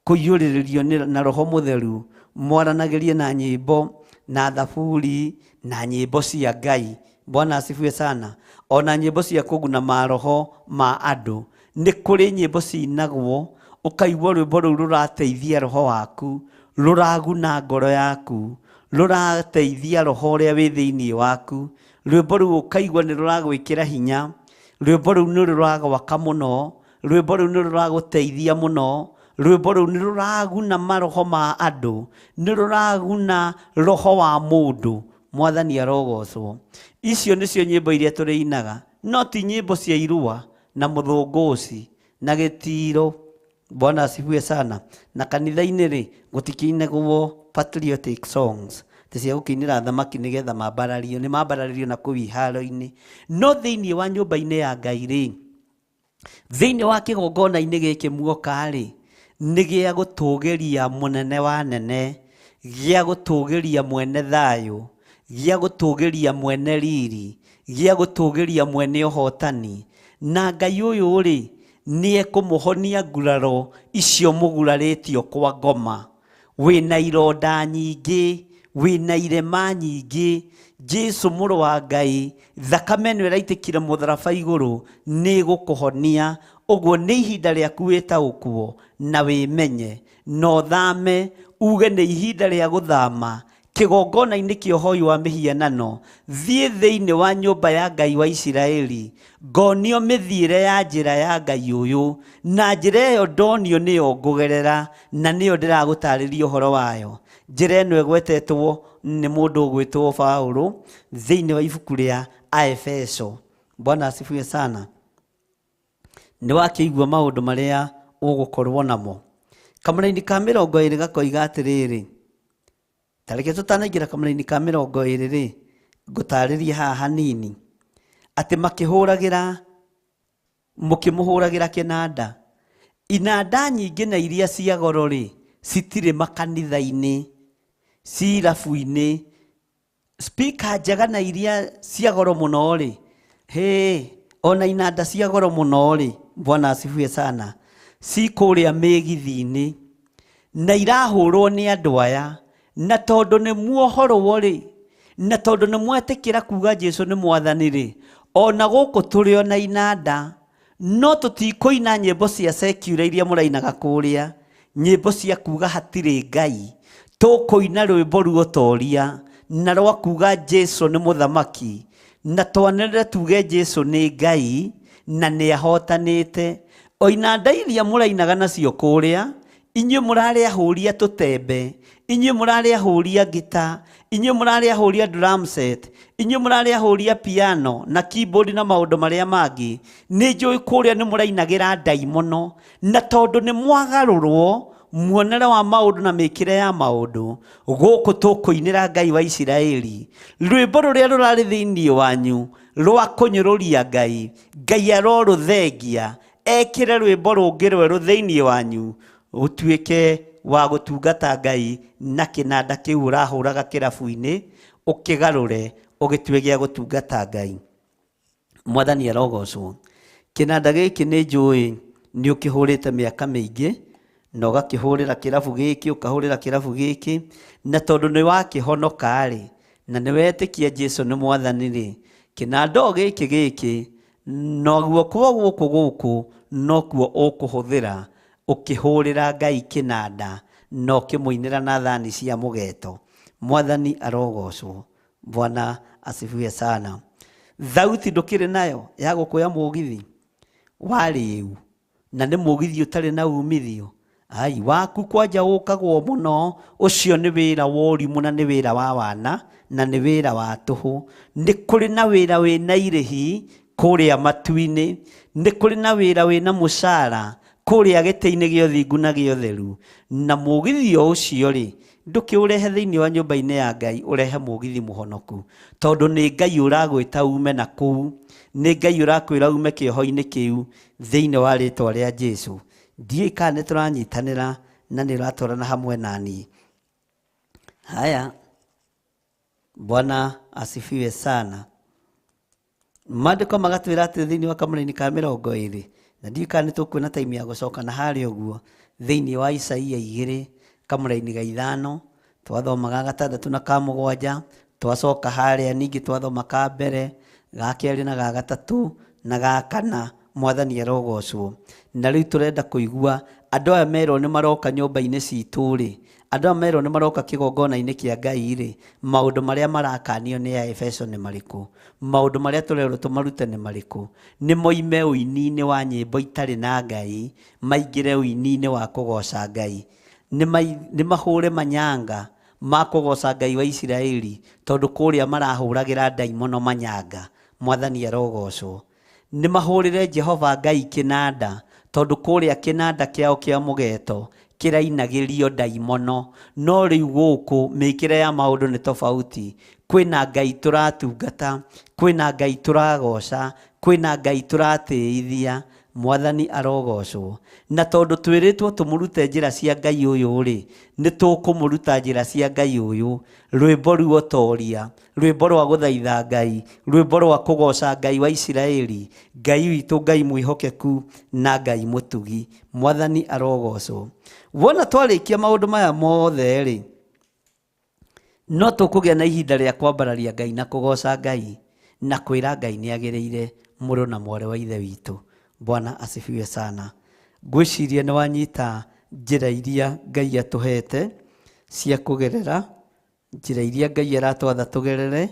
kũiyũrĩrĩrio na Roho Mũtheru, mwaranagĩrie na nyĩmbo, na thaburi, na nyĩmbo cia Ngai. Bwana asifiwe sana. Ona nyĩmbo cia kũguna maroho ma andũ. Nĩ kũrĩ nyĩmbo cinagwo, ũkaigua rwĩmbo rũu rũrateithia roho waku, rũraguna ngoro yaku, rũrateithia roho ũrĩa wĩ thĩinĩ waku. Rwĩmbo rũu ũkaigua nĩ rũragwĩkĩra hinya, rwĩmbo rũu nĩ rũragwaka mũno, rwĩmbo rũu nĩ rũragũteithia mũno, rwĩmbo rũu nĩ rũraguna maroho ma andũ, nĩ rũraguna roho wa mũndũ. Mwathani arogocwo. Icio nĩcio nyĩmbo iria tũrĩinaga, no ti nyĩmbo cia irua na mũthũngũci na gĩtiro. Bwana asifiwe sana. Na kanitha-inĩ rĩ, gũtikĩinagwo patriotic songs, ti cia gũkĩinĩra thamaki nĩgetha mambarario, nĩ mambararirio na kũu iharo-inĩ. No thĩinĩ wa nyũmba-inĩ ya Ngai rĩ, thĩinĩ wa kĩgongona-inĩ gĩkĩ muoka rĩ, nĩ gĩa gũtũgĩria mũnene wa nene, gĩa gũtũgĩria mwene thayũ, gĩa gũtũgĩria mwene riri, gĩa gũtũgĩria mwene ũhotani. Na Ngai ũyũ rĩ, nĩ ekũmũhonia nguraro icio mũgurarĩtio kwa ngoma. Wĩna ironda nyingĩ, wĩna irema nyingĩ, Jesu mũrũ wa Ngai, thakame ĩno ĩraitĩkire mũtharaba igũrũ nĩ ĩgũkũhonia. Ũguo nĩ ihinda rĩaku wĩtaũkwo na wĩmenye, na ũthame, uge nĩ ihinda rĩa gũthama kĩgongona-inĩ kĩa ũhoi wa mĩhianano, thiĩ thĩinĩ wa nyũmba ya Ngai wa Isiraeli, ngonio mĩthiĩre ya njĩra ya Ngai ũyũ, na njĩra ĩyo ndonio nĩyo ngũgerera, na nĩyo ndĩragũtarĩria ũhoro wayo. Njĩra ĩno ĩgwetetwo nĩ mũndũ ũgwĩtwo Paũlũ thĩinĩ wa ibuku rĩa Aefeso. Bwana asifiwe sana. Nĩ wakĩigua maũndũ marĩa ũgũkorwo namo. Kamũraini ka 20 gakoiga atĩrĩrĩ, ta reke tũtanaingĩra kamũraini ka 20 rĩ, ngũtarĩrie haha hanini atĩ makĩhũragĩra, mũkĩmũhũragĩra kĩnanda. Inanda nyingĩ na iria cia goro rĩ, citirĩ makanitha-inĩ, ci irabu-inĩ. Speaker njega na iria cia goro mũno rĩ, hĩ, ona inanda cia goro mũno rĩ, Bwana asifiwe sana, ci kũrĩa mĩgithi-inĩ na irahũrwo nĩ andũ aya, na tondũ nĩ muohorwo rĩ, na tondũ nĩ mwetĩkĩra kuga Jesu nĩ mwathani rĩ, ona gũkũ tũrĩ ona inanda, no tũtikũina nyĩmbo cia secular iria mũrainaga kũrĩa, nyĩmbo cia kuga hatirĩ Ngai. Tũkũina rwĩmbo ruotoria na rwa kuga Jesu nĩ mũthamaki, na twanĩrĩre tuge Jesu nĩ Ngai na nĩ ahotanĩte. O inanda iria mũrainaga nacio kũrĩa, inyuĩ mũrarĩ ahũri a tũtembe, inyuĩ mũrarĩ ahũri a ngita, inyuĩ mũrarĩ ahũri a drum set, inyuĩ mũrarĩ ahũri a piano na keyboard na maũndũ marĩa mangĩ, nĩ njũĩ kũrĩa nĩ mũrainagĩra ndaimono, na tondũ nĩ mwagarũrwo muonere wa maũndũ na mĩkĩre ya maũndũ, gũkũ tũkũinĩra Ngai wa Isiraeli rwĩmbo rũrĩa rũrarĩ thĩinĩ wanyu rwa kũnyũrũria Ngai. Ngai arorũthengia ekĩre rwĩmbo rũngĩ rwerũ thĩinĩ wanyu, ũtuĩke wa gũtungata Ngai na kĩnanda kĩu ũrahũraga kĩrabu-inĩ, ũkĩgarũre ũgĩtue gĩa gũtungata Ngai. Mwathani arogocwo. Kĩnanda gĩkĩ nĩ njũĩ nĩ ũkĩhũrĩte mĩaka mĩingĩ, na ũgakĩhũrĩra kĩrabu gĩkĩ, ũkahũrĩra kĩrabu gĩkĩ, na tondũ nĩ wakĩhonoka rĩ, na nĩ wetĩkia Jesu nĩ mwathani rĩ, Kĩnanda o gĩkĩ gĩkĩ na guoko gũkũ gũkũ nokuo ũkũhũthĩra ũkĩhũrĩra Ngai kĩnanda na ũkĩmũinĩra na thani cia mũgeto. Mwathani arogocwo. Bwana asifiwe sana. Thauti ndũkĩrĩ nayo ya gũkũya mũgithi warĩu na nĩ mũgithi ũtarĩ na umithio. Ai, waku kwanja ũkagwo mũno, ũcio nĩ wĩra wa ũrimũ na nĩ wĩra wa wana na nĩ wĩra wa tũhũ. Nĩ kũrĩ na wĩra wĩna irĩhi kũrĩa matu-inĩ, nĩ kũrĩ na wĩra wĩna mũcara kũrĩa gĩtĩ-inĩ gĩa ũthingu na gĩa ũtheru. Na mũgithi o ũcio rĩ, ndũkĩũrehe thĩinĩ wa nyũmba-inĩ ya Ngai, ũrehe mũgithi mũhonoku, tondũ nĩ Ngai ũragwĩta ume na kũu, nĩ Ngai ũrakwĩra ume kĩoho-inĩ kĩu thĩinĩ wa rĩtwa rĩa Jesu. Ndiũĩ kana nĩ tũranyitanĩra na nĩ ũratwarana hamwe na niĩ. Haya, Bwana asifiwe sana. Maandĩko magatwĩra atĩ thĩinĩ wa kamũraini ka 20, na ndiũĩ kana nĩ tũkuona time ya gũcoka na harĩa ũguo, thĩinĩ wa Isaia 2 kamũraini ga 5, twathoma ga 6 na ka 7, twacoka harĩa ningĩ twathoma ka mbere, ga 2 na ga 3 na ga 4. Mwathani arogocwo. Na rĩu tũrenda kũigua andũ aya merwo nĩ maroka nyũmba-inĩ citũ rĩ, andũ aya merwo nĩ maroka kĩgongona-inĩ kĩa Ngai rĩ, maũndũ marĩa marakanio nĩ Aefeso nĩ marĩkũ? Maũndũ marĩa tũrerwo tũmarute nĩ marĩkũ? Nĩ moime ũini-inĩ wa nyĩmbo itarĩ na Ngai, maingĩre ũini-inĩ wa kũgoca Ngai. Nĩ mahũre manyanga ma kũgoca Ngai wa Isiraeli, tondũ kũrĩa marahũragĩra ndaimono manyanga. Mwathani arogocwo. Nĩ mahũrĩre Jehova Ngai kĩnanda, tondũ kũrĩa kĩnanda kĩao kĩa mũgeto kĩrainagĩrio ndaimono. No rĩu gũkũ mĩkĩre ya maũndũ nĩ tofauti. Kwĩna Ngai tũratungata, kwĩna Ngai tũragoca, kwĩna Ngai tũratĩithia. Mwathani arogocwo. Na tondũ twĩrĩtwo tũmũrute njĩra cia Ngai ũyũ rĩ, nĩ tũkũmũruta njĩra cia Ngai ũyũ. Rwĩmbo ruotoria, rwĩmbo rwa gũthaitha Ngai, rwĩmbo rwa kũgoca Ngai wa Isiraeli, Ngai witũ, Ngai mwĩhokeku na Ngai mũtugi. Mwathani arogocwo. Wona twarĩkia maũndũ maya mothe rĩ, no tũkũgĩa na ihinda rĩa kwambararia Ngai na kũgoca Ngai na kwĩra Ngai nĩ agĩrĩire mũrũ na mwarĩ wa ithe witũ. Bwana asifiwe sana. Ngwĩciria nĩ wanyita njĩra iria Ngai atũhete cia kũgerera, njĩra iria Ngai aratwatha tũgerere,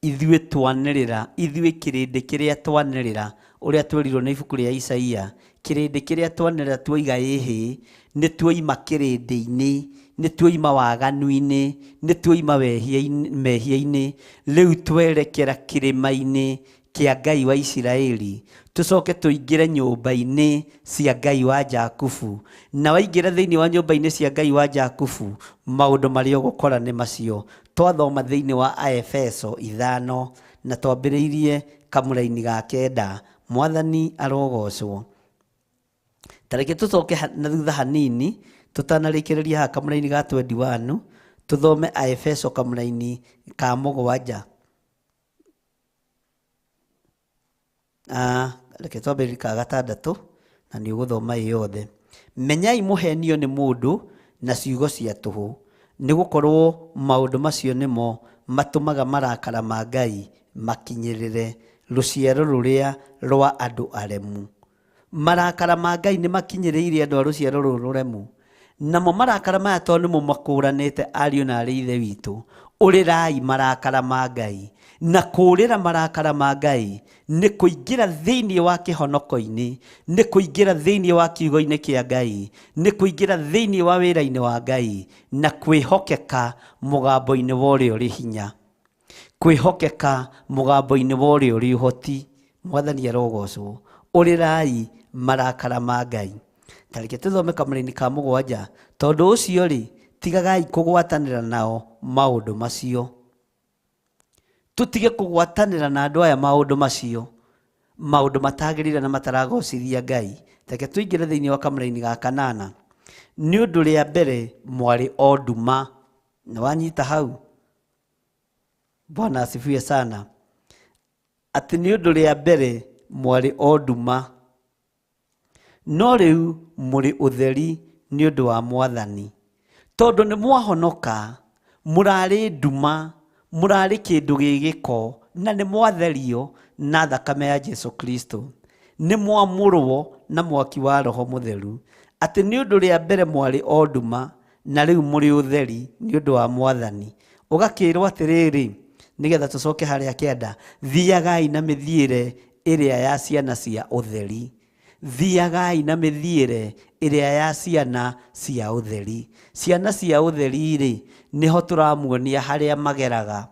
ithuĩ twanĩrĩra, ithuĩ kĩrĩndĩ kĩrĩa twanĩrĩra, ũrĩa twerirwo nĩ ibuku rĩa Isaia, kĩrĩndĩ kĩrĩa twanĩrĩra tuoiga ĩhĩ, nĩ tuoima kĩrĩndĩ-inĩ, nĩ tuoima waganu-inĩ, nĩ tuoima mehia-inĩ, rĩu twerekera kĩrĩma-inĩ kĩa Ngai wa Isiraeli, tũcoke tũingĩre nyũmba-inĩ cia Ngai wa Jakubu. Na waingĩra thĩinĩ wa nyũmba-inĩ cia Ngai wa Jakubu, maũndũ marĩa ũgũkora nĩ macio. Twathoma thĩinĩ wa Aefeso 5 na twambĩrĩirie kamũraini ga 9. Mwathani arogocwo. Ta reke tũcoke na thutha hanini, tũtanarĩkĩrĩria haha kamũraini ga 21, tũthome Aefeso kamũraini ka 7. Reke twambĩrĩrie ka 6 na nĩ ũgũthoma ĩ yothe. Menyai mũhenio nĩ mũndũ na ciugo cia tũhũ, nĩ gũkorwo maũndũ macio nĩmo matũmaga marakara ma Ngai makinyĩrĩre rũciaro rũrĩa rwa andũ aremu. Marakara ma Ngai nĩ makinyĩrĩire andũ a rũciaro rũrũ rũremu. Namo marakara maya tondũ nĩmo makũranĩte ariũ na arĩ ithe witũ, ũrĩrai marakara ma Ngai. Na kũũrĩra marakara ma Ngai nĩ kũingĩra thĩinĩ wa kĩhonoko-inĩ, nĩ kũingĩra thĩinĩ wa kiugo-inĩ kĩa Ngai, nĩ kũingĩra thĩinĩ wa wĩra-inĩ wa Ngai, na kwĩhokeka mũgambo-inĩ wa ũrĩa ũrĩ hinya, kwĩhokeka mũgambo-inĩ wa ũrĩa ũrĩ ũhoti. Mwathani arogocwo. Ũrĩrai marakara ma Ngai. Ta reke tũthome kamũraini ka 7. Tondũ ũcio rĩ, tigagai kũgwatanĩra nao maũndũ macio. Tũtige kũgwatanĩra na andũ aya maũndũ macio, maũndũ matagĩrĩire na mataragocithia Ngai. Reke tũingĩre thĩinĩ wa kamũraini ga 8. Nĩ ũndũ rĩa mbere mwarĩ o nduma. Nĩ wanyita hau? Bwana asifiwe sana. Atĩ nĩ ũndũ rĩa mbere mwarĩ o nduma, no rĩu mũrĩ ũtheri nĩ ũndũ wa Mwathani. Tondũ nĩ mwahonoka, mũrarĩ nduma, mũrarĩ kĩndũ gĩ gĩko, Na nĩ mwatherio na thakame ya Jesu Kristo, nĩ mwamũrwo na mwaki wa Roho Mũtheru, atĩ nĩ ũndũ rĩa mbere mwarĩ o nduma, na rĩu mũrĩ ũtheri nĩ ũndũ wa Mwathani. Ũgakĩrwo atĩrĩrĩ, nĩgetha tũcoke harĩa kĩanda, thiagai na mĩthiĩre ĩrĩa ya ciana cia ũtheri. Thiagai na mĩthiĩre ĩrĩa ya ciana cia ũtheri. Ciana cia ũtheri rĩ, nĩho tũramuonia harĩa mageraga,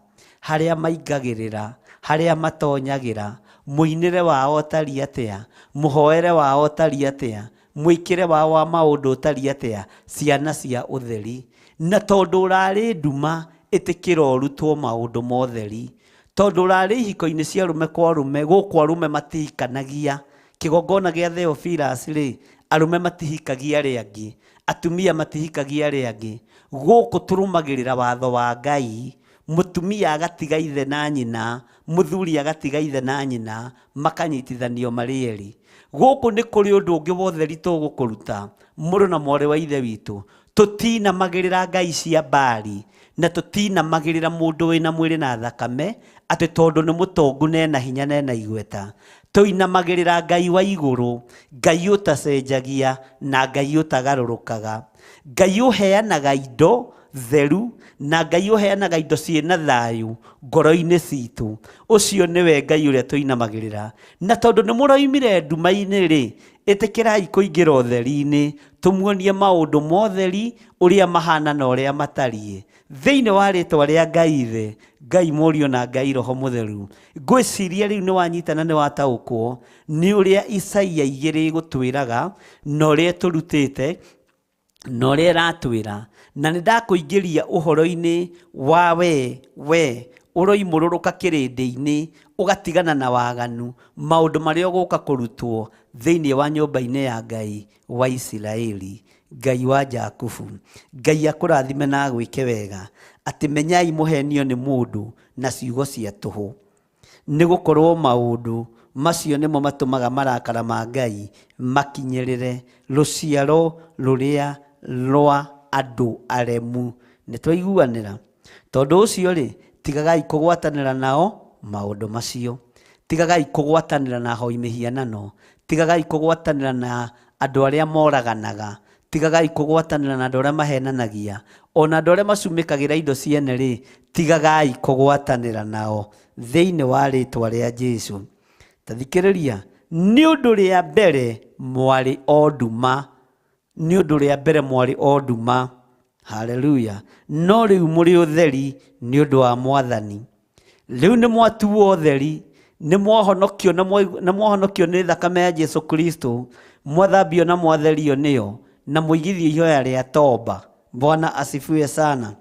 harĩa maingagĩrĩra, harĩa matonyagĩra, mũinĩre wao ũtariĩ atĩa, mũhoere wao ũtariĩ atĩa, mwĩkĩre wao wa maũndũ ũtariĩ atĩa, ciana cia ũtheri. Na tondũ ũrarĩ nduma, ĩtĩkĩra ũrutwo maũndũ ma ũtheri. Tondũ ũrarĩ ihiko-inĩ cia arũme kwa arũme, gũkũ arũme matihikanagia. Kĩgongona gĩa Theophilus rĩ, arũme matihikagia arĩa angĩ, atumia matihikagia arĩa angĩ. Gũkũ tũrũmagĩrĩra watho wa Ngai, mũtumia agatiga ithe na nyina, mũthuri agatiga ithe na nyina, makanyitithanio marĩ erĩ. Gũkũ nĩ kũrĩ ũndũ ũngĩ wa ũtheri tũgũkũruta, mũrũ na mwarĩ wa ithe witũ. Tũtinamagĩrĩra ngai cia Baali, na tũtinamagĩrĩra mũndũ wĩna mwĩrĩ na thakame, atĩ tondũ nĩ mũtongu na ena hinya na ena igweta. Tũinamagĩrĩra Ngai wa igũrũ, Ngai ũtacenjagia na Ngai ũtagarũrũkaga, Ngai ũheanaga indo theru na Ngai ũheanaga indo ciĩna thayũ ngoro-inĩ citũ. Ũcio nĩwe Ngai ũrĩa tũinamagĩrĩra. Na tondũ nĩ mũroimire nduma-inĩ rĩ, ĩtĩkĩrai kũingĩra ũtheri-inĩ, tũmuonie maũndũ ma ũtheri ũrĩa mahana na ũrĩa matariĩ. Thĩinĩ wa rĩtwa rĩa Ngai Ithe, Ngai Mũriũ na Ngai Roho Mũtheru. Ngwĩciria rĩu nĩ wanyita na nĩ wataũkwo nĩ ũrĩa Isaia 2 ĩgũtwĩraga na ũrĩa ĩtũrutĩte na ũrĩa ĩratwĩra. Na nĩ ndakũingĩria ũhoro-inĩ wa we ũroimũrũrũka kĩrĩndĩ-inĩ, ũgatigana na waganu, maũndũ marĩa ũgũka kũrutwo thĩinĩ wa nyũmba-inĩ ya Ngai wa Isiraeli, Ngai wa Jakubu. Ngai akũrathime na agwĩke wega, atĩ menyai mũhenio nĩ mũndũ na ciugo cia tũhũ, nĩ gũkorwo maũndũ macio nĩmo matũmaga marakara ma Ngai makinyĩrĩre rũciaro rũrĩa rwa andũ aremu. Nĩ twaiguanĩra? Tondũ ũcio rĩ, tigagai kũgwatanĩra nao maũndũ macio. Tigagai kũgwatanĩra na ahoi mĩhianano. Tigagai kũgwatanĩra na andũ arĩa moraganaga. Tigagai kũgwatanĩra na andũ arĩa mahenanagia. Ona andũ arĩa macumĩkagĩra indo ciene rĩ, tigagai kũgwatanĩra nao thĩinĩ wa rĩtwa rĩa Jesu. Ta thikĩrĩria, nĩ ũndũ rĩa mbere mwarĩ o nduma, nĩ ũndũ rĩa mbere mwarĩ o nduma. Haleluya. No rĩu mũrĩ ũtheri nĩ ũndũ wa Mwathani. Rĩu nĩ mwatuo ũtheri, nĩ mwahonokio na mwahonokio nĩ thakame ya Jesu Kristo, mwathambio na mwatherio nĩyo, na mũigithio ihoya rĩa toba. Bwana asifiwe sana.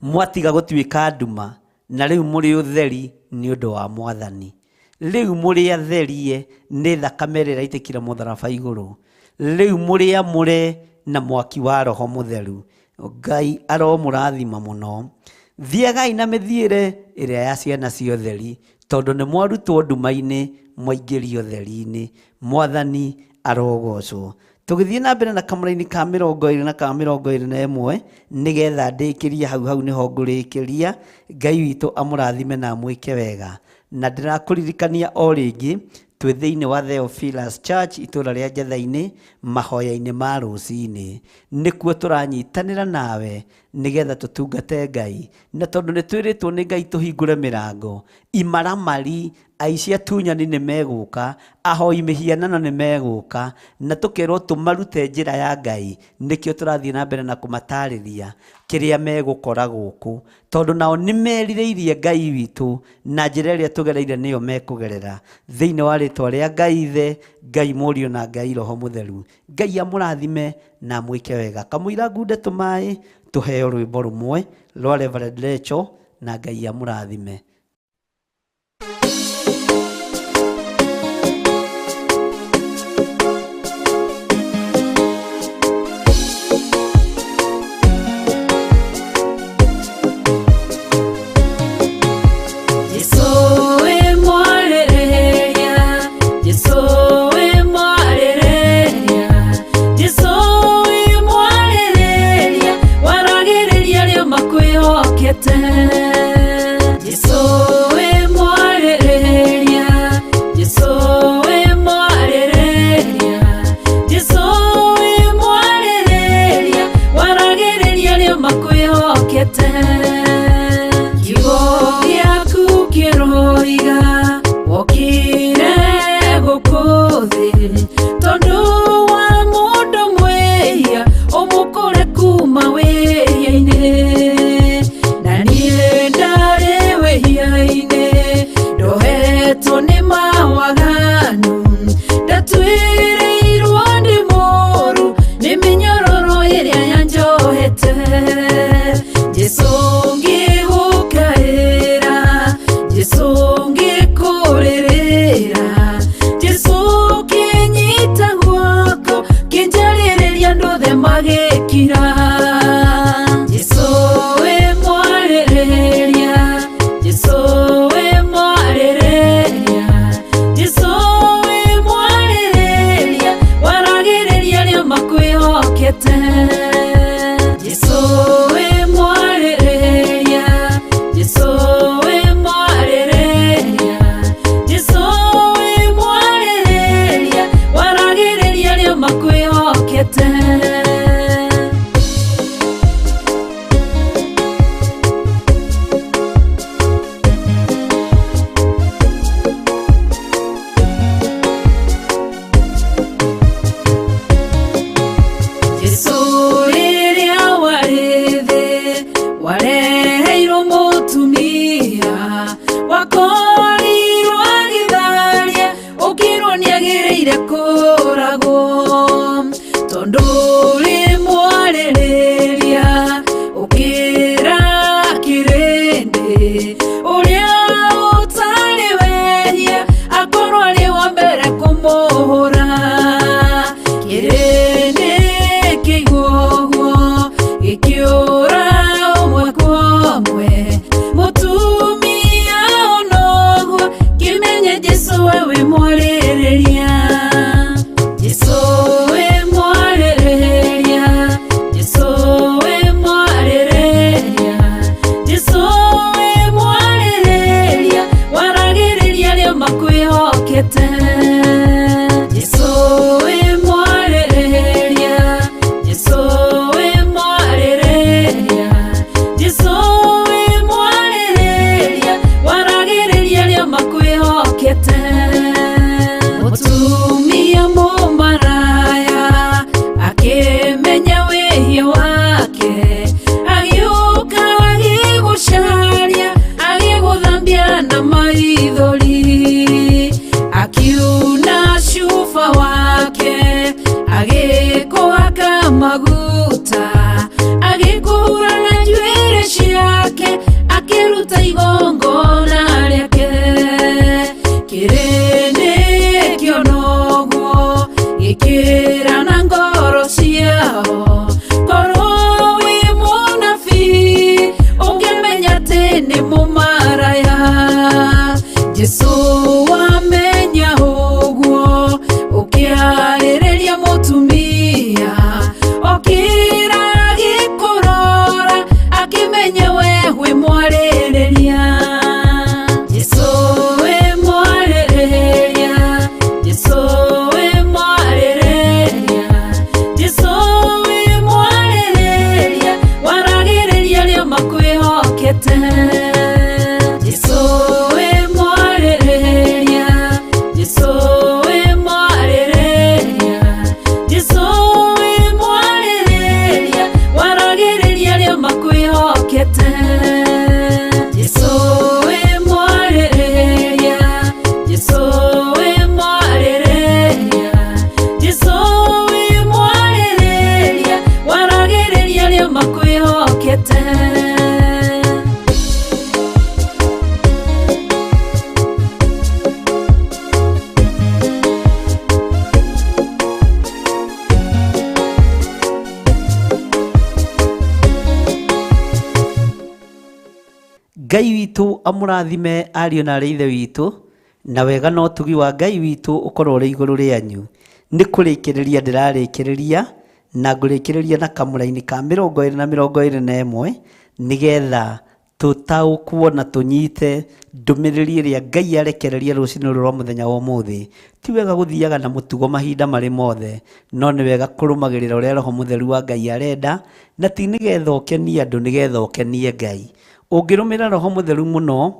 Mwatiga gũtuĩka nduma, na rĩu mũrĩ ũtheri nĩ ũndũ wa Mwathani. Rĩu mũrĩ atherie nĩ thakame ĩrĩa ĩraitĩkire mũtharaba igũrũ. Rĩu mũrĩ amũre na mwaki wa Roho Mũtheru. Ngai aromũrathima mũno. Thiagai na mĩthiĩre ĩrĩa ya ciana cia ũtheri, tondũ nĩ mwarutwo nduma-inĩ mwaingĩrio ũtheri-inĩ. Mwathani arogocwo. Tũgĩthiĩ na mbere na kamũraini ka 20 na ka 21, nĩgetha ndĩkĩrie hau hau nĩho ngũrĩkĩria. Ngai witũ amũrathime na amwĩke wega. Na ndĩrakũririkania o rĩngĩ, twĩ thĩinĩ wa Theophilus Church itũũra rĩa Njetha-inĩ, mahoya-inĩ ma rũcinĩ. Nĩkuo tũranyitanĩra nawe nĩgetha tũtungate Ngai. Na tondũ nĩ twĩrĩtwo nĩ Ngai tũhingũre mĩrango, imaramari, aici atunyani nĩ megũka, ahoi mĩhianano nĩ megũka, na tũkerwo tũmarute njĩra ya Ngai. Nĩkĩo tũrathiĩ na mbere na kũmatarĩria kĩrĩa megũkora gũkũ, tondũ nao nĩ merirĩirie Ngai witũ na njĩra ĩrĩa tũgereire nĩyo mekũgerera. Thĩinĩ wa rĩtwa rĩa Ngai Ithe, Ngai Mũriũ na Ngai Roho Mũtheru. Ngai amũrathime na amwĩke wega. Kamũira ngunde tũmaĩ, tũheo rwĩmbo rũmwe rwa Reverend Rachel, na Ngai amũrathime. Jesu wĩ mwarĩrĩria, Jesu wĩ mwarĩrĩria, Jesu wĩ mwarĩrĩria, waragĩrĩria arĩa makwĩhokete. Jesu makwĩhokete. Kiugo gĩaku kĩroiga wokire gũkũ thĩ tondũ wa mũndũ mwĩhia ũmũkũre kuma wĩhia-inĩ. Na niĩ ndarĩ wĩhia-inĩ ndohetwo nĩ mawaganu ndatuĩrĩirwo ndĩ mũũru nĩ mĩnyororo ĩrĩa yanjohete. Jesũ ngĩgũkaĩra, Jesũ ngĩkũrĩrĩra, Jesũ kĩnyita guoko kĩnjarĩrĩria andũ othe magĩkira. Jesũ wĩ mwarĩrĩria, Jesũ wĩ mwarĩrĩria, Jesũ wĩ mwarĩrĩria, waragĩrĩria arĩa makwĩhokete. Jesũ wĩ mwarĩrĩria, Jesũ wĩ mwarĩrĩria, Jesũ wĩ mwarĩrĩria, waragĩrĩria arĩa makwĩhokete. Jesũ rĩrĩa warĩ thĩ wareheirwo mũtumia wakorirwo agĩtharia ũkĩrwo nĩagĩrĩire kũragwo tondũ ũrĩ mwarĩrĩria ũkĩra kĩrĩndĩ ũrĩa ũtarĩ wehia akorwo arĩ wa mbere kũmũhũra. Kĩrĩndĩ kĩigua ũguo gĩkĩũra ũmwe kwa ũmwe mũtumia ona ũguo kĩmenye Jesũ we wĩ mwarĩrĩria. Jesũ wĩ mwarĩrĩria, Jesũ wĩ mwarĩrĩria, Jesũ wĩ mwarĩrĩria, waragĩrĩria arĩa makwĩhokete. Jesũ wĩ mwarĩrĩria, Jesũ wĩ mwarĩrĩria, Jesũ wĩ mwarĩrĩria, waragĩrĩria arĩa makwĩhokete. Mũtumia mũmaraya akĩmenya wĩhia wake agĩũka agĩgũcaria agĩgũthambia na maithori akiuna cuba wake agĩkũhaka maguta agĩkũhura na njuĩrĩ ciake akĩruta igongona rĩake. Kĩrĩndĩ kĩona ũguo gĩkĩra na ngoro ciao korwo wĩ mũnabii ũngĩmenya atĩ nĩ mũmaraya. Jesũ wamenya ũguo ũkĩarĩrĩria mũtumia okĩra agĩkũrora akĩmenya we wĩ mwarĩrĩria. Jesũ wĩ mwarĩrĩria, Jesũ wĩ mwarĩrĩria, Jesũ wĩ mwarĩrĩria, waragĩrĩria arĩa makwĩhokete. Jesũ wĩ mwarĩrĩria, Jesũ wĩ mwarĩrĩria, Jesũ wĩ mwarĩrĩria, waragĩrĩria arĩa makwĩhokete. Jesũ wĩ mwarĩrĩria, Jesũ wĩ mwarĩrĩria, Jesũ wĩ mwarĩrĩria, waragĩrĩria arĩa makwĩhokete. Ngai witũ amũrathime ariũ na arĩ ithe witũ na wega na ũtugi wa Ngai witũ ũkorwo ũrĩ igũrũ rĩanyu. Nĩ kũrĩkĩrĩria ndĩrarĩkĩrĩria na ngũrĩkĩrĩria na kamũraini ka 21 na 21 nĩgetha Tũtaũkwo na tũnyite ndũmĩrĩri ĩrĩa Ngai arekereria rũcinĩ rũrũ rwa mũthenya wa ũmũthĩ. Ti wega gũthiaga na mũtugo mahinda marĩ mothe, no nĩ wega kũrũmagĩrĩra ũrĩa Roho Mũtheru wa Ngai arenda, na ti nĩgetha ũkenie andũ, nĩgetha ũkenie Ngai. Ũngĩrũmĩrĩra Roho Mũtheru mũno,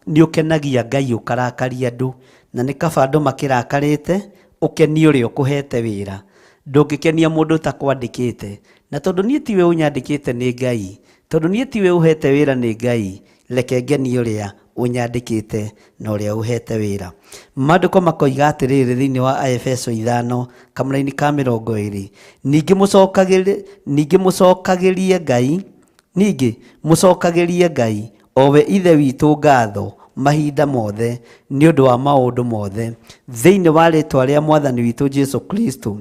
nĩ ũkenagia Ngai ũkarakaria andũ, na nĩ kaba andũ makĩrakarĩte, ũkenie ũrĩa ũkũhete wĩra. Ndũngĩkenia mũndũ ũtakwandĩkĩte. Na tondũ niĩ tiwe ũnyandĩkĩte nĩ Ngai, tondũ niĩ tiwe ũhete wĩra nĩ Ngai, reke ngenie ũrĩa ũnyandĩkĩte na ũrĩa ũhete wĩra. Maandĩko makoiga atĩrĩrĩ thĩinĩ wa Aefeso 5 kamũraini ka 20, ningĩ mũcokagĩrie Ngai, ningĩ mũcokagĩrie Ngai o we Ithe witũ ngatho mahinda mothe nĩ ũndũ wa maũndũ mothe thĩinĩ wa rĩĩtwa rĩa Mwathani witũ Jesu Kristo.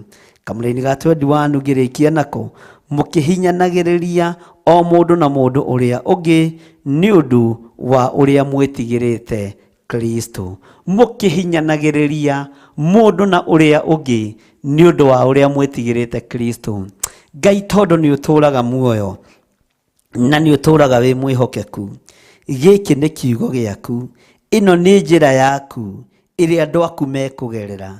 Kamũraini ga 21 ngĩrĩkia nako, mũkĩhinyanagĩrĩria o mũndũ na mũndũ ũrĩa ũngĩ nĩ ũndũ wa ũrĩa mwĩtigĩrĩte Kristo. Mũkĩhinyanagĩrĩria mũndũ na ũrĩa ũngĩ nĩ ũndũ wa ũrĩa mwĩtigĩrĩte Kristo. Ngai tondũ nĩ ũtũũraga muoyo na nĩ ũtũũraga wĩ mwĩhokeku, gĩkĩ nĩ kiugo gĩaku, ĩno nĩ njĩra yaku ĩrĩa andũ aku mekũgerera,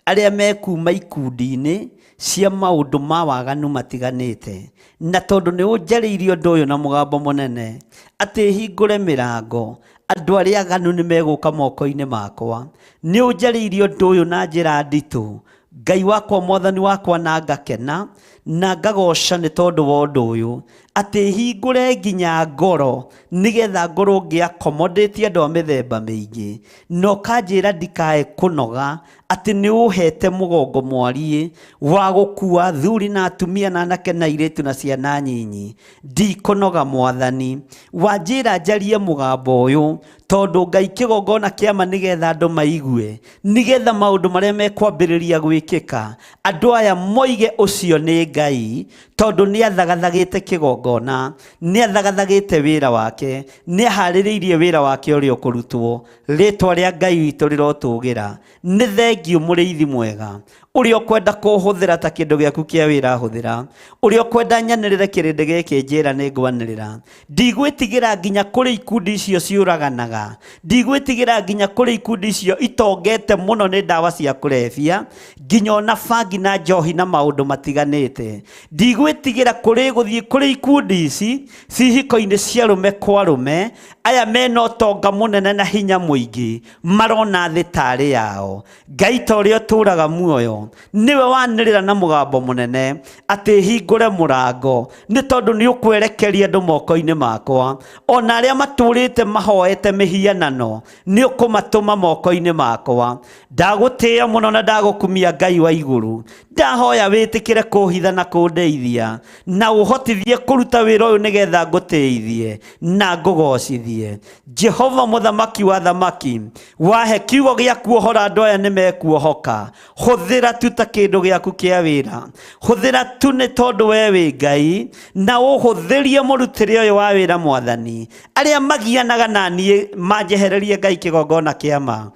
arĩa mekuma ikundi-inĩ cia maũndũ ma waganu matiganĩte. Na tondũ nĩ ũnjarĩirie ũndũ ũyũ na mũgambo mũnene atĩ hingũre mĩrango, andũ arĩa aganu nĩ megũka moko-inĩ makwa. Nĩ ũnjarĩirie ũndũ ũyũ na njĩra nditũ, Ngai wakwa, Mwathani wakwa, na ngakena na ngagoca nĩ tondũ wa ũndũ ũyũ, atĩ hingũre nginya ngoro nĩgetha ngorwo ngĩ-accommodate andũ a mĩthemba mĩingĩ, na ũkanjĩra ndikae kũnoga, atĩ nĩ ũhete mũgongo mwariĩ wa gũkua athuri na atumia na anake na airĩtu na ciana nyinyi. Ndikũnoga Mwathani, wanjĩra njarie mũgambo ũyũ tondũ Ngai kĩgongona kĩama nĩgetha andũ maigue, nĩgetha maũndũ marĩa mekwambĩrĩria gwĩkĩka andũ aya moige ũcio nĩ Ngai, tondũ nĩ athagathagĩte kĩgongona, nĩ athagathagĩte wĩra wake, nĩ aharĩrĩirie wĩra wake ũrĩa ũkũrutwo. Rĩtwa rĩa Ngai witũ rĩrotũgĩra. Nĩ thengiũ mũrĩithi mwega ũrĩa ũkwenda kũhũthĩra ta kĩndũ gĩaku kĩa wĩra hũthĩra, ũrĩa ũkwenda nyanĩrĩre kĩrĩndĩ gĩkĩ njĩra nĩ ngwanĩrĩra. Ndigwĩtigĩra nginya kũrĩ ikundi icio ciũraganaga, ndigwĩtigĩra nginya kũrĩ ikundi icio itongete mũno nĩ ndawa cia kũrebia, nginya ona bangi na njohi na maũndũ matiganĩte. Ndigwĩtigĩra kũrĩ gũthiĩ kũrĩ ikundi ici cihiko-inĩ cia arũme kwa arũme, aya mena ũtonga mũnene na hinya mũingĩ, marona thĩ tarĩ yao. Ngai ta ũrĩa ũtũũraga muoyo nĩwe wanĩrĩra na mũgambo mũnene atĩ hingũre mũrango, nĩ tondũ nĩ ũkwerekeria andũ moko-inĩ makwa. Ona arĩa matũũrĩte mahoete mĩhianano nĩ ũkũmatũma moko-inĩ makwa. Ndagũtĩĩa mũno na ndagũkumia Ngai wa igũrũ. Ndahoya wĩtĩkĩre kũhitha na kũndeithia, na ũhotithie kũruta wĩra ũyũ nĩgetha ngũtĩithie na ngũgocithie. Jehova mũthamaki wa thamaki, wahe kiugo gĩaku ũhoro andũ aya nĩ mekuohoka. Hũthĩra tu ta kĩndũ gĩaku kĩa wĩra, hũthĩra tu nĩ tondũ we wĩ Ngai, na ũhũthĩrie mũrutĩre ũyũ wa wĩra Mwathani. Arĩa magianaga na niĩ manjehererie Ngai kĩgongona kĩa ma,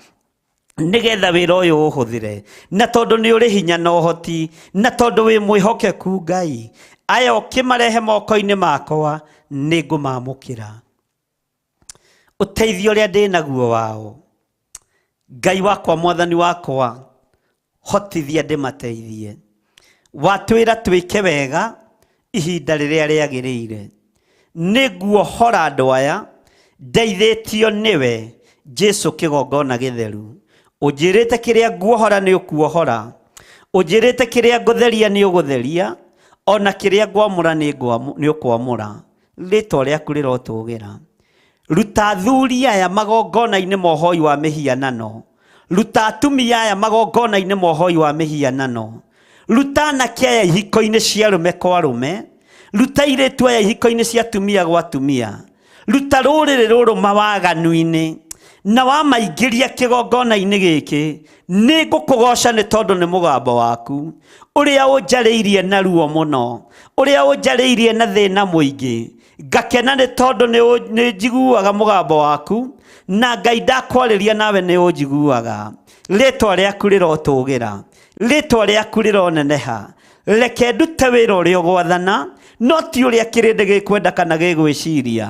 nĩgetha wĩra ũyũ ũhũthĩre, na tondũ nĩ ũrĩ hinya na ũhoti, na tondũ wĩ mwĩhokeku Ngai, aya ũkĩmarehe moko-inĩ makwa nĩ ngũmamũkĩra. Ũteithio ũrĩa ndĩ naguo wao, Ngai wakwa, Mwathani wakwa, hotithia ndĩmateithie. Watwĩra twĩke wega ihinda rĩrĩa rĩagĩrĩire. Nĩ nguohora andũ aya ndeithĩtio nĩwe Jesu kĩgongona gĩtheru. Ũnjĩrĩte kĩrĩa nguohora nĩ ũkuohora, ũnjĩrĩte kĩrĩa ngũtheria nĩ ũgũtheria, ona kĩrĩa ngwamũra nĩ ũkwamũra. Rĩtwa rĩaku rĩrotũgĩra. Ruta athuri aya magongona-inĩ ma ũhoi wa mĩhianano, ruta atumia aya magongona-inĩ ma ũhoi wa mĩhianano, ruta anake aya ihiko-inĩ cia arũme kwa arũme, ruta airĩtu aya ihiko-inĩ cia atumia gwa atumia, ruta rũrĩrĩ rũrũ mawaganu-inĩ, na wamaingĩria kĩgongona-inĩ gĩkĩ, nĩ ngũkũgoca nĩ tondũ nĩ mũgambo waku ũrĩa ũnjarĩirie na ruo mũno, ũrĩa ũnjarĩirie na thĩna mũingĩ. Ngakena nĩ tondũ nĩ njiguaga mũgambo waku, na Ngai ndakwarĩria nawe nĩ ũnjiguaga. Rĩtwa rĩaku rĩrotũgĩra, rĩtwa rĩaku rĩroneneha. Reke ndute wĩra ũrĩa ũgwathana, no ti ũrĩa kĩrĩndĩ gĩkwenda kana gĩgwĩciria,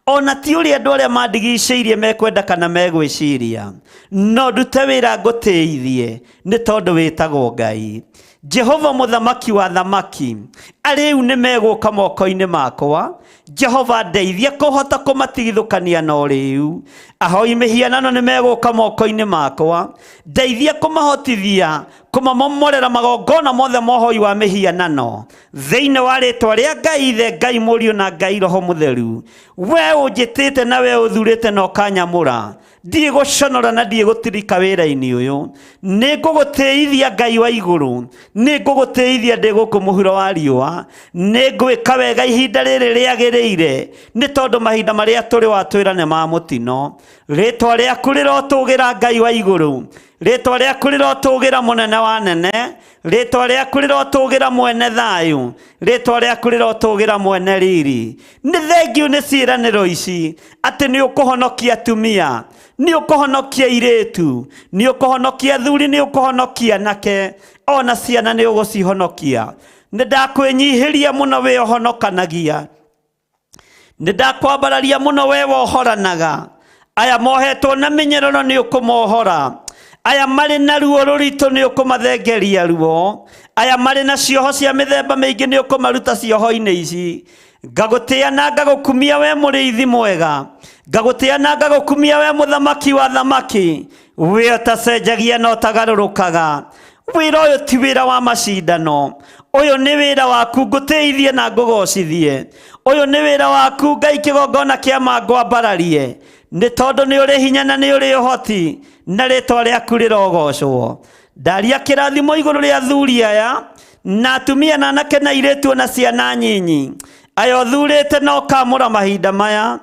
ona ti ũrĩa andũ arĩa mandigicĩirie mekwenda kana megwĩciria, no ndute wĩra ngũtĩithie nĩ tondũ wĩtagwo Ngai. Jehova mũthamaki wa thamaki, arĩu nĩ megũka moko-inĩ makwa. Jehova ndeithia kũhota kũmatigithũkania na ũrĩu. Ahoi mĩhianano nĩ megũka moko-inĩ makwa, ndeithia kũmahotithia kũmamomorera magongona mothe ma ũhoi wa mĩhianano thĩinĩ wa rĩtwa rĩa Ngai Ithe, Ngai Mũriũ na Ngai Roho Mũtheru. We ũnjĩtĩte na we ũthurĩte na ũkanyamũra, ndiĩ gũconora na ndiĩ gũtirika wĩra-inĩ ũyũ. Nĩ ngũgũtĩithia Ngai wa igũrũ, nĩ ngũgũtĩithia ndĩ gũkũ mũhuro wa riũa, nĩ ngwĩka wega ihinda rĩrĩ rĩagĩrĩire, nĩ tondũ mahinda marĩa tũrĩ watwĩra nĩ ma mũtino. Rĩtwa rĩaku rĩrotũgĩra Ngai wa igũrũ, rĩtwa rĩaku rĩrotũgĩra mũnene wa nene, rĩtwa rĩaku rĩrotũgĩra mwene thayũ, rĩtwa rĩaku rĩrotũgĩra mwene riri. Nĩ thengiũ nĩ ciĩranĩro ici atĩ nĩ ũkũhonokia atumia, nĩ ũkũhonokia airĩtu, nĩ ũkũhonokia athuri, nĩ ũkũhonokia anake, ona ciana nĩ ũgũcihonokia. Nĩ ndakwĩnyihĩria mũno wĩ ũhonokanagia, nĩ ndakwambararia mũno we wohoranaga. Aya mohetwo na mĩnyororo nĩ ũkũmohora, aya marĩ na ruo rũritũ nĩ ũkũmathengeria ruo, aya marĩ na cioho cia mĩthemba mĩingĩ nĩ ũkũmaruta cioho-inĩ ici. Ngagũtĩa na ngagũkumia we mũrĩithi mwega, ngagũtĩa na ngagũkumia we mũthamaki wa thamaki, we ũtacenjagia na ũtagarũrũkaga. Wĩra ũyũ ti wĩra wa macindano, ũyũ nĩ wĩra waku ngũtĩithie na ngũgocithie. Ũyũ nĩ wĩra waku Ngai kĩgongona kĩa ma ngwambararie, nĩ tondũ nĩ ũrĩ hinya na nĩ ũrĩ ũhoti, na rĩtwa rĩaku rĩrogocwo. Ndaria kĩrathimo igũrũ rĩa athuri aya na atumia na anake na airĩtu na ciana nyinyi, aya ũthurĩte na ũkamũra mahinda maya,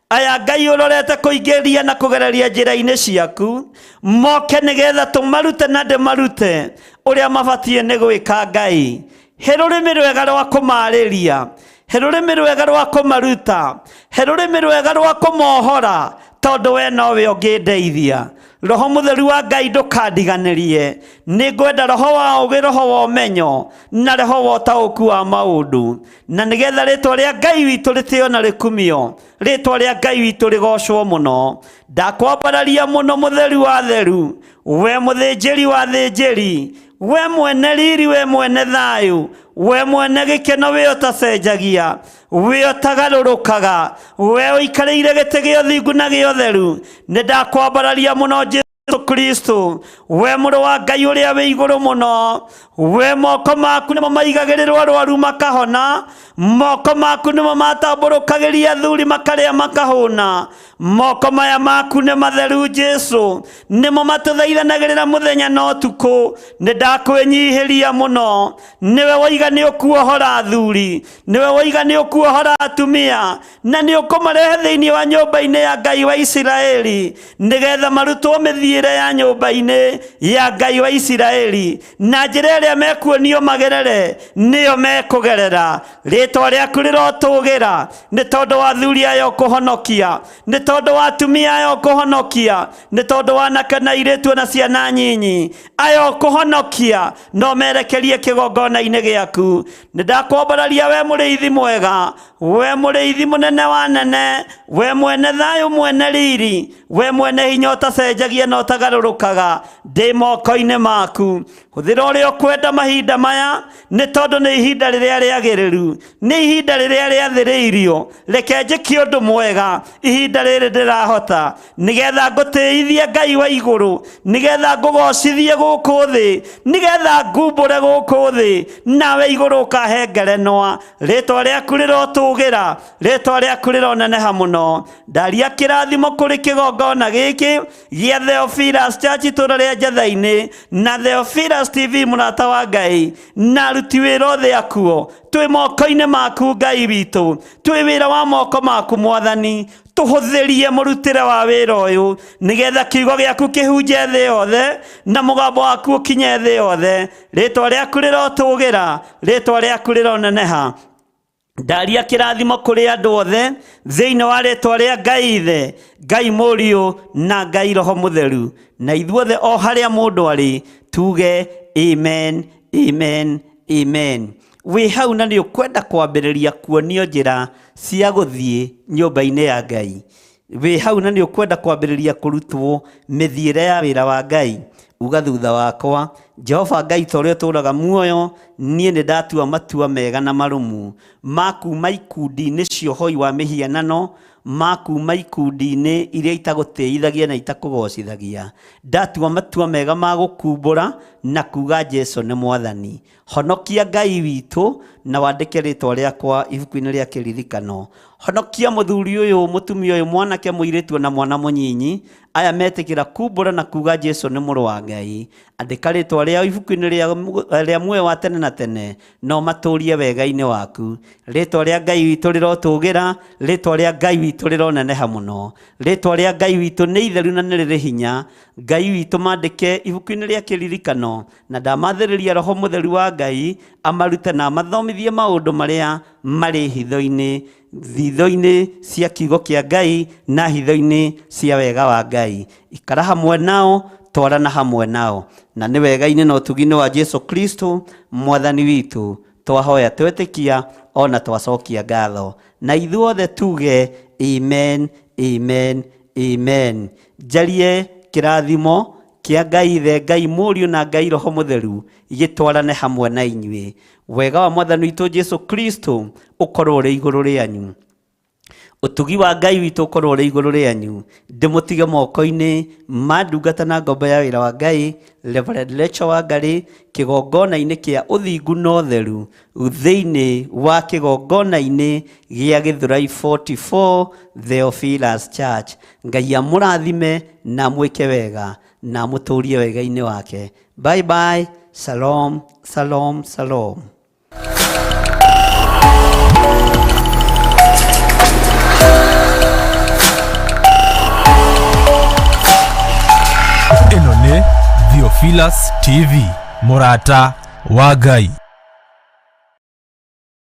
aya Ngai ũrorete kũingĩria na kũgereria njĩra-inĩ ciaku, moke nĩgetha tũmarute na ndĩmarute ũrĩa mabatiĩ nĩ gwĩka. Ngai, he rũrĩmĩ rwega rwa kũmarĩria, he rũrĩmĩ rwega rwa kũmaruta, he rũrĩmĩ rwega rwa kũmohora, tondũ we nowe ũngĩndeithia. Roho Mũtheru wa Ngai ndũkandiganĩrie, nĩ ngwenda roho wa ũũgĩ, roho wa ũmenyo na roho wa ũtaũku wa maũndũ, na nĩgetha rĩtwa rĩa Ngai witũ rĩtĩo na rĩkumio, rĩtwa rĩa Ngai witũ rĩgocwo mũno. Ndakwambararia mũno mũtheru wa theru, we mũthĩnjĩri wa thĩnjĩri, we mwene riri, we mwene thayũ, we mwene gĩkeno, we ũtacenjagia, we ũtagarũrũkaga, we ũikarĩire gĩtĩ gĩa ũthingu na gĩa ũtheru. Nĩ ndakwambararia mũno Jesu Kristo, we mũrũ wa Ngai ũrĩa wĩ igũrũ mũno, we moko maku nĩmo maigagĩrĩrwo arwaru makahona, moko maku nĩmo matambũrũkagĩria athuri makarĩa makahũna, moko maya maku nĩ matheru Jesu, nĩmo matũthaithanagĩrĩra mũthenya na ũtukũ. Nĩ ndakwĩnyihĩria mũno, nĩwe woiga nĩ ũkuohora athuri, nĩwe woiga nĩ ũkuohora atumia, na nĩ ũkũmarehe thĩinĩ wa nyũmba-inĩ ya Ngai wa Isiraeli, nĩgetha marutwo mĩthiĩre ya nyũmba-inĩ ya Ngai wa Isiraeli, na njĩra ĩrĩa mekuonio magerere nĩyo mekũgerera. Rĩtwa rĩaku rĩrotũgĩra nĩ tondũ wa athuri aya ũkũhonokia, nĩ tondũ wa atumia aya ũkũhonokia, nĩ tondũ wa anake na airĩtu na ciana nyinyi aya ũkũhonokia, no merekerie kĩgongona-inĩ gĩaku. Nĩ ndakwambararia we mũrĩithi mwega, we mũrĩithi mũnene wa nene, we mwene thayũ, mwene riri, we mwene hinya ũtacenjagia na ũtagarũrũkaga, ndĩ moko-inĩ maku. Hũthĩra ũrĩa ũkwenda mahinda maya, nĩ tondũ nĩ ihinda rĩrĩa rĩagĩrĩru, nĩ ihinda rĩrĩa rĩathĩrĩirio. Reke njĩke ũndũ mwega ihinda rĩrĩ ndĩrahota, nĩgetha ngũtĩithie Ngai wa igũrũ, nĩgetha ngũgocithie gũkũ thĩ, nĩgetha ngumbũre gũkũ thĩ, nawe igũrũ ũkahe ngerenwa. Rĩtwa rĩaku rĩrotũgĩra, rĩtwa rĩaku rĩroneneha mũno. Ndaria kĩrathimo kũrĩ kĩgongona gĩkĩ gĩa Theophilus Church itũũra rĩa Njatha-inĩ na Theophilus TV mũrata wa Ngai na aruti wĩra othe akuo. Twĩ moko-inĩ maku Ngai witũ, twĩ wĩra wa moko maku Mwathani. Tũhũthĩrie mũrutĩre wa wĩra ũyũ nĩgetha kiugo gĩaku kĩhunje thĩ yothe na mũgambo waku ũkinye thĩ yothe. Rĩtwa rĩaku rĩrotũgĩra, rĩtwa rĩaku rĩroneneha. Ndaria kĩrathimo kũrĩ andũ othe thĩinĩ wa rĩtwa rĩa Ngai Ithe, Ngai Mũriũ na Ngai Roho Mũtheru, na ithuothe o harĩa mũndũ arĩ tuge amen, amen, Amen. Wĩ hau na nĩ ũkwenda kwambĩrĩria kuonio njĩra cia gũthiĩ nyũmba-inĩ ya Ngai. Wĩ hau na nĩ ũkwenda kwambĩrĩria kũrutwo mĩthiĩre ya wĩra wa Ngai. Uga thutha wakwa, Jehova Ngai ta ũrĩa ũtũũraga muoyo, niĩ nĩ ndatua matua mega na marũmu ma kuma ikundi-inĩ cia ũhoi wa mĩhianano, ma kuma ikundi-inĩ iria itagũtĩithagia na itakũgocithagia. Ndatua matua mega ma gũkumbũra na kuga Jesu nĩ Mwathani. Honokia Ngai witũ na wandĩke rĩtwa rĩakwa ibuku-inĩ rĩa kĩririkano. Honokia mũthuri ũyũ, mũtumia ũyũ, mwanake, mũirĩtu na mwana mũnyinyi, aya metĩkĩra kumbũra na kuga Jesu nĩ mũrũ wa Ngai. Andĩka rĩtwa rĩao ibuku-inĩ rĩa muoyo wa tene na tene, na ũmatũrie wega-inĩ waku. Rĩtwa rĩa Ngai witũ rĩrotũgĩra, rĩtwa rĩa Ngai witũ rĩroneneha mũno. Rĩtwa rĩa Ngai witũ nĩ itheru na nĩ rĩrĩ hinya. Ngai witũ mandĩke ibuku-inĩ rĩa kĩririkano, na ndamathĩrĩria Roho Mũtheru wa Ngai amarute na amathomithie maũndũ marĩa marĩ hitho-inĩ, hitho-inĩ cia kiugo kĩa Ngai na hitho-inĩ cia wega wa Ngai. Ikara hamwe nao, twarana hamwe nao, na nĩ wega-inĩ na ũtugi-inĩ wa Jesu Kristo Mwathani witũ twahoya twetĩkia ona twacokia ngatho, na ithuothe tuge amen, amen, amen. Njarie kĩrathimo kĩa Ngai Ithe, Ngai Mũriũ na Ngai Roho Mũtheru gĩtwarane hamwe na inyuĩ. Wega wa Mwathani witũ Jesu Kristo ũkorwo ũrĩ igũrũ rĩanyu. Ũtugi wa Ngai witũ ũkorwo ũrĩ igũrũ rĩanyu. Ndĩmũtige moko-inĩ ma ndungata na ngombo ya wĩra wa Ngai, Reverend Rachel Wangari, kĩgongona-inĩ kĩa ũthingu na ũtheru, thĩinĩ wa kĩgongona-inĩ gĩa Gĩthũrai 44 Theophilus Church. Ngai amũrathime na amwĩke wega na amũtũrie wega-inĩ wake. Bye bye. Shalom, shalom, shalom. Ĩno nĩ Theophilus TV, mũrata wa Ngai.